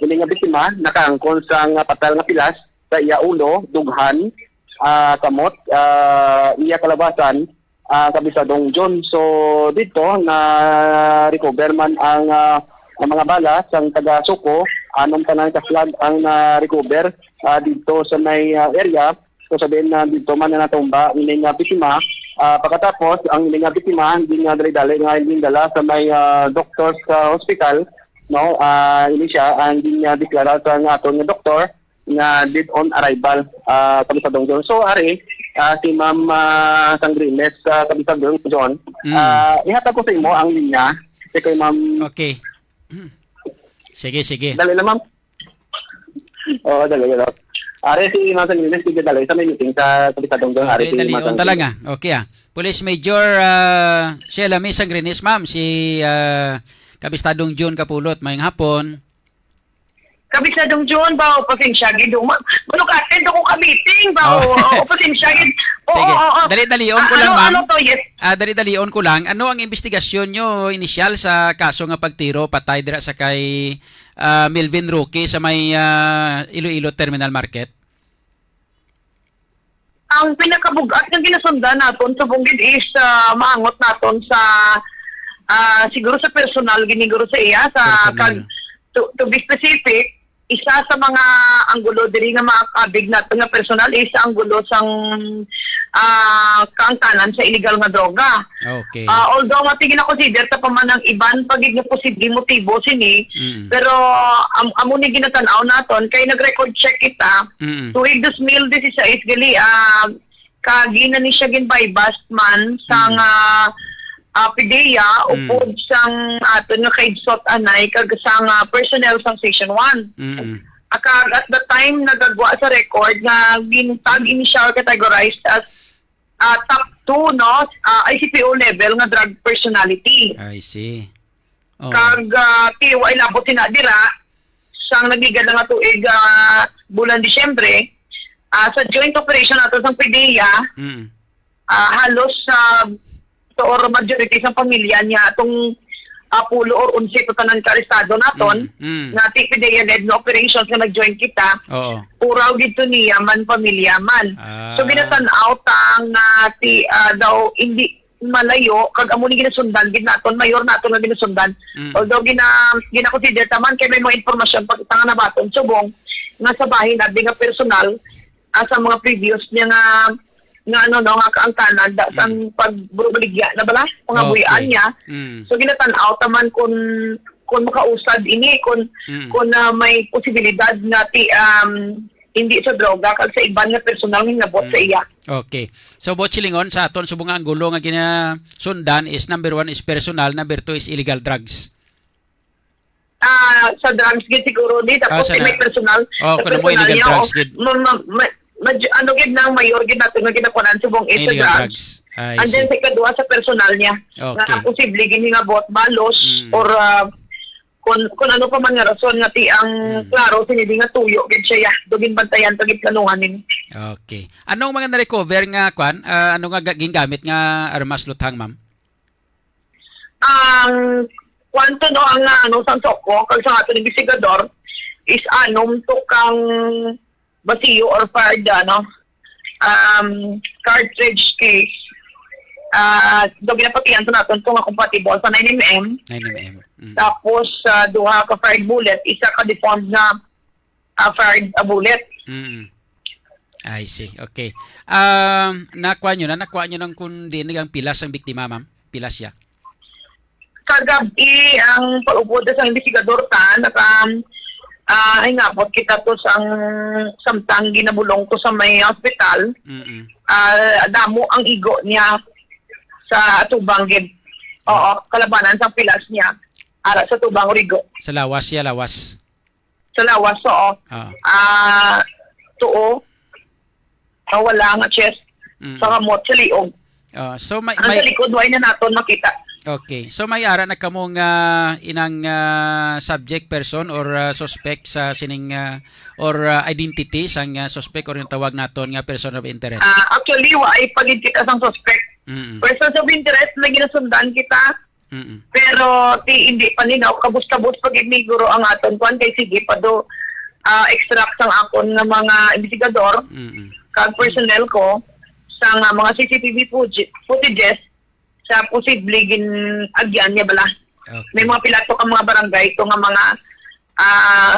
ini nga biktima nakaangkon sang, ah, patal nga pilas sa iya ulo, dughan, ah, kamot, ah, iya kalabasan, ah, Kabistadong John. So, dito, na-recover man ang, ah, ang mga bala sang taga-SOCO, anom tanan ka slug ang na-recover, ah, dito sa may, ah, area. So, sabihin na dito man na natumba ang ining, ah, biktima. Ah, pagkatapos, ang ining, ah, biktima, hindi nga dali-dali nga hindi dala sa may, ah, doctor sa hospital, no? Ah, ini siya ang hindi niya deklara sa nga aton nga doktor nga dead on arrival, ah, Kabistadong John. So, ari, ah, si Ma'am, ah, Sangrines, ah, Kabistadong John, Mm. ah, ihatag ko sa imo ang linya. Si kay Ma'am Okay. Sige, sige. Dali na, ma'am. Oo, dali na. Ari si Mang Sangrinis, gid dali sa may meeting sa Kabistadong Jun. Ah, ari dali, si dali, Mang on Sangrinis. Talaga. Okay, ah. Police Major, ah, Sheila May Sangrinis, ma'am, si, ah, Kabistadong Jun Kapulot, mayong hapon. Kabistadong Jun, ba, o, pasensya, gid, uma-, manug-attend ako ka meeting, ba, Oh. o, o, pasensya, gid. Oo, Sige. oo, oo. Dali-dalion ko Ah, lang, ano, ma'am. ano to, yes. Ah, dali-dalion ko lang. Ano ang investigasyon nyo inisyal sa kaso nga pagtiro patay dira sa kay, ah, Melvin Roque sa may, ah, Iloilo Terminal Market? Ang pinakabug-at nga ginasundan naton subong gid is, ah, maangot naton sa, ah, siguro sa personal, gid siguro sa iya, sa Personal. kag to, to be specific, isa sa mga anggulo diri nga makakabig naton nga personal is sa anggulo sang, ah, kaangtanan sa illegal nga droga. Okay. Ah, although nga gina-consider ta pa man ang iban pa gid nga posibleng motibo sini, Mm. pero am-, amo ni ginatan-aw naton kay nag-record check kita. Mm. Tuig dos mil dieciséis gali, ah, kagi na ni siya gin-buy-bust man sang, Mm. ah, ah, PDEA Mm. upod sang aton nga kaibsot anay kag sang, ah, personnel sang Station one. Mm. Ah, kag at the time nagagwa sa record nga gin-tag ini siya or categorized as ah, top two, no? Ah, I C P O level nga drug personality. I see. Oh. Kag, ah, ti-, wa ilabot sina dira, sang nagligad na nga tuig, ah, bulan Disyembre, ah, sa joint operation nato sang PDEA, Mm. ah, halos, ah, to or majority sang pamilya niya, atong, ah, pulo or onse to tanan ka arestado naton, Mm, mm. nga ti-, PDEA led nga operations nga nag-join kita, Oo. puraw gid to niya man, pamilya man. Ah. So, ginatan-aw ta nga ti-, ah, daw hindi malayo, kag amo ni ginasundan gid naton, mayor naton nga ginasundan. Mm. Although gina-, gina-consider ta man kay may mga impormasyon pa kita nga nabaton subong nga sa bahin abi nga personal, ah, sa mga previous niya nga, nga ano, no, nga kaangtanan da sang Mm. pagburubaligya na bala, mga Okay. buhian niya. Mm. So, ginatan-aw ta man kun, kun makausad ini, kun, Mm. kun, ah, may posibilidad nga ti-, um, hindi sa droga, kag sa iban nga personal nga nabot sa Mm. iya. Okay. So, Boss Chilingon, sa aton subong nga anggulo nga ginasundan is number one is personal, number two is illegal drugs. Ah, sa drugs gid siguro ni, Ah, tapos sa may na-, personal, oh, sa kung ano mo personal illegal niya, drugs o gid. ma-, ma-, ma-, ma-, ano gid nang mayor gid nato nga ginakuanan subong is sa Illegal drugs. drugs. I And then see. sa ikaduha sa personal niya, Okay. nga posible gid nga buot balos Mm. or, ah, kun, kun ano pa man nga rason nga ti ang Mm. klaro sini di nga tuyo gid siya, ya. Do ginbantayan pa gid planuhan nini. Okay. Anong mga na-recover nga kwan? Ah, ano nga ga-, gingamit nga armas luthang, ma'am? Ang kwanto, no, ang, ah, ano, sang SOCO, kag sa aton investigador, is anom to kang basiyo or fired, ano, um, cartridge case. Ah, do ginapatihan sa naton to nga compatible sa nine M M. Nine M M. Mm. Tapos, ah, duha ka fired bullet, isa ka deformed nga, ah, fired, ah, bullet. Mm. I see. Okay. Um, nakuha nyo na, nakuha nyo nang kung diin ang pilas ang biktima, ma'am? Pilas siya? Kagabi ang pag-upod sa investigador ta, naka, ah, ay ngabot kita to sang samtang ginabulong ko sa may hospital. Mm-mm. Ah, damo ang igo niya sa atubang gid. Oo, kalabanan sang pilas niya. Ara sa tubang urigo. Sa lawas siya, lawas. Sa lawas, oo. Ah. Ah, tuo. Sa wala nga chest. Mm. Sa kamot, sa liog. Ah, so may, Ang may sa likod, wala na naton makita. Okay. So may ara na kamo nga inang, ah, subject person or, ah, suspect sa sining, ah, or, ah, identity sang, ah, suspect or yung tawag naton nga person of interest? Ah, actually, wa ay pagid kita sang suspect. Mm-mm. Persons of interest na ginasundan kita. Mm-mm. Pero ti hindi pa ni, no, kabus-kabus pa gid ni guro ang aton kwan kay sige pa do, ah, extract sang akon nga mga investigador Mm-mm. kag personnel ko sa nga mga C C T V footage-, footages sa posible gin-agyan niya bala. Okay. May mga pila to ka mga barangay to nga mga, ah,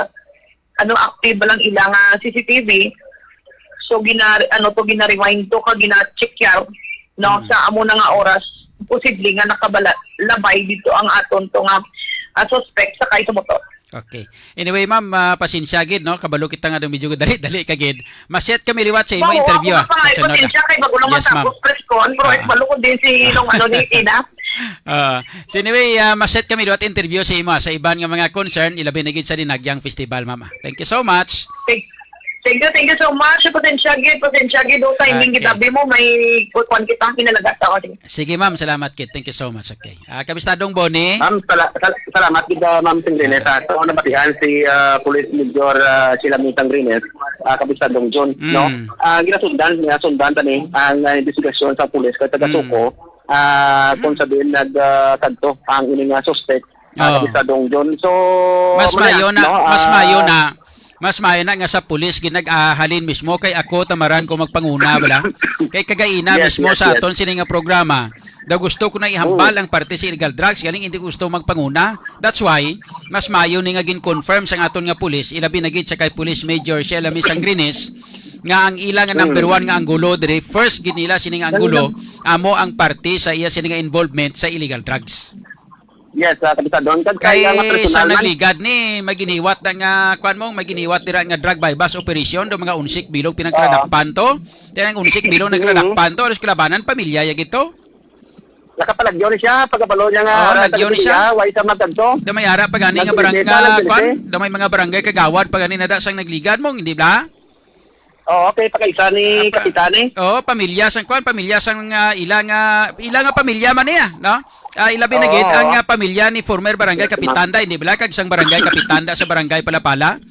ano, active lang ila nga C C T V. So, gina-, ano to, gina-rewind to, kag gina-check yan, no? Mm. Sa amo na nga oras, posible nga nakabala-, labay dito ang aton to nga, ah, suspect sa kay sa motor. Okay. Anyway, ma'am, ah, pasensya gid, no? Kabalo kita nga medyo dali-dali ka gid. Maset kami liwat sa imo Oo, interview, ako ah, pa nga, kasunod, ah. Pasensya kay bago lang Yes, ma'am. matapos press con, pero Ah. ay balo ko din si nung ano ni Tina. Ah, so anyway, ah, maset kami liwat interview sa imo, ah, sa iban nga mga concern, ilabi na gid sa Dinagyang Festival, ma'am, ah. Thank you so much. Thank, Thank you, thank you so much. Pasensya gid, pasensya gid. O, timing Okay. gid, abi mo, may kuwan kita, kinalagat ako. Sige. Sige, ma'am. Salamat gid. Thank you so much. Okay. Ah, Kabistadong Bonnie? Ma'am, sala-, sal-, salamat gid, ah, Ma'am Sing Rines. Ah, sa una batihan si, ah, Police Major, ah, Sheila Misang Rines, ah, Kabistadong John, Mm. no? Ah, ginasundan, ginasundan tani ang, ah, investigasyon sa pulis kay taga Mm. Suco, ah, kung Mm. sa diin nag, ah, kadto ang ini nga suspect, ah, Oh. Kabistadong John. So, Mas muna, maayo na, no, mas ah, maayo na, mas maayo na nga sa pulis ginag-ahalin mismo kay ako tamaran ko magpanguna, bala. Kay kagaina Yes, mismo yes, sa yes. aton sini nga programa, daw gusto ko na ihambal Mm. ang parte sa illegal drugs, galing hindi ko gusto magpanguna. That's why, mas maayo ni nga gin-confirm sang aton nga pulis, ilabi na gid sa kay Police Major Sheila May Sangrinis, nga ang ila nga number Mm. one nga anggulo diri, first gid nila sini nga anggulo, Ano amo ang parte sa iya sini nga involvement sa illegal drugs. Yes, ah, Kabisado. Ang kag-, Kay kaya nga sa personal man. nagligad ni, may giniwat na nga, kuwan mo, may giniwat dira nga drug buy-bust operation, do mga unsik bilog pinagkadakpan to. Kaya ang unsik bilog Mm. nagkadakpan to, alos kalabanan, pamilya ya gito. Nakapalagyo ni siya, pagkabalo niya nga, Oo, ara, lagyo ni siya. Why sa magkadto? Da may ara pa gani nga Nagdilita, barang-, nga, nagdilita. kuwan, da may mga barangay kagawad pa gani na da sang nagligad mo, hindi ba? Oo, okay, pakaisa ni Ah, pa-, Kapitan, eh. Oo, pamilya sang kuwan, pamilya sang, ah, ila nga, ila nga pamilya man niya, no? Ah, ilabi na Oo, gid ang, oo. ah, pamilya ni former barangay Yes, ma'am. kapitan da, hindi ba? Kag sang barangay kapitan da sa barangay Palapala.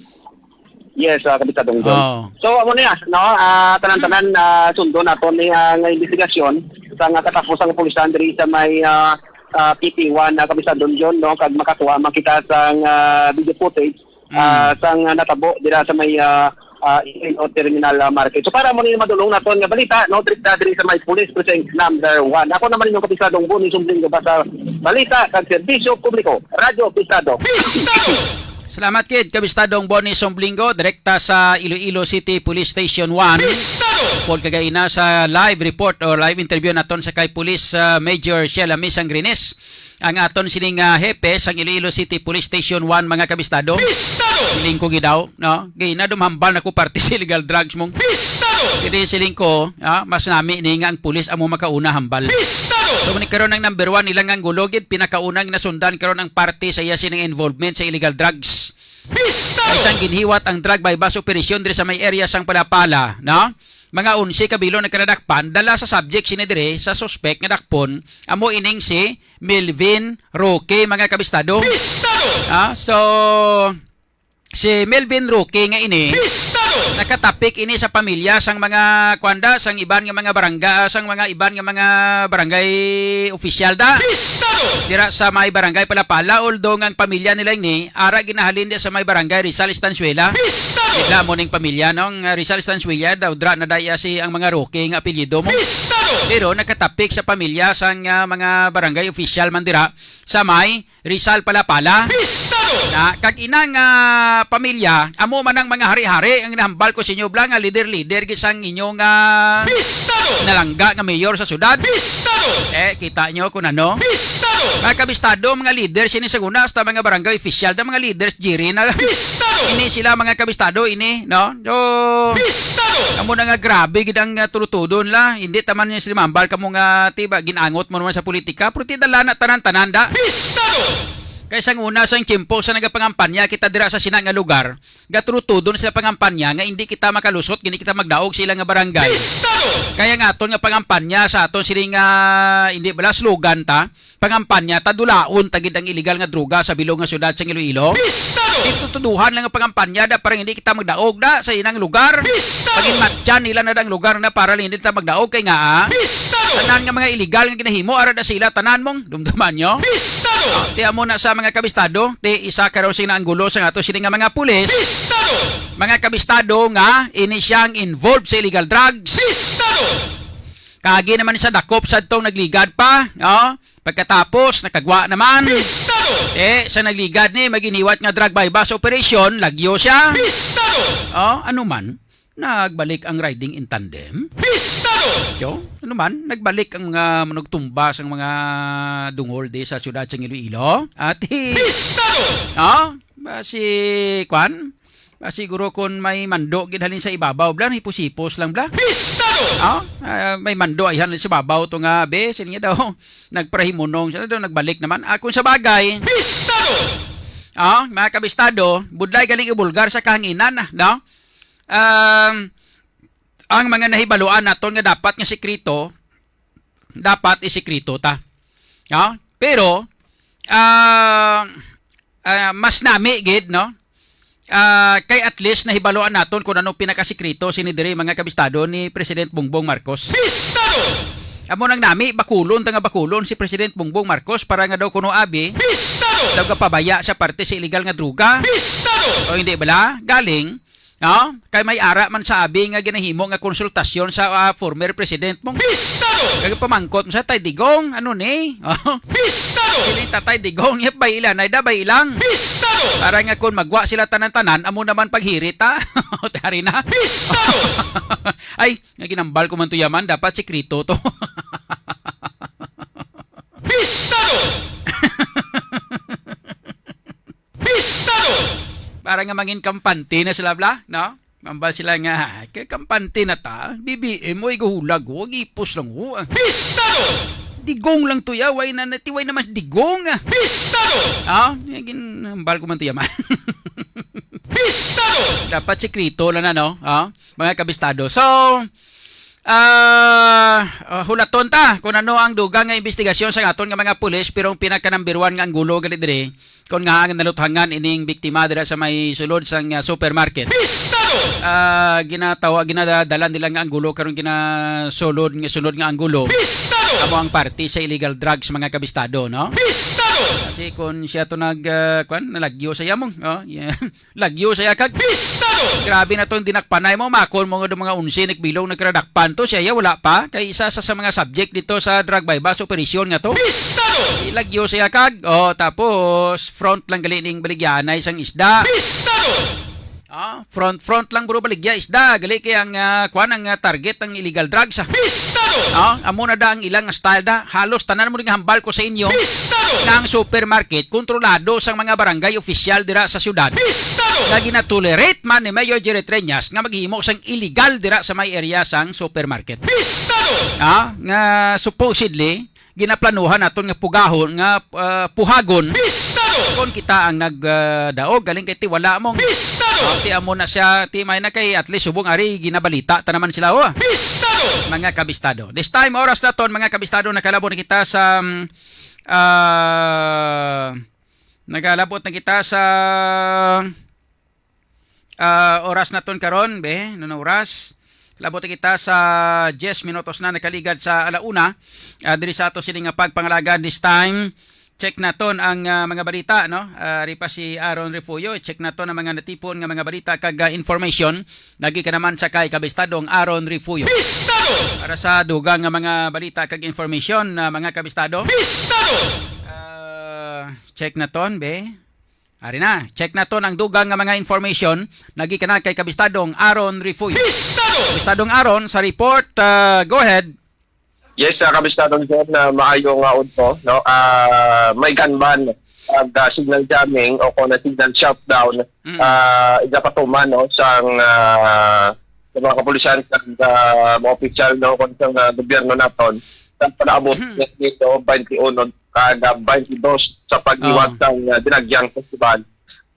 Yes, ah, Kapitan Dong John. Oo. So, amo niya, no? Ah, tanan-tanan, Mm. ah, sundo nato ni, ah, nga investigasyon sa nga katapos ang pulisan diri sa may, ah, ah, P P one, ah, Kapitan Dong John, no? Kag makakuha man kita sang, ah, video footage ah, Mm. sang natabo dira sa may, ah, ah, Iloilo Terminal, ah, Market. So, para mo ni madulong naton nga balita, no, diri, diri sa may Police Precinct number one. Ako naman inyong kapisadong Bonnie Sumbling, ba sa balita kag serbisyo publiko, Radyo Pistado. Salamat kid, Kabistadong Bonnie Sumblingo, direkta sa Iloilo City Police Station one. Paul Kagaina sa live report o live interview naton sa kay Police, ah, Major Sheila May Sangrinis. Ang aton sining, ah, hepe sang Iloilo City Police Station one, mga kabistado. Bistado! Siling ko gid daw, no? Kay nadumhambal na ko parte sa illegal drugs mong. Bistado! Kini siling ko, ah, mas nami ni nga ang pulis amo makauna hambal. Bistado! So, mani karon ang number one nila nga gulo gid, pinakaunang nasundan karon ang parte sa iya sining involvement sa illegal drugs. Bistado! Kay sang ginhiwat ang drug buy-bust operation diri sa may area sang Palapala, no? Mga onse ka bilog nagkadakpan, dala sa subject sini diri sa suspek nga dakpon, amo ining si Melvin Roque, mga kabistado. Bistado! Ah, so, si Melvin Roque nga ini, Bistado! nakatapik ini sa pamilya sang mga, kuwan da, sang iban nga mga barangay, sang mga iban nga mga barangay opisyal da. Bistado! Dira sa may barangay Palapala, although nga ang pamilya nila ini, ara ginahalin di sa may barangay Rizal Estanzuela. Bistado! Bigla mo ning pamilya, no? Ang, ah, Rizal Estanzuela, daw dra na daya si ang mga Roque nga apelyido mo. Bistado! Pero nakatapik sa pamilya sang, ah, mga barangay opisyal man dira sa may Rizal Palapala. Bistado! Na, kag inang, ah, pamilya, amo man ang mga hari-hari ang nahambal ko sa inyo, bla, nga leader-leader gid sang inyong, ah, Bistado! nalangga nga mayor sa syudad. Bistado! Eh, kita nyo kung ano. Bistado! Mga kabistado, mga leader, sini sa guna, hasta mga barangay official, da mga leaders, Jerry na. Bistado! Ini sila, mga kabistado, ini, no? So, Bistado! amo na nga grabe gid ang, ah, turutudon la. Hindi taman niya sila mambal kamo nga, tiba, ginangot mo naman sa politika, pero ti dala na tanan-tanan da. Bistado! Kay sang una, sang tiyempo sa nagapangampanya kita dira sa sina nga lugar, gaturutudon sila pangampanya nga hindi kita makalusot, hindi kita magdaog sa ilang nga barangay. Bistado! Kaya nga aton nga pangampanya sa aton sining, ah, hindi bala slogan ta, pangampanya ta, dulaon ta gid ang iligal nga droga sa bilog nga syudad sang Iloilo. Bistado! Ito tuduhan lang ang pangampanya da, para hindi kita magdaog da sa inang lugar. Bistado! Paginmatyan nila na dang lugar na para hindi ta magdaog kay nga, ah, Bistado! tanan nga mga iligal nga ginahimo, ara da sila tanan mong dumduman nyo. Bistado! Ah, tiyan mo na sa mga kabistado, ti isa karon sing naanggulo sa ato sini nga mga pulis. Bistado! Mga kabistado nga ini siyang involved sa illegal drugs. Bistado! Kagi naman sa dakop sa tong nagligad pa, no? Pagkatapos, nakagwa naman. Bistado! Eh, sa nagligad ni, maginiwat nga drug buy-bust operation, lagyo siya. Bistado! Oh, ano man, nagbalik ang riding in tandem. Bistado! Yo, ano man, nagbalik ang mga manugtumba sang mga dungol di sa siyudad sang Iloilo. Ati. Bistado! Oh, ba si, kwan? Ah, siguro kung may mando gid halin sa ibabaw, bla, hipos-hipos lang, bla. Bistado! Ah, ah, may mando ay halin sa ibabaw to nga, be, sino nga daw, nagparahimunong siya daw, nagbalik naman. Ah, kung sa bagay, Bistado! Ah, mga kabistado, budlay galing ibulgar sa kahanginan, ah, no? um, ang mga nahibaluan naton nga dapat nga sikreto, dapat isikreto ta. No? Pero, ah, ah, mas nami gid, no? Ah, kay at least nahibaluan naton kung ano pinakasikreto sini diri, mga kabistado, ni President Bongbong Marcos. Bistado! Amo nang nami, bakulon ta nga bakulon si President Bongbong Marcos para nga daw kuno abi Bistado! Daw kapabaya sa parte sa illegal nga droga. Bistado! O hindi bala? Galing, no? Kay may ara man sa abi nga ginahimo nga konsultasyon sa, ah, former President Bongbong. Bistado! Kag pamangkot mo sa Tay Digong, ano ni? Oh. Bistado! Sini Tatay Digong, yap bay ilan, ay da bay ilang. Bistado! Para nga kung magwa sila tanan-tanan, amo naman paghirit, ha? Tari na. Bistado! Ay, nga ginambal ko man to yaman, dapat sikreto to. Bistado! Bistado! Para nga mangin kampante na sila, bla, no? Mambal sila nga, "Ah, kay kampante na ta, B B M, oy, gahulag, oh, gipos lang, oh." Ah. Bistado! Digong lang to, ya, way na, natiway naman digong, ah. Bistado! Ah, ginambal ko man to yaman. Bistado! Dapat sikreto lang na, no? Ah, mga kabistado. So, ah, ah, hulaton ta kung ano ang dugang nga investigasyon sa aton nga mga pulis, pero ang pinaka number one nga anggulo gali diri, kung nga ang naluthangan ining biktima dira sa may sulod sang, ah, supermarket. Bistado! Ah, ginatawa, ginadala nila nga anggulo, karon ginasulod nga, sunod nga anggulo. Bistado! Amo ang parte sa illegal drugs, mga kabistado, no? Bistado! Kasi kung siya to nag, ah, kwan, nalagyo sa yamong, oh, yeah. Lagyo siya kag Bistado! Grabe na tong dinakpanay mo, makon mo nga mga unsi ni Bilong nagkradakpan to, siya wala pa. Kay isa sa, sa mga subject dito sa drug buy-bust operation nga to. Bistado! Lagyo siya kag, oh, tapos front lang gali ning baligyanay sang isda. Bistado! Ah, front, front lang bro baligya isda. Gali kay ang, ah, kuan ang, ah, target ang illegal drugs, ah. Bistado! Ah, amo na da ang ilang style da. Halos tanan mo ring hambal ko sa inyo Bistado! Nga ang supermarket kontrolado sang mga barangay opisyal dira sa syudad. Bistado! Nga ginatolerate man ni Mayor Jerry Treñas nga maghimo sang illegal dira sa may area sang supermarket. Bistado! Ah, nga supposedly ginaplanuhan naton nga pugahon nga, ah, puhagon Bistado! Kon kita ang nag, ah, daog, galing kay ti wala mong Bistado! Ah, ti amo na siya, ti may na kay at least subong ari ginabalita ta naman sila, oh. Bistado! Mga kabistado. This time, oras naton, mga kabistado, nakalabo na kita sa, mm, ah, nakalabot na kita sa, ah, oras naton karon, be, ano na oras? Labot na kita sa diyes minutos na nakaligad sa ala una. Ah, diri sa ato sini nga pagpangalaga this time, check naton ang, ah, mga balita, no? Ah, ari pa si Aaron Refugio, check naton ang mga natipon nga mga balita kag, ah, information. Nagi ka naman sa kay kabistadong Aaron Refugio. Bistado! Para sa dugang nga mga balita kag information, ah, mga kabistado. Bistado! Ah, check naton, be. Ari na, check naton ang dugang nga mga information. Nagi ka na kay kabistadong Aaron Refugio. Bistado! Kabistadong Aaron, sa report, ah, go ahead. Yes, ah, kabistadong John, na maayo nga udto, no? Ah, may gun ban, ag, ah, signal jamming o kung na signal shutdown, Mm. Ah, igapatuman, no, sang, ah, sa mga kapulisan, sa, ah, mga opisyal, no, kung sa, ah, gobyerno naton, sa palaabot Mhm. nito, twenty-one kag, ah, twenty-two sa paghiwat Oh. sang, ah, Dinagyang Festival.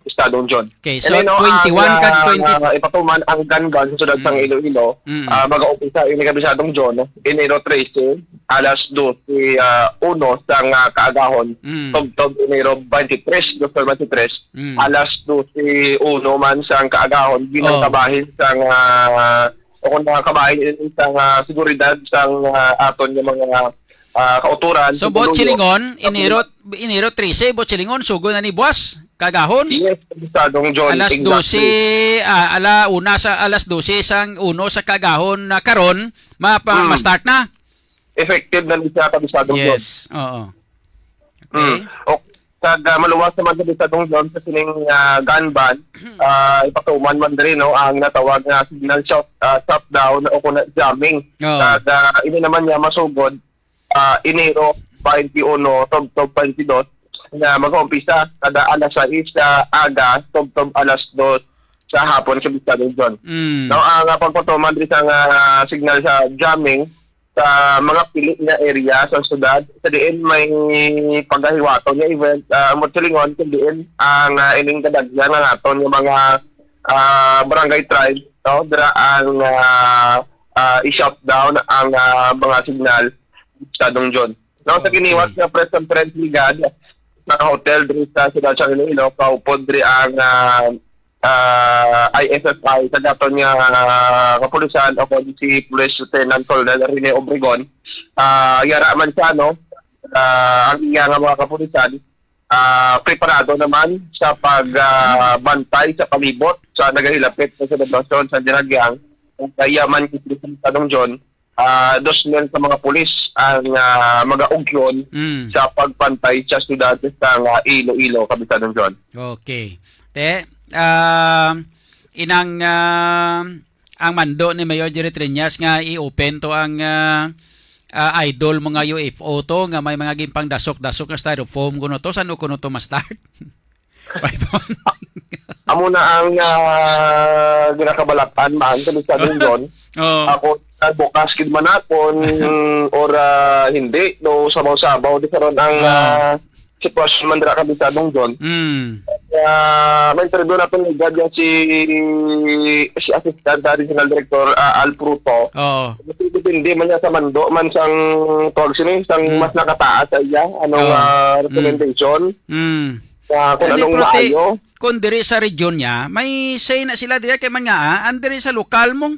Estadong John. Okay, so And then, no, twenty-one ang, kag ah, twenty. Ipatuman ang gun ban sa siyudad sang Mm. Iloilo. Mm. Ah, mag-aumpisa ini, kabistadong John, Enero trese, alas dose, ah, uno sang, ah, kaagahon. Mm. Tubtob Enero twenty-three, dos mil twenty-three, Mm. alas dose uno man sang kaagahon, ginang Oh. kabahin sang, ah, o kung mga kabahin sang, ah, seguridad sang, ah, aton nga mga, ah, kautoran, So, sa Bot Mandaluyong. Silingon, Enero, Enero trese, Bot Silingon, sugo na ni buwas, kagahon? Yes, Sadong John, Alas exactly. dose, ah, ala una sa, alas dose sang uno sa kagahon na karon, ma-, pa-, Hmm. ma-start na? Effective na ni siya, Kabisado John. Yes, oo. Okay. Mm. O, kag, ah, maluwas naman, Kabisado John, sa sining, ah, gun ban, ah, ipatuman man diri, no, ang natawag nga signal shut, ah, shutdown o kung na jamming. Oo. Kag, ah, ini naman niya masugod, ah, Enero twenty-one, tubtob twenty-two, nga mag-umpisa kada alas sais sa aga, tubtob alas dos sa hapon, Kabisado John. Mm. No, ang, ah, pagpatuman diri sa nga signal sa jamming, sa mga pili nga area sa syudad, sa diin may pagahiwaton nga event, ah, amo silingon, kung diin ang, ah, ining kadaghan nga naton nga mga, ah, barangay tribe, no? Dira ang, ah, ah, i-shutdown ang, ah, mga signal, Sadong John. No, sa giniwat Okay. nga press conference ni Gad, sa hotel diri sa siyudad sa Iloilo, kaupod diri ang, ah, ah, I S S I, sa daton nga, ah, kapulisan, o kon si Police Lieutenant Colonel Rene Obregon. Ah, yara man siya, no? Ah, ang iya nga mga kapulisan, ah, preparado naman sa pag, ah, bantay sa palibot sa nagahilapit sa selebrasyon sa Dinagyang. Kaya man, Sadong John, ah, dos mil ka mga pulis ang, ah, magaugyon Mm. sa pagbantay sa siyudad sa, ah, Iloilo, Kapitan John. Okay. Te, ah, inang, ah, ang mando ni Mayor Jerry Treñas nga i-open to ang, ah, ah, idol mo nga U F O to, nga may mga ginpangdasok-dasok nga styrofoam kuno to, san-o kuno to ma-start? Ay, Amo na ang, ah, ginakabalak-an man sa Sadong John. Oh. Ako, ah, bukas gid man nakon or, ah, hindi, do sabaw-sabaw di karon ang, Ah. ah, sitwasyon man dira, Kapitan John. Mm. Ah, may interview naton ni Gad, si, si Assistant Additional Director, ah, Al Pruto. Oo. Kasi depende man niya sa mando man sang, tawag sini, sang Mm. mas nakataas sa iya, anong, Oo. ah, Mm. recommendation. Mm. Ah, kung Hindi, anong pero ti-, maayo. Kung diri sa region niya, may say na sila diri kay man nga, ah, ang diri sa lokal mo.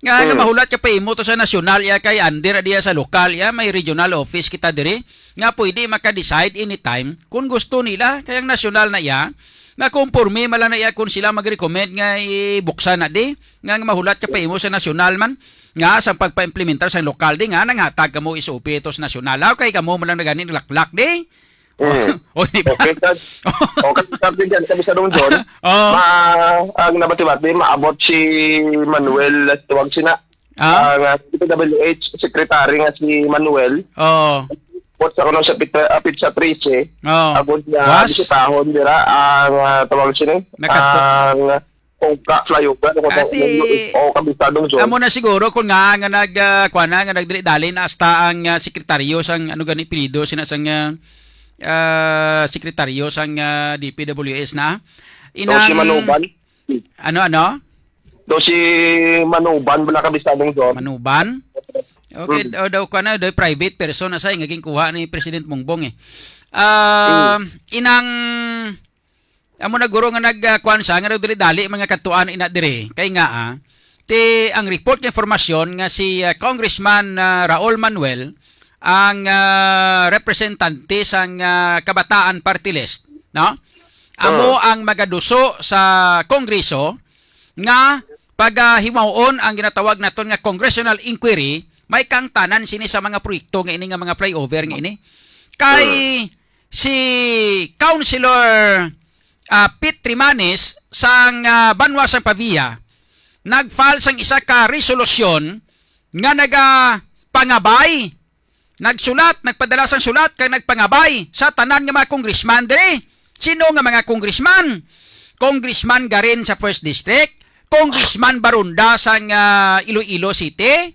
Nga, nga Hmm. mahulat ka pa imo to sa nasyonal, iya kay under diya sa lokal, iya may regional office kita diri. Nga pwede maka-decide anytime kung gusto nila, kay ang nasyonal na iya, na konporme man lang na iya kung sila mag-recommend nga ibuksan na di, nga, nga mahulat ka pa imo sa nasyonal man, nga sa pagpa-implementar sa lokal di, nga nanghatag kamo S O P to sa nasyonal, ah, kay kamo man lang na gani naglaklak di. Mm. O, di ba? Okay, sir. Okay, sir, din dyan, sabi sa Dong John, Oh. ma-, ang nabati-bati, maabot si Manuel, tawag sina, Ah? ang, ah, D P W H secretary nga si Manuel. Oh. Abot sa kuno sa pit-, ah, petsa trese, Oh. abot nga Was? bisitahon dira ang, ah, tawag sini, Nakadto. ang Ungka flyover, ano ko Ati, ba? O, kabisado, John. Amo na siguro kung nga, nga nag, ah, kuwan na, nga nagdali-dali na hasta ang, ah, sekretaryo sang, ano gani, apelyido, sina sang, ah, ah, sekretaryo sang, ah, D P W S na. Daw si Inang Manuban. Ano, ano? Daw si Manuban, wala kabisado, John. Manuban? Okay, Mm. daw, daw, kuwan na, daw private person na sa, nga ginkuha ni President Bongbong eh. Ah, Mm. inang Amo na guro nga nag, ah, kuwan siya, nga nagdali-dali mga katuan ina diri. Kay nga, ah, ti ang report nga informasyon nga si, ah, Congressman, ah, Raul Manuel ang, ah, representante sang, ah, Kabataan Party List, no? Amo Ah. ang magaduso sa Kongreso nga pagahimuon ang ginatawag naton nga congressional inquiry, may kangtanan sini sa mga proyekto nga ini nga mga flyover nga ini. Kay Ah. si Councilor, ah, Pete Trimanes sang, ah, banwa sang Pavia nag-file sang isa ka resolusyon nga nagapangabay, nagsulat, nagpadala sang sulat kag nagpangabay sa tanan nga mga congressman diri. Sino nga mga congressman? Congressman Garin sa First District, Congressman Baronda sang, ah, Iloilo City,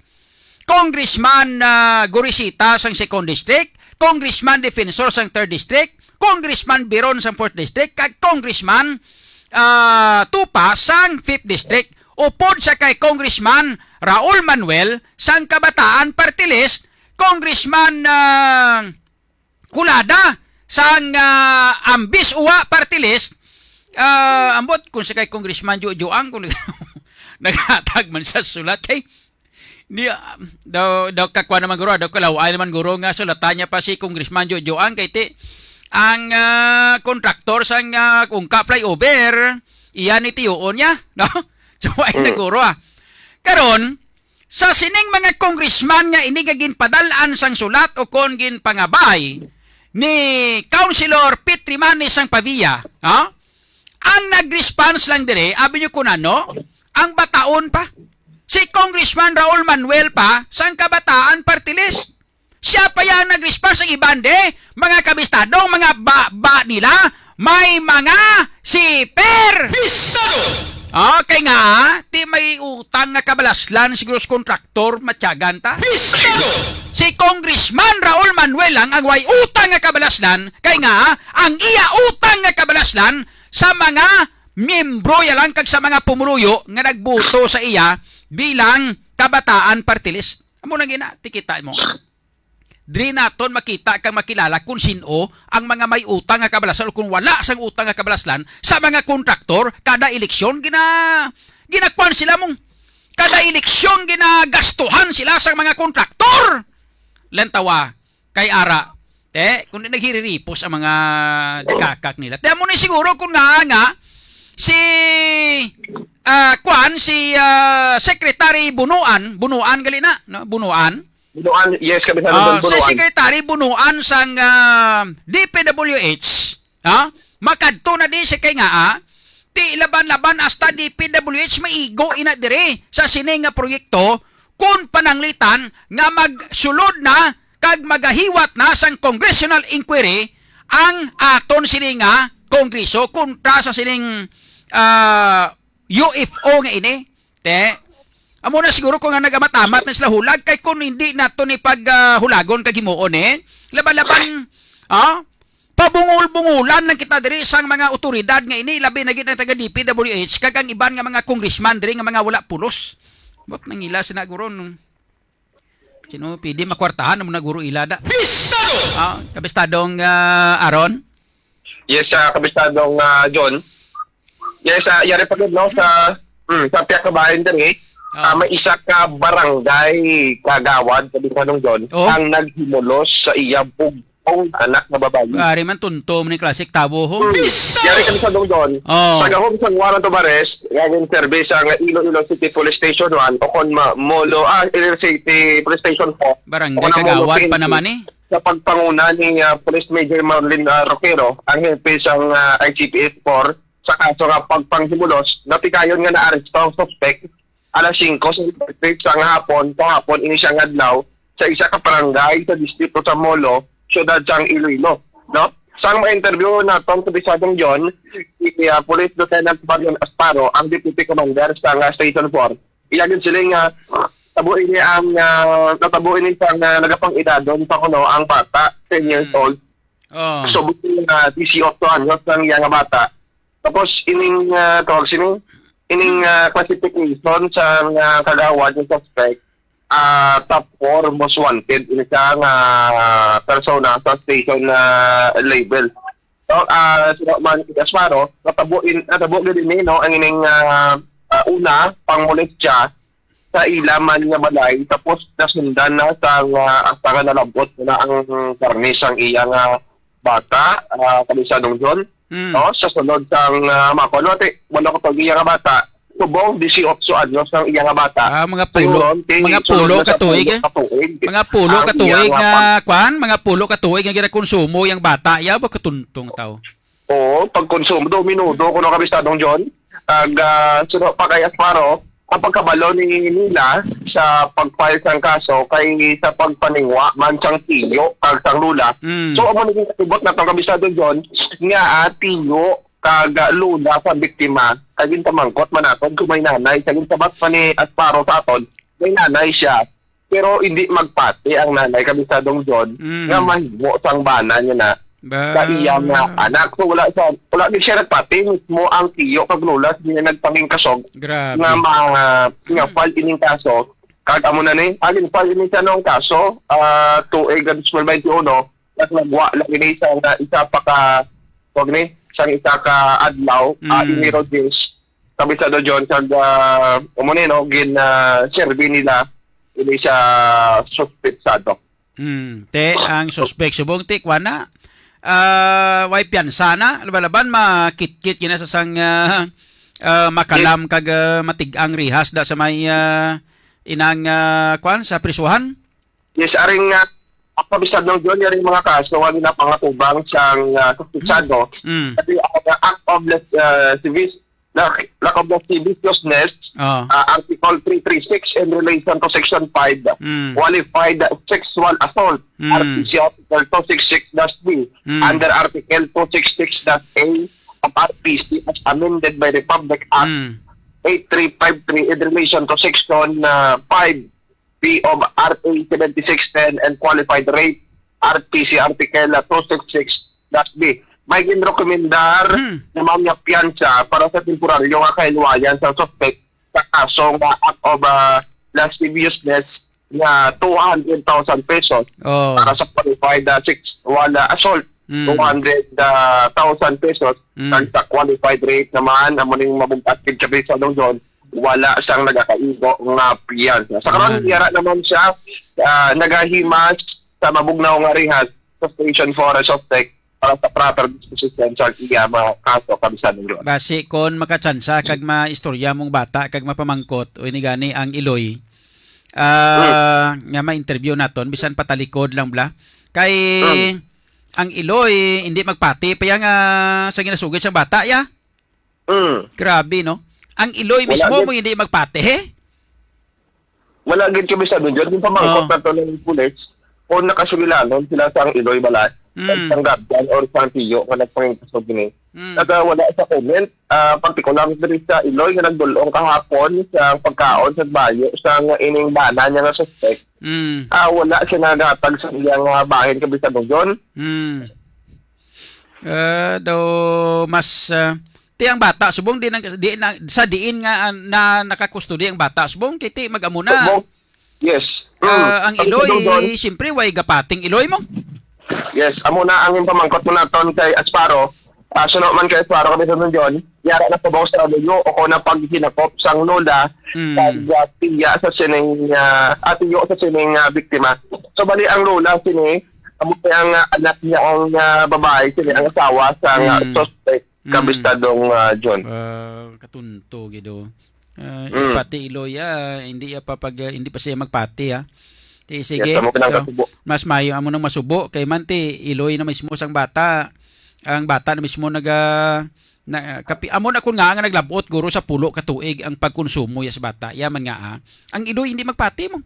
Congressman, ah, Gorisita sang Second District, Congressman Defensor sang Third District, Congressman Biron sang Fourth District, kag Congressman, ah, Tupa sang Fifth District. Upod sa kay Congressman Raul Manuel sang Kabataan Party List, Congressman, ah, Culada sang, ah, Ambis Uwa Party List, ah, ambot kung sa kay Congressman Jojo ang kung nag-, naghatag man sa sulat kay Di, ah, daw, daw kakwa naman guro, daw kalaw-ay naman guro nga sulatan niya pa si Congressman Jojo ang kay ti, ang, ah, kontraktor sang, ah, Ungka flyover, iya ni tiyoon niya, no? So, ay Mm. na guro, ah. Karon, sa sining mga congressman nga ini nga ginpadal-an sang sulat o kon ginpangabay ni Councilor Pete Trimanes sang Pavia, ha? Ang nag-response lang dire, abi niyo kung ano? Ang bataon pa. Si Congressman Raul Manuel pa, sang Kabataan Party List. Siya pa yan nag-response. Ang iban de, mga kabistado, mga ba, ba nila, may mga siper. Bistado! Okay nga, ah. Ti may utang nga kabalaslan siguro sa kontraktor, matyagan ta. Bistado! Si Congressman Raul Manuel lang ang way utang nga kabalaslan, kay nga, ah, ang iya utang nga kabalaslan sa mga miyembro ya lang kag sa mga pumuluyo nga nagboto sa iya bilang Kabataan Party List. Amo lang gina, tikita mo. Diri naton makita kag makilala kung sin-o ang mga may utang nga kabalaslan o kung wala sang utang nga kabalaslan sa mga kontraktor. Kada eleksyon, gina-, ginakuan sila mong, kada eleksyon, ginagastuhan sila sa mga kontraktor. Lantawa, kay ara, te, kung di naghiriripos ang mga dikakak nila. Te, amo ni siguro kung nga, nga, si, ah, kwan, si, ah, Secretary Bunuan, Bunuan gali na, no? Bunuan. Bunuan, yes, Kabisado Ah, Don si Bunuan. Secretary Bunuan sang, ah, D P W H, ha? Makadto na di siya kay nga, ah, ti laban-laban hasta D P W H maigo ina diri sa sini nga proyekto, kun pananglitan nga magsulod na kag magahiwat na sang congressional inquiry ang aton sini nga Kongreso kontra sa sining, ah, U F O nga ini. Te, amo na siguro kung nga nagamat-amat na sila hulag, kay kung hindi nato ni pag, ah, hulagon kag himuon, eh, laban-laban, ah, pabungol-bungolan lang kita diri sang mga otoridad nga ini, labi na gid ang taga D P W H kag ang iban nga mga congressman diri nga mga wala pulos. Bot nang ila sina guro, no? Sino pwede makwartahan mo na guro ila da? Kabistado! Ah, kabistadong, ah, Aaron? Yes, ah, kabistadong, ah, John. Yes, ah, yari pa gid, no, sa, mm, sa pihak kabahin diri, Ah. ah, may isa ka barangay kagawad, kabistadong John, Oh. ang naghimulos sa iya bugtong anak nga babayi. Ari man, tunto man ni klasik tawo, ho. Mm. Yari, kabistadong John, Oh. sa gahom sang warrant of arrest, nga gin-serve sa nga Iloilo City Police Station one, o kon ma-, Molo, ah, Iloilo City Police Station four, Barangay o kon ang Molo Kagawad pa P N P, naman, eh. sa pagpanguna ni, ah, Police Major Marlin, ah, Roquero, ang hepe sang, ah, I C P S four, sa kaso nga pagpanghimulos, napikayon nga naaresto ang suspek alas singko sa, sa nga hapon, kahapon, ini siya nga adlaw, sa isa ka barangay sa distrito sa Molo, siyudad sang Iloilo, no? Sang ma-interview naton, Kabisadong John, si, ah, Police Lieutenant Marion Asparo, ang Deputy Commander sa nga Station four. Iya gid sila nga tabo ini ang, ah, natabo ini sa nga nagapang-edadon pa kuno ang bata, ten years Mm. old. Oh. So, buti nga disiotso anyos ang iya nga bata. Tapos, ining, ah, tawag sini, ining, ah, classification sa nga kagawad yung suspect, ah, top four most wanted ini siya nga persona sa station na label. So, ah, sino man, Gasparo, natabo in-, natabo gid ini, no, ang ining, ah, ah, una, pang molestya, sa ila man nga balay, tapos nasundan na sa nga, hasta nga nalab-ot na ang karne sang iya nga bata, ah, Kabisadong John. Mm. No? Sa sulod sang, ah, makon, no, ti, walo ka tuig iya nga bata, subong disiotso anyos ang iya nga bata. Ah, mga pulo, Ayun, ti, mga sulod pulo na sa ka tuig, pulo eh. ka tuig. Mga pulo Ang ka iya tuig nga nga pag- kwan, mga pulo ka tuig nga ginakonsumo yang bata, yaw ba katuntong tao? Oo, pagkonsumo, do minudo, kuno, Kabistadong John. Ag, ah, suno pa kay Asparo, ang pagkabalo ni nila sa pag-file sang kaso kay sa pagpaningwa man sang tiyo kag sang lula. Mm. So, amo naging kasubot na tong, Kabistadong John, nga, ah, tiyo kag, ah, lula sa biktima, kag ginpamangkot man naton kung may nanay. Sa ginsabat pa ni Asparo sa aton, may nanay siya. Pero hindi magpati ang nanay, Kabisadong John, Mm. nga mahimo sang bana niya na Ba? sa iya nga anak. So, wala sa, wala gid siya nagpati, mismo ang tiyo kag lola niya nagpangin kasog Grabe. nga ma-, nga Mm. file ining kaso. Kag amo na ni, alin file ini sa nung kaso, ah, tuig nga dos mil twenty-one, nagwa lang ini sa nga isa pa ka, wag ni, sang isa ka adlaw, ah, Mm. ini Rogers, Kabisado John, kag, ah, amo ni, no, gin, ah, serve nila ini sa suspetsado. Hmm. Te, ang suspek subong, te, kuwan na. Ah, way piyansa na, laban-laban, makitkit yun na sa sang, ah, ah, makalam kag, ah, matig-ang rihas da sa may, ah, inang, ah, kuwan, sa prisuhan? Yes, aring, ah, ang pabisado, John, yaring mga kaso nga ginapangatubang sang, ah, suspetsado. Mm. Kasi ang act of las-, ah, civis-, lack, lack of lasciviousness, Ah. ah, Article three three six in relation to Section five, Mm. qualified sexual assault, Mm. R P C Article two six six dash B, Mm. under Article two six six dash A of R P C as amended by Republic Act Mm. eight three five three in relation to Section, ah, five B of R A seventy-six ten and qualified rape, R P C Article two six six dash B. may ginrekomendar Hmm. naman nga piyansa para sa temporaryo nga kahiluwayan sa suspek sa kaso nga act of, ah, lasciviousness nga two hundred thousand pesos Oh. para sa qualified, ah, sexual, ah, assault, Mm. two hundred thousand pesos, Mm. kag sa qualified rape naman, amo ning mabug-at gid, Kapisadong John, wala siyang nagakaigo nga piyansa. Sa karon, Yan. yara naman siya, ah, nagahimas sa mabugnaw nga rehas sa Station four Suspect para sa proper disposition sa iya mga kaso, Kapisadong John. Basi kon makatsansa kag maistorya mong bata kag mapamangkot, o ini gani ang Iloy, ah, Hmm. nga ma-interview naton, bisan patalikod lang bala. Kay Hmm. ang Iloy, hindi magpati pa yang, ah, sa ginasugid sang bata, ya? Hmm. Grabe, no? Ang Iloy Wala mismo gid. mo hindi magpati, he? Wala gid kami sa doon. Yung pamangkot Oh. na to ng pulis, kung nakasugilanon sila sa ang Iloy bala, Mm. sa isang guardian or sa ang tiyo nga nagpangingkasog ini. Mm. Naga wala sa comment, ah, partikular diri sa Iloy nga nagdulong kahapon sa pagkaon sa bayo sa nga ining bana niya nga suspect. Mm. Ah, wala siya naghatag sa iyang, ah, bahin, Kapisadong John. Mm. Ah, daw mas, ah, ti ang bata subong di nang, di na, sa diin nga, ah, na nakakustodi ang bata subong kay ti mag-amo na. Subong. Yes. Ah, Mm. ang Ang Iloy, subong doon. Siyempre, way gapating Iloy mo. Yes, amo na ang pamangkot mo naton kay Asparo. Ah, suno man kay Asparo, Kapisadong John, yara na subong sa luyo o kung na paghinakop sang lola Mm. kag, ah, tiya sa sining, ah, ah, tiyo sa sining, ah, biktima. So, bali ang lola sini, amo kay ang, ah, anak niya ang, ah, babae, sini ang asawa sa, ah, Mm. suspect, Mm. Kapisadong, ah, John. Ah, katunto gid, oh. Ah, Mm. pati Iloy, ah, hindi ya pa pag, ah, hindi pa siya magpati, ah. Ti, sige. Yes, amo ka nang So, kasubo. mas maayo amo nang masubo kay man ti Iloy na mismo sang bata. Ang bata na mismo naga, na, kapi, amo na kun nga nga naglabot guro sa pulo ka tuig ang pagkonsumo ya sa bata. Yaman nga, ah. Ang Iloy hindi magpati mo.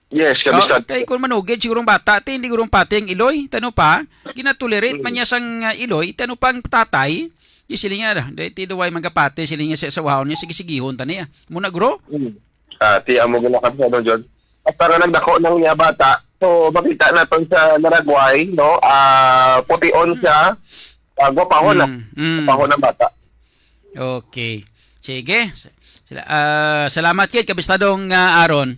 Yes, Ka-, kabisado. Kay kung manugid siguro ang bata, ti hindi guro pati ang Iloy. Tano pa, ginatolerate man Mm. niya sang, ah, Iloy, tano pang tatay, di sila nga, dahil ti duway magapati, sila nga sa sawahon niya, sige, sigihon ta niya. Muna, guro? Mm. Ah, ti amo gina, Kapisadong John. At para nagdako nang niya bata, so makita naton sa Laragway, no? Ah, pution Hmm. siya, ah, gwapahon na. Mm, mm. Gwapahon ang bata. Okay. Sige. Sila, ah, salamat kit, Kabistadong, ah, Aaron.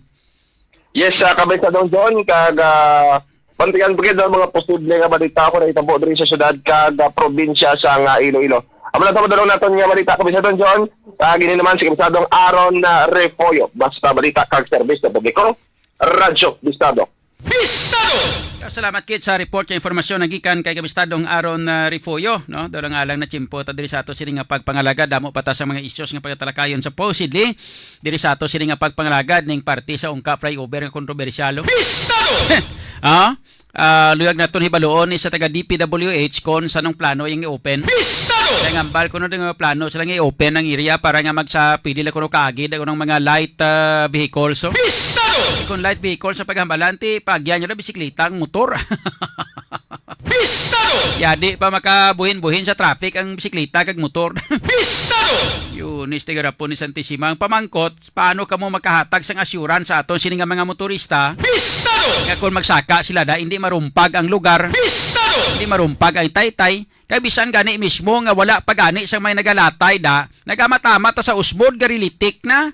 Yes, ah, Kabistadong John, kag, ah, bantayan pa gid ang mga posible nga balita kung nahitabo diri sa syudad kag, ah, probinsya sa nga Iloilo. Amo na sa madulong naton nga balita, Kabistadong John. Ah, gini naman si Kabistadong Aaron, ah, Refollo. Basta balita kag serbisyo publiko, Radyo Bistado. Bistado! Salamat kit sa report nga informasyon nga gikan kay Kabistadong Aaron, ah, Refollo, no? Daw lang alang na tiyempo ta diri sa ato sini nga pagpangalagad, damo pa ta sa mga issues nga pagatalakayon, supposedly diri sa ato sini nga pagpangalagad ning parte sa Ungka flyover nga kontrobersyal. Bistado! Ah? Ah, luyag naton hibaluon ni sa taga D P W H kon sa nung plano yang i-open. Bistado! Kaya nga ambal kuno nga plano sila nga i-open ang area para nga magsa pwede lang kuno kaagi da kunong mga light, ah, vehicles, so. Bistado! Kung light vehicles sa paghambalan, ti paagyan nyo na bisikleta ang motor. Bistado! Yadi pa makabuhin-buhin sa traffic ang bisikleta kag motor. Bistado! Yunis, tigarapon ni Santisima. Ang pamangkot, paano kamo makahatag sang assurance sa aton sini nga mga motorista? Bistado! Nga kung magsaka sila da, hindi marumpag ang lugar. Bistado! Hindi marumpag ang taytay. Kay bisan gani mismo nga wala pa gani sang may nagalatay da, nagamat-amat ta sa usmod nga rilitik na.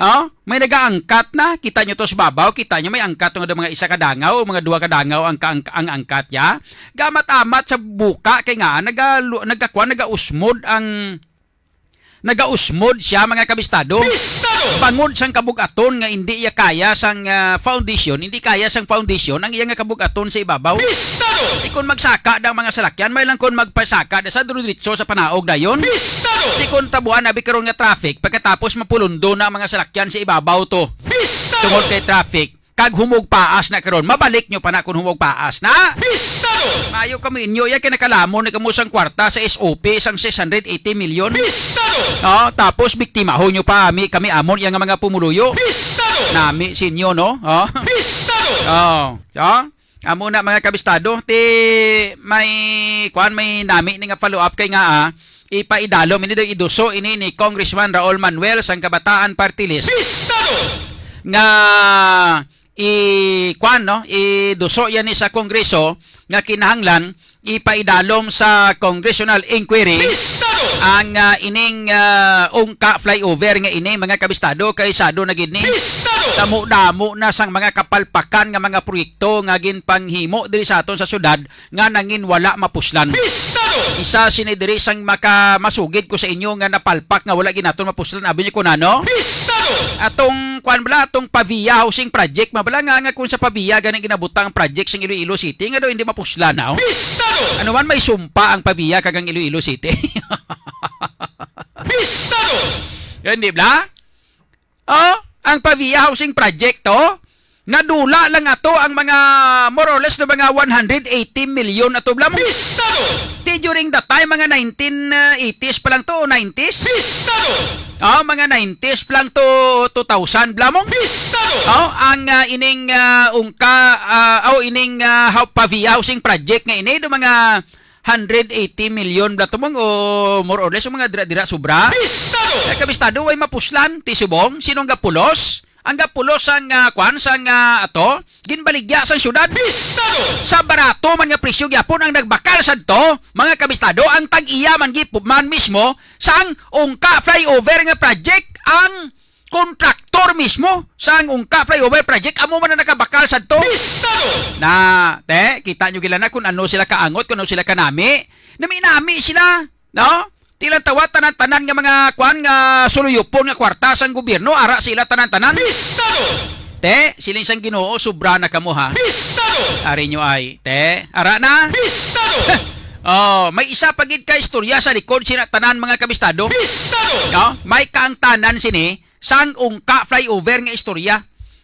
Oh, may nagaangkat na. Kita nyo to sa babaw, kita nyo may angkat nga mga isa ka dangaw, mga duha ka dangaw ang, ka- ang, ang angkat ya. Gamat-amat sa buka kay nga naga, nagakuan, nagausmod ang nagausmod siya, mga kabistado. Bistado! Bangod sang kabug-aton nga hindi iya kaya sang, ah, foundation, hindi kaya sang foundation ang iya nga kabug-aton sa ibabaw. Bistado! Di kon magsaka da ang mga salakyan, may lang kon magpasaka da sa diretso sa panaog dayon. Bistado! Di kon tabuan abi karon nga traffic, pagkatapos mapulundo na ang mga salakyan sa ibabaw to. Bistado! Tungod kay traffic, kag humog paas na karon. Mabalik nyo pa na kung humog paas na. Bistado! Maayo kamo inyo, iya kay nakalamon na kamo sang kwarta sa S O P sang six hundred eighty million. Bistado! Oh, tapos biktimahon nyo pa mi, kami amon iya nga mga pumuluyo. Bistado! Nami sa inyo, no? Oh. Bistado! Oh. Oh. Amo na, mga kabistado, ti may kuan, may nami ni nga follow up kay nga, ah, ipaidalom ini daw, iduso ini ni Congressman Raul Manuel sang Kabataan Party List. Bistado! Nga i kuan, no, iduso yan ni sa Kongreso nga kinahanglan ipaidalom sa congressional inquiry Pistado! ang, ah, ining, ah, Ungka flyover nga ini, mga kabistado, kay sado na gid ni. Pistado! Damo-damo na sang mga kapalpakan nga mga proyekto nga ginpanghimo diri sa aton sa syudad nga nangin wala mapuslan. Pistado! Isa sini diri sang maka-, masugid ko sa inyo nga napalpak nga wala gid naton mapuslan, abi niyo kun ano? Pistado! Atong kuan bala, atong Pavia Housing Project, mabala nga, nga kung sa Pavia gani ginabutang ang project sa Iloilo City, nga daw hindi mapuslan, no? Pistado! Ano man, may sumpa ang Pavia kag ang Iloilo City. Pistado! Yan, di ba? Oh, ang Pavia Housing Project, to, nadula lang ato ang mga, more or less, no, mga one hundred eighty million ato, bala mo. Pistado! Ti during that time, mga nineteen eighties pa lang to, o nineties? Pistado! Oh, mga nineties pa lang to, two thousand, bala mo. Pistado! Oh, ang, ah, ining, ah, ungka, ah, oh, ining, ah, hau-, Pavia Housing Project nga ini, do mga hundred eighty million bala to, mong, o more or less, o mga dira-dira sobra. Pistado! Ay, kabistado, way mapuslan, ti subong, sino ang gapulos? Ang gapulos sang, ah, kwan, sang, ah, ato, ginbaligya sang syudad. Pistado! Sa barato man nga presyo gyapon ang nagbakal sadto, mga kabistado, ang tag-iya man gid man mismo sang Ungka flyover nga project, ang kontraktor mismo sang Ungka flyover project, amo man ang nakabakal sadto. Pistado! Na, te, kita nyo gila na kung ano sila kaangot, kung ano sila kanami. Nami-nami sila, no? Tila tawa tanan-tanan nga mga kwan nga suluyupon nga kwarta sang gobyerno, ara sila tanan-tanan. Pistado! Te, siling sang Ginoo, sobra na kamo, ha. Pistado! Ari nyo ay, te, ara na. Pistado! Oh, may isa pa gid ka istorya sa likod sina tanan, mga kabistado. Pistado! No? May kaangtanan sini sang Ungka flyover nga istorya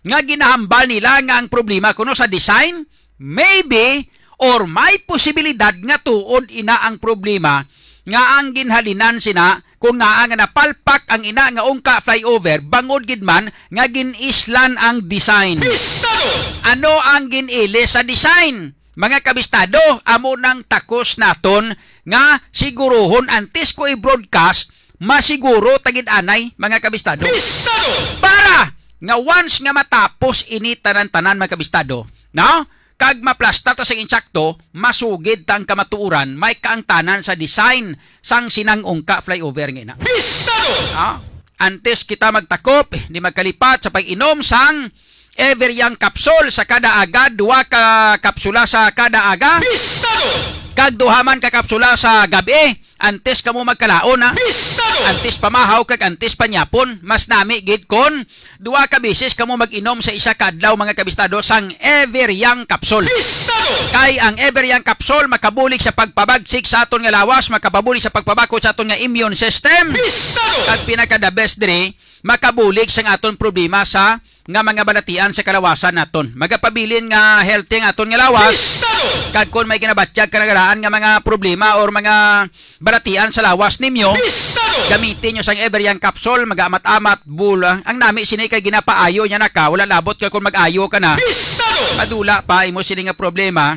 nga ginahambal nila nga ang problema kuno sa design, maybe, or may posibilidad nga tuod ina ang problema nga ang ginhalinan sina kung ngaa nga napalpak ang ina nga Ungka flyover bangod gid man nga gin-islan ang design. Pistado! Ano ang gin-ilis sa design? Mga kabistado, amo nang takos naton nga siguruhon antes ko i-broadcast, masiguro ta gid anay, mga kabistado. Pistado! Para nga once nga matapos ini tanan-tanan, mga kabistado, no? Kag maplasta ta sa insakto, masugid ta ang kamatuoran, may kaangtanan sa design sang sinang Ungka flyover nga ina. Pistado! Ah, antes kita magtakop, di magkalipat sa pag-inom sang Ever Young Capsule sa kada aga, duha ka kapsula sa kada aga. Pistado! Kag duha man ka kapsula sa gab-i, antes kamo magkalaon, ha? Pistado! Antes pamahaw kag antes panyapon, mas nami gid kon duha ka beses kamo mag-inom sa isa ka adlaw, mga kabistado, sang Ever Young Capsule. Pistado! Kay ang Ever Young Capsule makabulig sa pagpabagsik sa aton nga lawas, makapabulig sa pagpabakod sa aton nga immune system. Pistado! Kag pinaka the best diri, makabulig sang aton problema sa nga mga balatian sa kalawasan naton. Magapabilin nga healthy ang aton nga lawas. Pistado! Kag kon may ginabatyag ka nagaraan nga mga problema or mga balatian sa lawas ninyo, Pistado! Gamitin nyo sang Ever Young Capsule, mag-amat-amat, bula. Ang nami sini kay ginapaayo niya na ka, wala labot ka kung mag-ayo ka na. Pistado! Madula pa imo sini nga problema.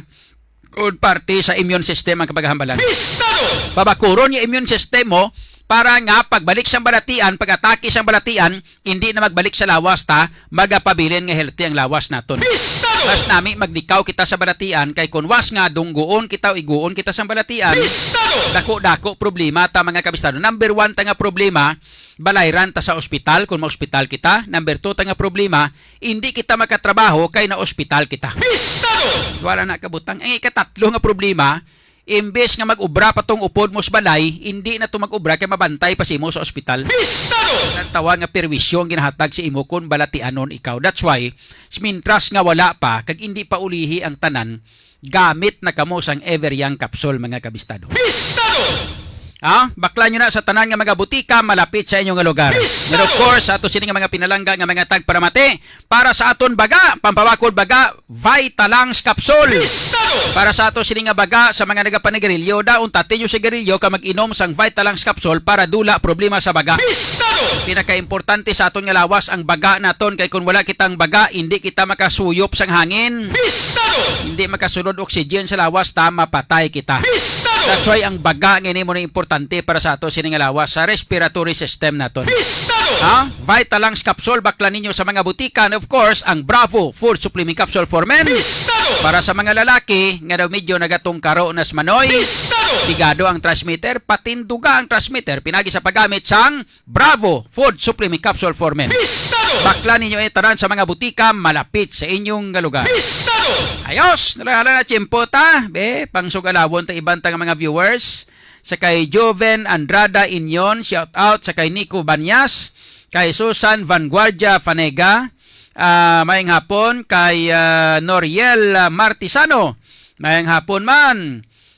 Good parte sa immune system ang kapaghambal. Pistado! Pabakuron yung immune system mo para nga pagbalik sang balatian, pag-atake sang balatian, hindi na magbalik sa lawas ta, magapabilin nga healthy ang lawas naton. Pistado! Mas nami maglikaw kita sa balatian kay kun was nga dungguon kita o iguon kita sang balatian, Pistado! Dako-dako problema ta, mga kabistado. Number one ta nga problema, balayran ta sa ospital kung maospital kita. Number two ta nga problema, hindi kita makatrabaho kay naospital kita. Pistado! Wala na kabutang. Ang ikatatlo nga problema, imbes nga mag-obra pa tong upod mo sa balay, hindi na to mag-obra kay mabantay pa si imo sa ospital. Pistado! Ang tawa nga perwisyo ang ginahatag sa imo kung balatianon ikaw. That's why, mintras nga wala pa, kag hindi pa ulihi ang tanan, gamit na kamo sang Ever Young Capsule, mga kabistado. Pistado! Ah, bakla nyo na sa tanan nga mga butika malapit sa inyo nga lugar. Pistado! And of course, sa ato sini nga mga pinalangga nga mga tagparamati, para sa aton baga, pampabakod baga, Vitalance Capsule. Pistado! Para sa ato sini nga baga, sa mga nagapanagarilyo, daon tati nyo sigarilyo ka mag-inom sang Vitalance Capsule para dula problema sa baga. Pistado! Pinakaimportante sa aton nga lawas ang baga naton, kay kung wala kitang baga, hindi kita makasuyop sang hangin. Pistado! Hindi makasulod oxygen sa lawas ta, mapatay kita. Pistado! That's why ang baga nga ini mo na importante importante para sa ato sini nga lawas, sa respiratory system naton. Bistado! Ha? Vitalance capsule, bakla ninyo sa mga butika, and of course, ang Bravo Food Supplement Capsule for Men. Bistado! Para sa mga lalaki nga daw medyo nagatungkaro na sa manoy, Bistado! Pigado ang transmitter, patinduga ang transmitter, pinagi sa paggamit sang Bravo Food Supplement Capsule for Men. Bistado! Bakla ninyo itanan sa mga butika malapit sa inyong nga lugar. Bistado! Ayos! Nalahala na tiyempo ta. Be, pangsugalawon ta iban ta nga mga viewers. Sa kay Joven Andrada Inyon, shout out. Sa kay Nico Banyas, kay Susan Vanguardia Fanega, ah, maayong hapon. Kay, ah, Noriel, ah, Martisano, maayong hapon man.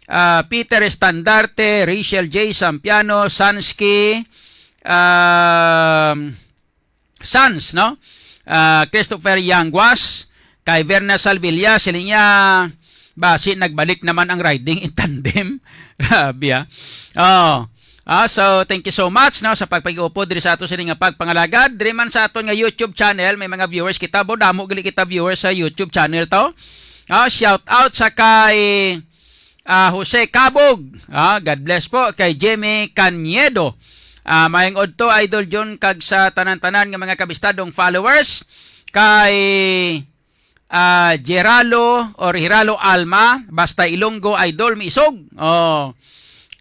Ah, Peter Estandarte, Rachel J Sampiano, Sansky, um, Sans, no? Ah, Christopher Yanguas, kay Verna Salvilla, sila niya, basi nagbalik naman ang riding in tandem. Grabe, ah. Oh. Ah, so, thank you so much, no, sa pagpag-upod diri sa ato sini nga pagpangalagad. Diri man sa aton nga YouTube channel, may mga viewers kita, bo, damo gali kita viewers sa YouTube channel to. Ah, shout out sa kay, ah, Jose Cabog. Ah, God bless po kay Jimmy Cañedo. Ah, maayong udto, Idol Jun, kag sa tanan-tanan nga mga kabistadong followers. Kay, ah, Geralo or Hiralo Alma, basta Ilonggo, Idol, miisog. Oh.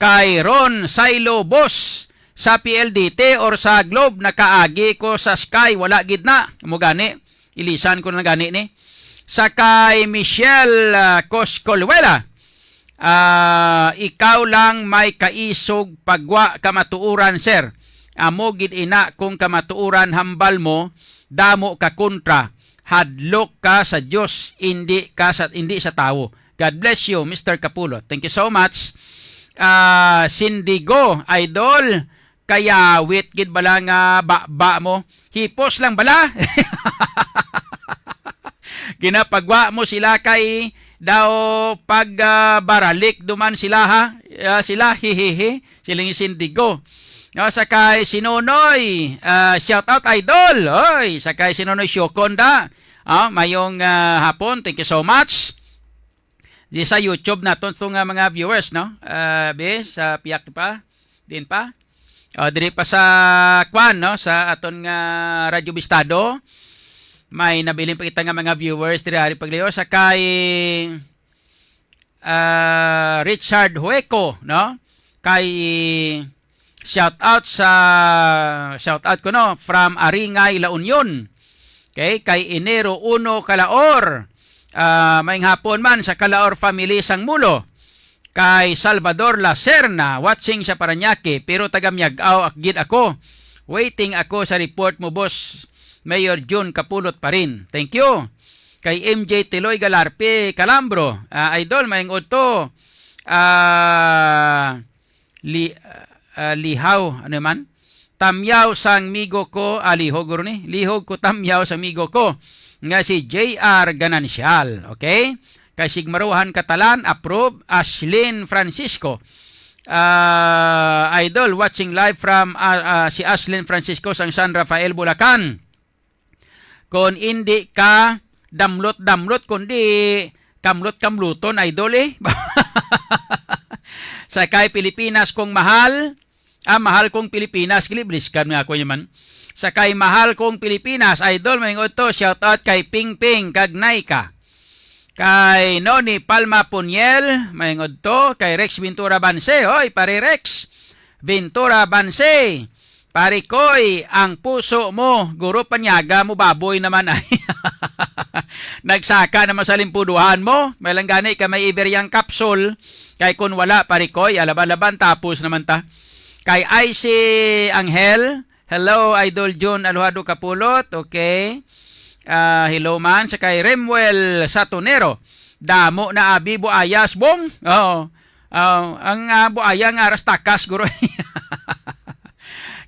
Kay Ron Silo, boss, sa P L D T or sa Globe, nakaagi ko sa Sky, wala gid na. Mo gani, ilisan ko na gani ni. Sa kay Michelle, ah, Coscoluela, ah, ikaw lang may kaisog pagwa kamatuoran, sir. Amo gid ina, kung kamatuoran hambal mo, damo ka kontra, hadlok ka sa Dios, indi ka sa, indi sa tawo. God bless you, Mister Kapulot. Thank you so much. Ah, Sindigo, idol, kayawit gid bala nga baba mo. Hipos lang bala. Ginapagwa mo sila kay daw pag, ah, baralik duman sila, ha? Ah, sila, hihihi. Siling Sindigo. No, sa kay Sinonoy, ah, shout out, idol. Oy, sa kay Sinonoy Syokonda. Ah, mayong, ah, hapon. Thank you so much. Di sa YouTube naton to nga mga viewers, no? Ah, be, sa piyak pa. Din pa. O, diri pa sa kwan, no? Sa aton nga Radyo Bistado. May nabilin pa kita nga mga viewers diri, ari paglayo sa kay, ah, Richard Hueco, no? Kay shout out sa, shout out ko, no, from Aringay, La Union. Okay, kay Enero uno, Kalaor. Ah, maayong hapon man sa Kalaor family sang Mulo. Kay Salvador Lacerna, watching sa Parañaque, pero taga Miag-ao ak-, gid ako. Waiting ako sa report mo, boss. Mayor Jun Kapulot pa rin. Thank you. Kay M J Tiloy Galarpe Calambro, ah, idol, maayong udto. Ah, li-, ah, lihaw, ano man? Tamyaw sang migo ko, ah, lihog guro ni. Lihog ko tamyaw sa migo ko nga si J R Ganancial, okay? Kay Sigmaruhan Katalan, approve. Ashlyn Francisco, ah, idol, watching live from, ah, ah, si Ashlyn Francisco sang San Rafael, Bulacan. Kon indi ka damlot-damlot, kundi kamlot-kamluton, idol, eh. Sa kay Pilipinas kong mahal, ah, mahal kong Pilipinas, gilibliskan nga ako yaman. Sa kay mahal kong Pilipinas, idol, maayong udto, shout out kay Ping Ping kag Naika. Kay Noni Palma Puniel, maayong udto, kay Rex Ventura Banse, hoy, pare Rex Ventura Banse. Pare Koy, ang puso mo, guro, panyaga mo, baboy naman ay. Nagsaka naman sa limpuduhan mo. May lang gani ka may Iberiang capsule. Kay kun wala, Pare Koy, alaban-laban, tapos naman ta. Kay Icy Angel, hello, Idol Jun Alojado Kapulot. Okay. Ah, hello man. Sa kay Remuel Satonero, damo na abi buayas, bong. Oo. Ah, ang, ah, buaya nga aras takas, guro.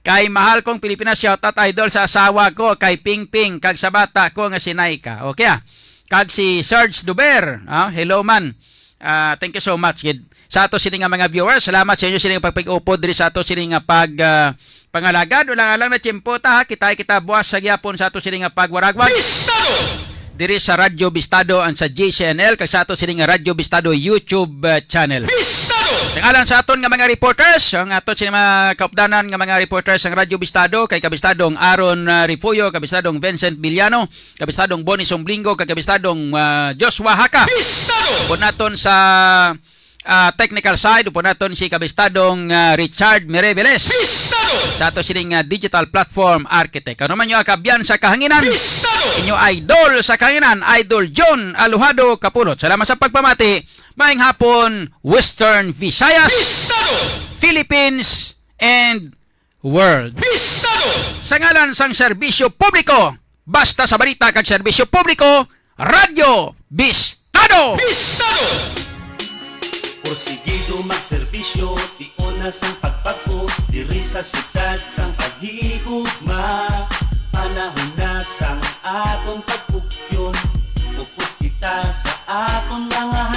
Kay mahal kong Pilipinas, shout out, idol, sa asawa ko, kay Ping Ping, kag sa bata ko nga si Naika. Okay, ah. Kag si Serge Duber, ah, hello man. Ah, thank you so much, gid. Sa ato sini nga mga viewers, salamat sa inyo sini nga pagpag-upod diri sa ato sini nga pag, ah, pangalagad. Wala nga lang na tiyempo ta, ha. Kita kita buwas sa gyapon sa ato sini nga pagwaragwag. Bistado! diri sa Radyo Bistado and sa G C N L, kag sa ato sini nga Radyo Bistado YouTube, uh, channel. Bistado! Sa ngalan sa aton nga mga reporters, ang aton sini mga kaupdanan nga mga reporters sang Radyo Bistado, kay Kabistadong Aaron, uh, Refugio, Kabistadong Vincent Villano, Kabistadong Bonnie Sumblingo, kag Kabistadong, uh, Joshua Haka. Bistado! Upod naton sa ah, technical side, upod naton si Kabistadong, ah, Richard Mereveles. Bistado! Sa ato sining, ah, digital platform architect. Ano man yung kaabyan sa kahanginan? Bistado! Inyo idol sa kahanginan, Idol John Alojado Kapulot. Salamat sa pagpamati. Maayong hapon, Western Visayas, Bistado! Philippines, and world. Bistado! Sa ngalan sang serbisyo publiko, basta sa balita kag serbisyo publiko, Radyo Bistado! Bistado! Porsigido magserbisyo, tion na sang pagbag-o, diri sa siyudad sang paghigugma. Panahon na sang aton pagpugyon, upod kita sa aton mga